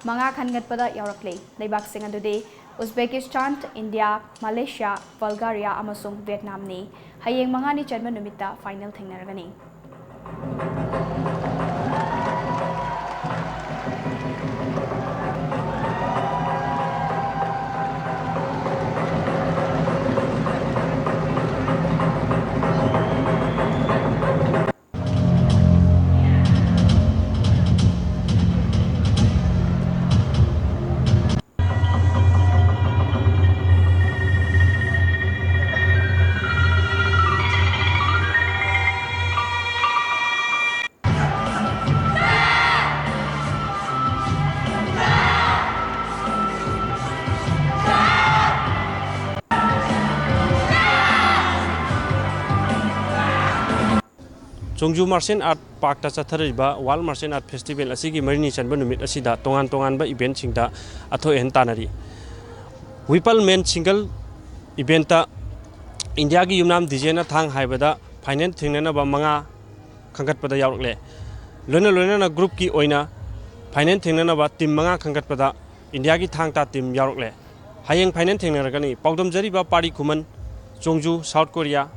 ꯃꯉꯥ ꯈꯟꯒꯠꯄꯗ ꯌꯥꯎꯔꯛꯂꯦ꯫ ꯂꯩꯕꯥꯛꯁꯤꯡ ꯑꯗꯨꯗꯤ ꯎꯖꯕꯦꯀꯤꯁꯇꯥꯟ, ꯏꯟꯗꯤꯌꯥ, ꯃꯂꯦꯁꯤꯌꯥ, ꯕꯜꯒꯥꯔꯤꯌꯥ ꯑꯃꯁꯨꯡ ꯚꯤꯌꯦꯠꯅꯥꯝꯅꯤ꯫ ꯍꯌꯦꯡ ꯃꯉꯥꯅꯤ ꯆꯟꯕ ꯅꯨꯃꯤꯠꯇ final ꯊꯦꯡꯅꯔꯒꯅꯤ꯫ ꯆꯣꯡꯖꯨ ꯃꯥꯔꯁꯦꯜ ꯑꯥꯔꯠ ꯄꯥꯔꯛꯇ ꯆꯠꯊꯔꯤꯕ ꯋꯥꯔꯜ ꯃꯥꯔꯁꯦꯜ ꯑꯥꯔꯠ ꯐꯦꯁꯇꯤꯚꯦꯜ ꯑꯁꯤꯒꯤ ꯃꯔꯤꯅꯤ ꯆꯟꯕ ꯅꯨꯃꯤꯠ ꯑꯁꯤꯗ ꯇꯣꯉꯥꯟ ꯇꯣꯉꯥꯟꯕ ꯏꯚꯦꯟꯠꯁꯤꯡꯗ ꯑꯊꯣꯏ ꯑꯍꯦꯟ ꯇꯥꯟꯅꯔꯤ꯫ ꯋꯤꯄꯜ ꯃꯦꯟ ꯁꯤꯡꯒꯜ ꯏꯚꯦꯟꯠꯇ ꯏꯟꯗꯤꯌꯥꯒꯤ ꯌꯨꯝꯅꯥꯝ ꯗꯤꯖꯦꯟꯅ ꯊꯥꯡ ꯍꯥꯏꯕꯗ ꯐꯥꯏꯅꯦꯜ ꯊꯦꯡꯅꯅꯕ ꯃꯉꯥ ꯈꯟꯒꯠꯄꯗ ꯌꯥꯎꯔꯛꯂꯦ꯫ ꯂꯣꯏꯅ ꯂꯣꯏꯅꯅ ꯒ꯭ꯔꯨꯞꯀꯤ ꯑꯣꯏꯅ ꯐꯥꯏꯅꯦꯜ ꯊꯦꯡꯅꯅꯕ ꯇꯤꯝ ꯃꯉꯥ ꯈꯟꯒꯠꯄꯗ ꯏꯟꯗꯤꯌꯥꯒꯤ ꯊꯥꯡ ꯇꯥ ꯇꯤꯝ ꯌꯥꯎꯔꯛꯂꯦ꯫ ꯍꯌꯦꯡ ꯐꯥꯏꯅꯦꯜ ꯊꯦꯡꯅꯔꯒꯅꯤ꯫ ꯄꯥꯎꯗꯝꯖꯔꯤꯕ ꯄꯥꯔꯤ ꯈꯨꯃꯟ, ꯆꯣꯡꯖꯨ, South Korea.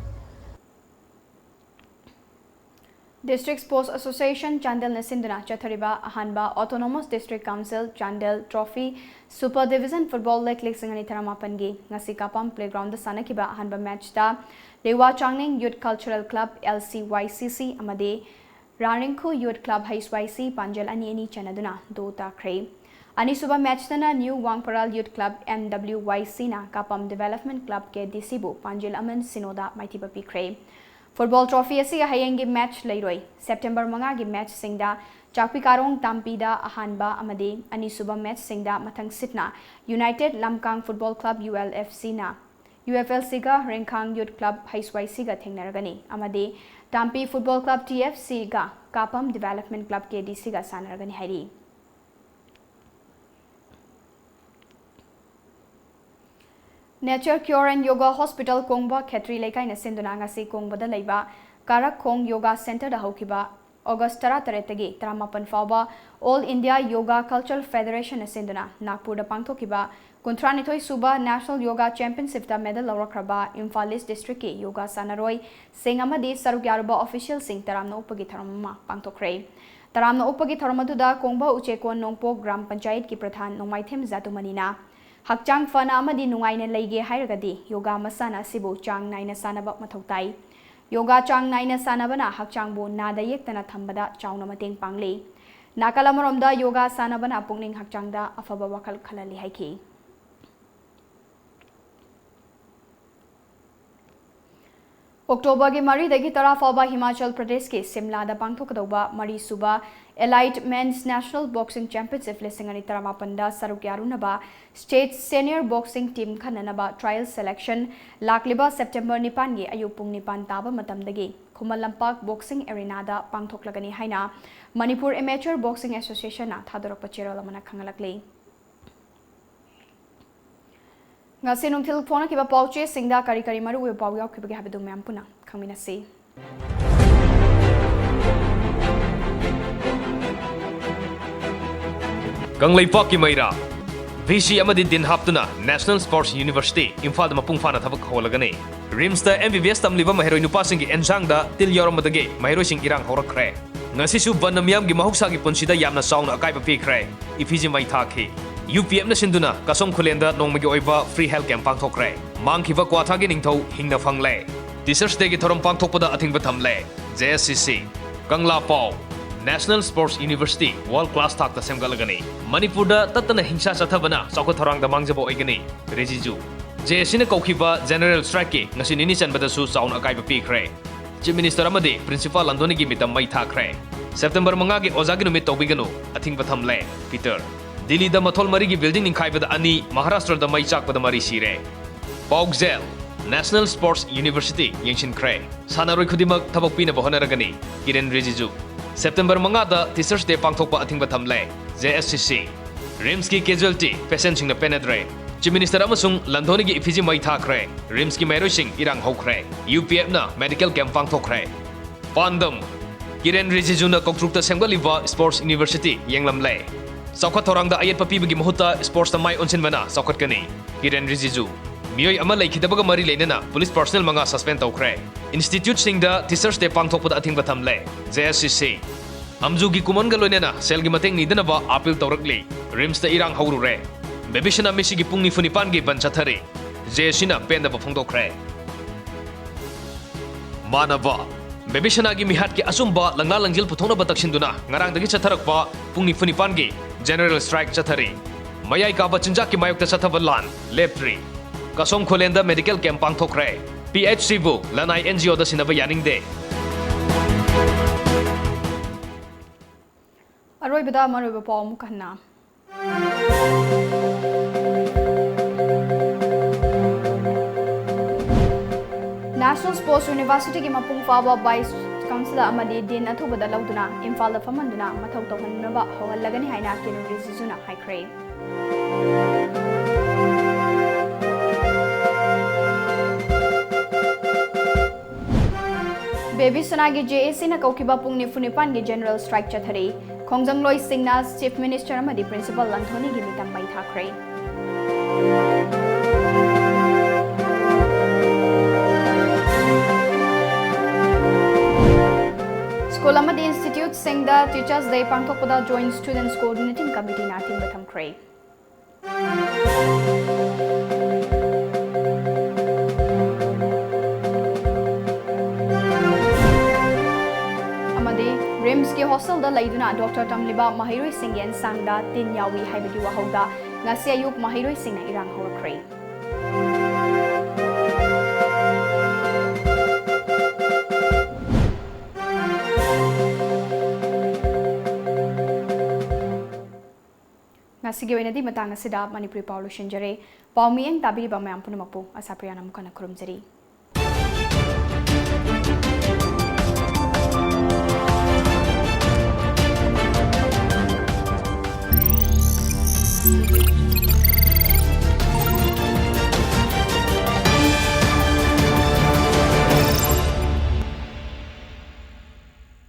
District Sports Association ꯆꯥꯟꯗꯦꯜꯅ ꯁꯤꯟꯗꯨꯅ ꯆꯠꯊꯔꯤꯕ ꯑꯍꯥꯟꯕ Autonomous District Council Chandel Trophy Super Division Football League ꯂꯤꯁꯤꯡ ꯑꯅꯤ ꯇꯔꯥꯃꯥꯄꯟꯒꯤ ꯉꯁꯤ ꯀꯥꯄꯥꯝ playgroundꯗ ꯁꯥꯟꯅꯈꯤꯕ ꯑꯍꯥꯟꯕ matchꯇ ꯂꯤꯋꯥ ꯆꯥꯡꯅꯤꯡ Youth Cultural Club, L C Y C C, ꯑꯃꯗꯤ ꯔꯥꯅꯤꯡꯈꯨ Youth Club, H Y C, ꯄꯥꯟꯖꯜ ꯑꯅꯤ ꯑꯅꯤ ꯆꯟꯅꯗꯨꯅ draw ꯇꯥꯈ꯭ꯔꯦ꯫ ꯑꯅꯤꯁꯨꯕ matchꯇꯅ New Wangparal Youth Club, N W Y C, ꯅ ꯀꯥꯄꯥꯝ Development Club, K D C, ꯕꯨ ꯄꯥꯟꯖꯤꯜ ꯑꯃ ꯁꯤꯅꯣꯗ ꯃꯥꯏꯊꯤꯕ ꯄꯤꯈ꯭ꯔꯦ꯫ Football trophy ꯑꯁꯤꯒꯤ ꯍꯌꯦꯡꯒꯤ match ꯂꯩꯔꯣꯏ꯫ September ꯃꯉꯥꯒꯤ matchꯁꯤꯡꯗ ꯆꯥꯛꯄꯤꯀꯥꯔꯣꯡ ꯇꯥꯝꯄꯤꯗ ꯑꯍꯥꯟꯕ ꯑꯃꯗꯤ ꯑꯅꯤꯁꯨꯕ matchꯁꯤꯡꯗ ꯃꯊꯪ ꯁꯤꯠꯅ United Lamkang Football Club, U L F C, ꯅ U F L C ꯒ, ꯔꯦꯡꯈꯥꯡ Youth Club, H Y C ꯒ ꯊꯦꯡꯅꯔꯒꯅꯤ ꯑꯃꯗꯤ ꯇꯥꯝꯄꯤ Football Club, T F C, ꯒ ꯀꯥꯄꯝ Development Club, K D C, ꯒ ꯁꯥꯟꯅꯔꯒꯅꯤ ꯍꯥꯏꯔꯤ꯫ Nature Cure and Yoga Hospital ꯀꯣꯡꯕ ꯈꯦꯇ꯭ꯔꯤ ꯂꯩꯀꯥꯏꯅ ꯁꯤꯟꯗꯨꯅ ꯉꯁꯤ ꯀꯣꯡꯕꯗ ꯂꯩꯕ ꯀꯥꯔꯛꯈꯣꯡ Yoga Centreꯗ ꯍꯧꯈꯤꯕ August ꯇꯔꯥꯇꯔꯦꯠꯇꯒꯤ ꯇꯔꯥꯃꯥꯄꯟ ꯐꯥꯎꯕ All India Yoga Cultural Federationꯅ ꯁꯤꯟꯗꯨꯅ ꯅꯥꯒꯄꯨꯔꯗ ꯄꯥꯡꯊꯣꯛꯈꯤꯕ ꯀꯨꯟꯊ꯭ꯔꯥꯅꯤꯊꯣꯏ ꯁꯨꯕ National Yoga Championshipꯇ medal ꯂꯧꯔꯛꯈ꯭ꯔꯕ Imphal East Districtꯀꯤ yoga ꯁꯥꯟꯅꯔꯣꯏꯁꯤꯡ ꯑꯃꯗꯤ ꯁꯔꯨꯛ ꯌꯥꯔꯨꯕ officialꯁꯤꯡ ꯇꯔꯥꯝꯅ ꯑꯣꯛꯄꯒꯤ ꯊꯧꯔꯝ ꯑꯃ ꯄꯥꯡꯊꯣꯛꯈ꯭ꯔꯦ꯫ ꯇꯔꯥꯝꯅ ꯑꯣꯛꯄꯒꯤ ꯊꯧꯔꯝ ꯑꯗꯨꯗ ꯀꯣꯡꯕ ꯎꯆꯦꯛꯀꯣꯟ ꯅꯣꯡꯄꯣꯛ ꯒ꯭ꯔꯥꯝ ꯄꯟꯆꯥꯌꯠꯀꯤ ꯄ꯭ꯔꯙꯥꯟ ꯅꯣꯡꯃꯥꯏꯊꯦꯝ ꯖꯥꯗꯨꯃꯅꯤꯅ ꯍꯛꯆꯥꯡ ꯐꯅ ꯑꯃꯗꯤ ꯅꯨꯡꯉꯥꯏꯅ ꯂꯩꯒꯦ ꯍꯥꯏꯔꯒꯗꯤ yoga ꯃꯁꯥꯟꯅ ꯑꯁꯤꯕꯨ ꯆꯥꯡ ꯅꯥꯏꯅ ꯁꯥꯟꯅꯕ ꯃꯊꯧ ꯇꯥꯏ꯫ Yoga ꯆꯥꯡ ꯅꯥꯏꯅ ꯁꯥꯟꯅꯕꯅ ꯍꯛꯆꯥꯡꯕꯨ ꯅꯥꯗ ꯌꯦꯛꯇꯅ ꯊꯝꯕꯗ ꯆꯥꯎꯅ ꯃꯇꯦꯡ ꯄꯥꯡꯂꯤ꯫ ꯅꯥꯀꯜ ꯑꯃꯔꯣꯝꯗ yoga ꯁꯥꯟꯅꯕꯅ ꯄꯨꯛꯅꯤꯡ ꯍꯛꯆꯥꯡꯗ ꯑꯐꯕ ꯋꯥꯈꯜ ꯈꯜꯍꯜꯂꯤ ꯍꯥꯏꯈꯤ꯫ Octoberꯒꯤ ꯃꯔꯤꯗꯒꯤ ꯇꯔꯥ ꯐꯥꯎꯕ ꯍꯤꯃꯥꯆꯜ ꯄ꯭ꯔꯗꯦꯁꯀꯤ ꯁꯤꯝꯂꯥꯗ ꯄꯥꯡꯊꯣꯛꯀꯗꯧꯕ ꯃꯔꯤꯁꯨꯕ Elite Men's National Boxing Championship ꯂꯤꯁꯤꯡ ꯑꯅꯤ ꯇꯔꯥꯃꯥꯄꯟꯗ ꯁꯔꯨꯛ ꯌꯥꯔꯨꯅꯕ State Senior Boxing Team ꯈꯟꯅꯅꯕ trial selection ꯂꯥꯛꯂꯤꯕ September ꯅꯤꯄꯥꯟꯒꯤ ꯑꯌꯨꯛ ꯄꯨꯡ ꯅꯤꯄꯥꯟ ꯇꯥꯕ ꯃꯇꯝꯗꯒꯤ ꯈꯨꯃꯟ ꯂꯝꯄꯥꯛ Boxing Arenaꯗ ꯄꯥꯡꯊꯣꯛꯂꯒꯅꯤ ꯍꯥꯏꯅ Manipur Amateur Boxing Associationꯅ ꯊꯥꯗꯣꯔꯛꯄ ꯆꯦꯔꯣꯜ ꯑꯃꯅ ꯈꯪꯍꯜꯂꯛꯂꯤ꯫ ꯉꯁꯤ ꯅꯨꯡꯊꯤꯜ ꯐꯣꯡꯂꯛꯈꯤꯕ ꯄꯥꯎꯆꯦꯁꯤꯡꯗ ꯀꯔꯤ ꯀꯔꯤ ꯃꯔꯨꯑꯣꯏꯕ ꯄꯥꯎ ꯌꯥꯎꯈꯤꯕꯒꯦ ꯍꯥꯏꯕꯗꯨ ꯃꯌꯥꯝ ꯄꯨꯟꯅ ꯈꯪꯃꯤꯟꯅꯁꯤ꯫ ꯀꯪꯂꯩꯄꯥꯛꯀꯤ ꯃꯩꯔꯥ, ꯚꯤ ꯁꯤ ꯑꯃꯗꯤ ꯗꯤꯟ ꯍꯥꯞꯇꯨꯅ National Sports University ꯏꯝꯐꯥꯜꯗ ꯃꯄꯨꯡ ꯐꯥꯅ ꯊꯕꯛ ꯍꯧꯍꯜꯂꯒꯅꯤ꯫ ꯔꯤꯝꯁꯇ ꯑꯦꯝ ꯕꯤ ꯕꯤ ꯑꯦꯁ ꯇꯝꯂꯤꯕ ꯃꯍꯩꯔꯣꯏ ꯅꯨꯄꯥꯁꯤꯡꯒꯤ ꯑꯦꯟꯁꯥꯡꯗ ꯇꯤꯜ ꯌꯥꯎꯔꯝꯕꯗꯒꯤ ꯃꯍꯩꯔꯣꯏꯁꯤꯡ ꯏꯔꯥꯡ ꯍꯧꯔꯛꯈ꯭ꯔꯦ꯫ ꯉꯁꯤꯁꯨ ꯕꯟꯅ ꯃꯤꯌꯥꯝꯒꯤ ꯃꯍꯧꯁꯥꯒꯤ ꯄꯨꯟꯁꯤꯗ ꯌꯥꯝꯅ ꯆꯥꯎꯅ ꯑꯀꯥꯏꯕ ꯄꯤꯈ꯭ꯔꯦ꯫ ꯏꯐꯤꯖꯤ ꯃꯩ ꯊꯥꯈꯤ꯫ ꯌꯨ ꯄꯤ ꯑꯦꯐꯅ ꯁꯤꯟꯗꯨꯅ ꯀꯁꯣꯝ ꯈꯨꯂꯦꯟꯗ ꯅꯣꯡꯃꯒꯤ ꯑꯣꯏꯕ free health camp ꯄꯥꯡꯊꯣꯛꯈ꯭ꯔꯦ꯫ ꯃꯥꯡꯈꯤꯕ ꯀ꯭ꯋꯥꯊꯥꯒꯤ ꯅꯤꯡꯊꯧ ꯍꯤꯡꯅ ꯐꯪꯂꯦ꯫ Teachers Dayꯒꯤ ꯊꯧꯔꯝ ꯄꯥꯡꯊꯣꯛꯄꯗ ꯑꯊꯤꯡꯕ ꯊꯝꯂꯦ꯫ ꯖꯦ ꯑꯦꯁ ꯁꯤ ꯁꯤ꯫ ꯀꯪꯂꯥ ꯄꯥꯎ꯫ National Sports University world class ꯊꯥꯛꯇ ꯁꯦꯝꯒꯠꯂꯒꯅꯤ꯫ ꯃꯅꯤꯄꯨꯔꯗ ꯇꯠꯇꯅ ꯍꯤꯡꯁꯥ ꯆꯠꯊꯕꯅ ꯆꯥꯎꯈꯠ ꯊꯧꯔꯥꯡꯗ ꯃꯥꯡꯖꯕ ꯑꯣꯏꯒꯅꯤ꯫ ꯔꯤꯖꯤꯖꯨ꯫ ꯖꯦ ꯑꯦꯁ ꯁꯤꯅ ꯀꯧꯈꯤꯕ General Strikeꯀꯤ ꯉꯁꯤ ꯅꯤꯅꯤ ꯆꯟꯕꯗꯁꯨ ꯆꯥꯎꯅ ꯑꯀꯥꯏꯕ ꯄꯤꯈ꯭ꯔꯦ꯫ Chief Minister ꯑꯃꯗꯤ Principal ꯂꯟꯗꯣꯅꯤꯒꯤ ꯃꯤꯇꯝ ꯃꯩ ꯊꯥꯈ꯭ꯔꯦ꯫ ꯁꯦꯞꯇꯦꯝꯕꯔ ꯃꯉꯥꯒꯤ ꯑꯣꯖꯥꯒꯤ ꯅꯨꯃꯤꯠ ꯇꯧꯕꯤꯒꯅꯨ, ꯑꯊꯤꯡꯕ ꯊꯝꯂꯦ꯫ ꯄꯤꯇꯔ꯫ ꯗꯤꯜꯂꯤꯗ ꯃꯊꯣꯜ ꯃꯔꯤꯒꯤ building ꯅꯤꯡꯈꯥꯏꯕꯗ ꯑꯅꯤ, ꯃꯍꯥꯔꯥꯁꯇ꯭ꯔꯗ ꯃꯩ ꯆꯥꯛꯄꯗ ꯃꯔꯤ ꯁꯤꯔꯦ꯫ ꯄꯥꯎꯖꯦꯜ꯫ National Sports University ꯌꯦꯡꯁꯤꯟꯈ꯭ꯔꯦ꯫ ꯁꯥꯟꯅꯔꯣꯏ ꯈꯨꯗꯤꯡꯃꯛ ꯊꯕꯛ ꯄꯤꯅꯕ ꯍꯣꯠꯅꯔꯒꯅꯤ, ꯀꯤꯔꯦꯟ ꯔꯤꯖꯤꯖꯨ꯫ ꯁꯦꯞꯇꯦꯝꯕꯔ ꯃꯉꯥꯗ Teachers Day ꯄꯥꯡꯊꯣꯛꯄ ꯑꯊꯤꯡꯕ ꯊꯝꯂꯦ, ꯖꯦ ꯑꯦꯁ ꯁꯤ ꯁꯤ꯫ ꯔꯤꯝꯁꯀꯤ casualty patientꯁꯤꯡꯅ ꯄꯦꯟꯅꯗ꯭ꯔꯦ꯫ Chief Minister ꯑꯃꯁꯨꯡ ꯂꯟꯗꯣꯅꯤꯒꯤ ꯏꯐꯤꯖꯤ ꯃꯩ ꯊꯥꯈ꯭ꯔꯦ꯫ ꯔꯤꯝꯁꯀꯤ ꯃꯍꯩꯔꯣꯏꯁꯤꯡ ꯏꯔꯥꯡ ꯍꯧꯈ꯭ꯔꯦ꯫ ꯌꯨ ꯄꯤ ꯑꯦꯐꯅ medical camp ꯄꯥꯡꯊꯣꯛꯈ꯭ꯔꯦ꯫ ꯄꯥꯟꯗꯝ꯫ ꯀꯤꯔꯦꯟ ꯔꯤꯖꯤꯖꯨꯅ ꯀꯧꯇ꯭ꯔꯨꯛꯇ ꯁꯦꯝꯒꯠꯂꯤꯕ Sports University ꯌꯦꯡꯂꯝꯂꯦ꯫ ꯆꯥꯎꯈꯠ ꯊꯧꯔꯥꯡꯗ ꯑꯌꯦꯠꯄ ꯄꯤꯕꯒꯤ ꯃꯍꯨꯠꯇ sportsꯇ ꯃꯥꯏ ꯑꯣꯟꯁꯤꯟꯕꯅ ꯆꯥꯎꯈꯠꯀꯅꯤ꯫ ꯀꯤꯔꯦꯟ ꯔꯤꯖꯤꯖꯨ꯫ ꯃꯤꯑꯣꯏ ꯑꯃ ꯂꯩꯈꯤꯗꯕꯒ ꯃꯔꯤ ꯂꯩꯅꯅ police personnel ꯃꯉꯥ suspend ꯇꯧꯈ꯭ꯔꯦ꯫ Instituteꯁꯤꯡꯗ Teachers Day ꯄꯥꯡꯊꯣꯛꯄꯗ ꯑꯊꯤꯡꯕ ꯊꯝꯂꯦ, ꯖꯦ ꯑꯦꯁ ꯁꯤ ꯁꯤ꯫ ꯑꯝꯖꯨꯒꯤ ꯀꯨꯃꯟꯒ ꯂꯣꯏꯅꯅ ꯁꯦꯜꯒꯤ ꯃꯇꯦꯡ ꯅꯤꯗꯅꯕ appeal ꯇꯧꯔꯛꯂꯤ꯫ ꯔꯤꯝꯁꯇ ꯏꯔꯥꯡ ꯍꯧꯔꯨꯔꯦ꯫ ꯕꯦꯕꯤꯁꯅꯥ ꯃꯤꯁꯤꯒꯤ ꯄꯨꯡ ꯅꯤꯐꯨ ꯅꯤꯄꯥꯟꯒꯤ ꯕꯟ ꯆꯠꯊꯔꯤ꯫ ꯖꯦ ꯑꯦꯁ ꯁꯤꯅ ꯄꯦꯟꯗꯕ ꯐꯣꯡꯗꯣꯛꯈ꯭ꯔꯦ꯫ ꯃꯥꯟꯅꯕ꯫ ꯕꯦꯕꯤꯁꯅꯥꯒꯤ ꯃꯤꯍꯥꯠꯀꯤ ꯑꯆꯨꯝꯕ ꯂꯪꯂꯥ ꯂꯪꯖꯤꯜ ꯄꯨꯊꯣꯛꯅꯕ ꯇꯛꯁꯤꯟꯗꯨꯅ ꯉꯔꯥꯡꯗꯒꯤ ꯆꯠꯊꯔꯛꯄ ꯄꯨꯡ ꯅꯤꯐꯨ ꯅꯤꯄꯥꯟꯒꯤ General Strike ꯆꯠꯊꯔꯤ꯫ ꯃꯌꯥꯏ ꯀꯥꯕ ꯆꯤꯟꯖꯥꯛꯀꯤ ꯃꯥꯌꯣꯛꯇ ꯆꯠꯊꯕ ꯂꯥꯟ ꯂꯦꯞꯇ꯭ꯔꯤ꯫ ꯀꯁꯣꯝ ꯈꯨꯂꯦꯟꯗ medical camp ꯄꯥꯡꯊꯣꯛꯈ꯭ꯔꯦ꯫ ꯄꯤ ꯑꯩꯆ ꯁꯤꯕꯨ ꯂꯅꯥꯏ ꯑꯦꯟ ꯖꯤ ꯑꯣꯗ ꯁꯤꯟꯅꯕ ꯌꯥꯅꯤꯡꯗꯦ꯫ ꯑꯔꯣꯏꯕꯗ ꯃꯔꯨꯑꯣꯏꯕ ꯄꯥꯎ ꯑꯃꯨꯛ ꯍꯟꯅ꯫ National Sports Universityꯒꯤ ꯃꯄꯨꯡ ꯐꯥꯕ Vice Chancellor ꯑꯃꯗꯤ Dean ꯑꯊꯨꯕꯗ ꯂꯧꯗꯨꯅ ꯏꯝꯐꯥꯜꯗ ꯐꯝꯍꯟꯗꯨꯅ ꯃꯊꯧ ꯇꯧꯍꯟꯅꯕ ꯍꯧꯍꯜꯂꯒꯅꯤ ꯍꯥꯏꯅ ꯀꯤꯔꯦꯟ ꯔꯤꯖꯤꯖꯨꯅ ꯍꯥꯏꯈ꯭ꯔꯦ꯫ ꯕꯦꯕꯤꯁꯅꯥꯒꯤ ꯖꯦ ꯑꯦ ꯁꯤꯅ ꯀꯧꯈꯤꯕ ꯄꯨꯡ ꯅꯤꯐꯨ ꯅꯤꯄꯥꯟꯒꯤ General Strike ꯆꯠꯊꯔꯤ꯫ ꯈꯣꯡꯖꯪꯂꯣꯏꯁꯤꯡꯅ Chief Minister ꯑꯃꯗꯤ Principal ꯂꯟꯊꯣꯅꯤꯒꯤ ꯃꯤꯇꯝ ꯃꯩ ꯊꯥꯈ꯭ꯔꯦ꯫ ꯁ꯭ꯀꯨꯜ ꯑꯃꯗꯤ ꯏꯟꯁꯇꯤꯇ꯭ꯌꯨꯠꯁꯤꯡꯗ Teachers' Day ꯄꯥꯡꯊꯣꯛꯄꯗ Joint Students Coordinating Committeeꯅ ꯑꯊꯤꯡꯕ ꯊꯝꯈ꯭ꯔꯦ꯫ ꯑꯃꯗꯤ RIMSꯀꯤ hostelꯗ ꯂꯩꯗꯨꯅ doctor ꯇꯝꯂꯤꯕ ꯃꯍꯩꯔꯣꯏꯁꯤꯡꯒꯤ ꯑꯦꯟꯁꯥꯡꯗ ꯇꯤꯟ ꯌꯥꯎꯏ ꯍꯥꯏꯕꯒꯤ ꯋꯥꯍꯧꯗ ꯉꯁꯤ ꯑꯌꯨꯛ ꯃꯍꯩꯔꯣꯏꯁꯤꯡꯅ ꯏꯔꯥꯡ ꯍꯧꯔꯛꯈ꯭ꯔꯦ꯫ ꯉꯁꯤꯒꯤ ꯑꯣꯏꯅꯗꯤ ꯃꯇꯥꯡ ꯑꯁꯤꯗ ꯃꯅꯤꯄꯨꯔꯤ ꯄꯥꯎ ꯂꯣꯏꯁꯤꯟꯖꯔꯦ꯫ ꯄꯥꯎ ꯃꯤꯠꯌꯦꯡ ꯇꯥꯕꯤꯔꯤꯕ ꯃꯌꯥꯝ ꯄꯨꯝꯅꯃꯛꯄꯨ ꯑꯁꯥꯄ꯭ꯔꯤꯌꯥꯅ ꯑꯃꯨꯛ ꯍꯟꯅ ꯈꯨꯔꯨꯝꯖꯔꯤ꯫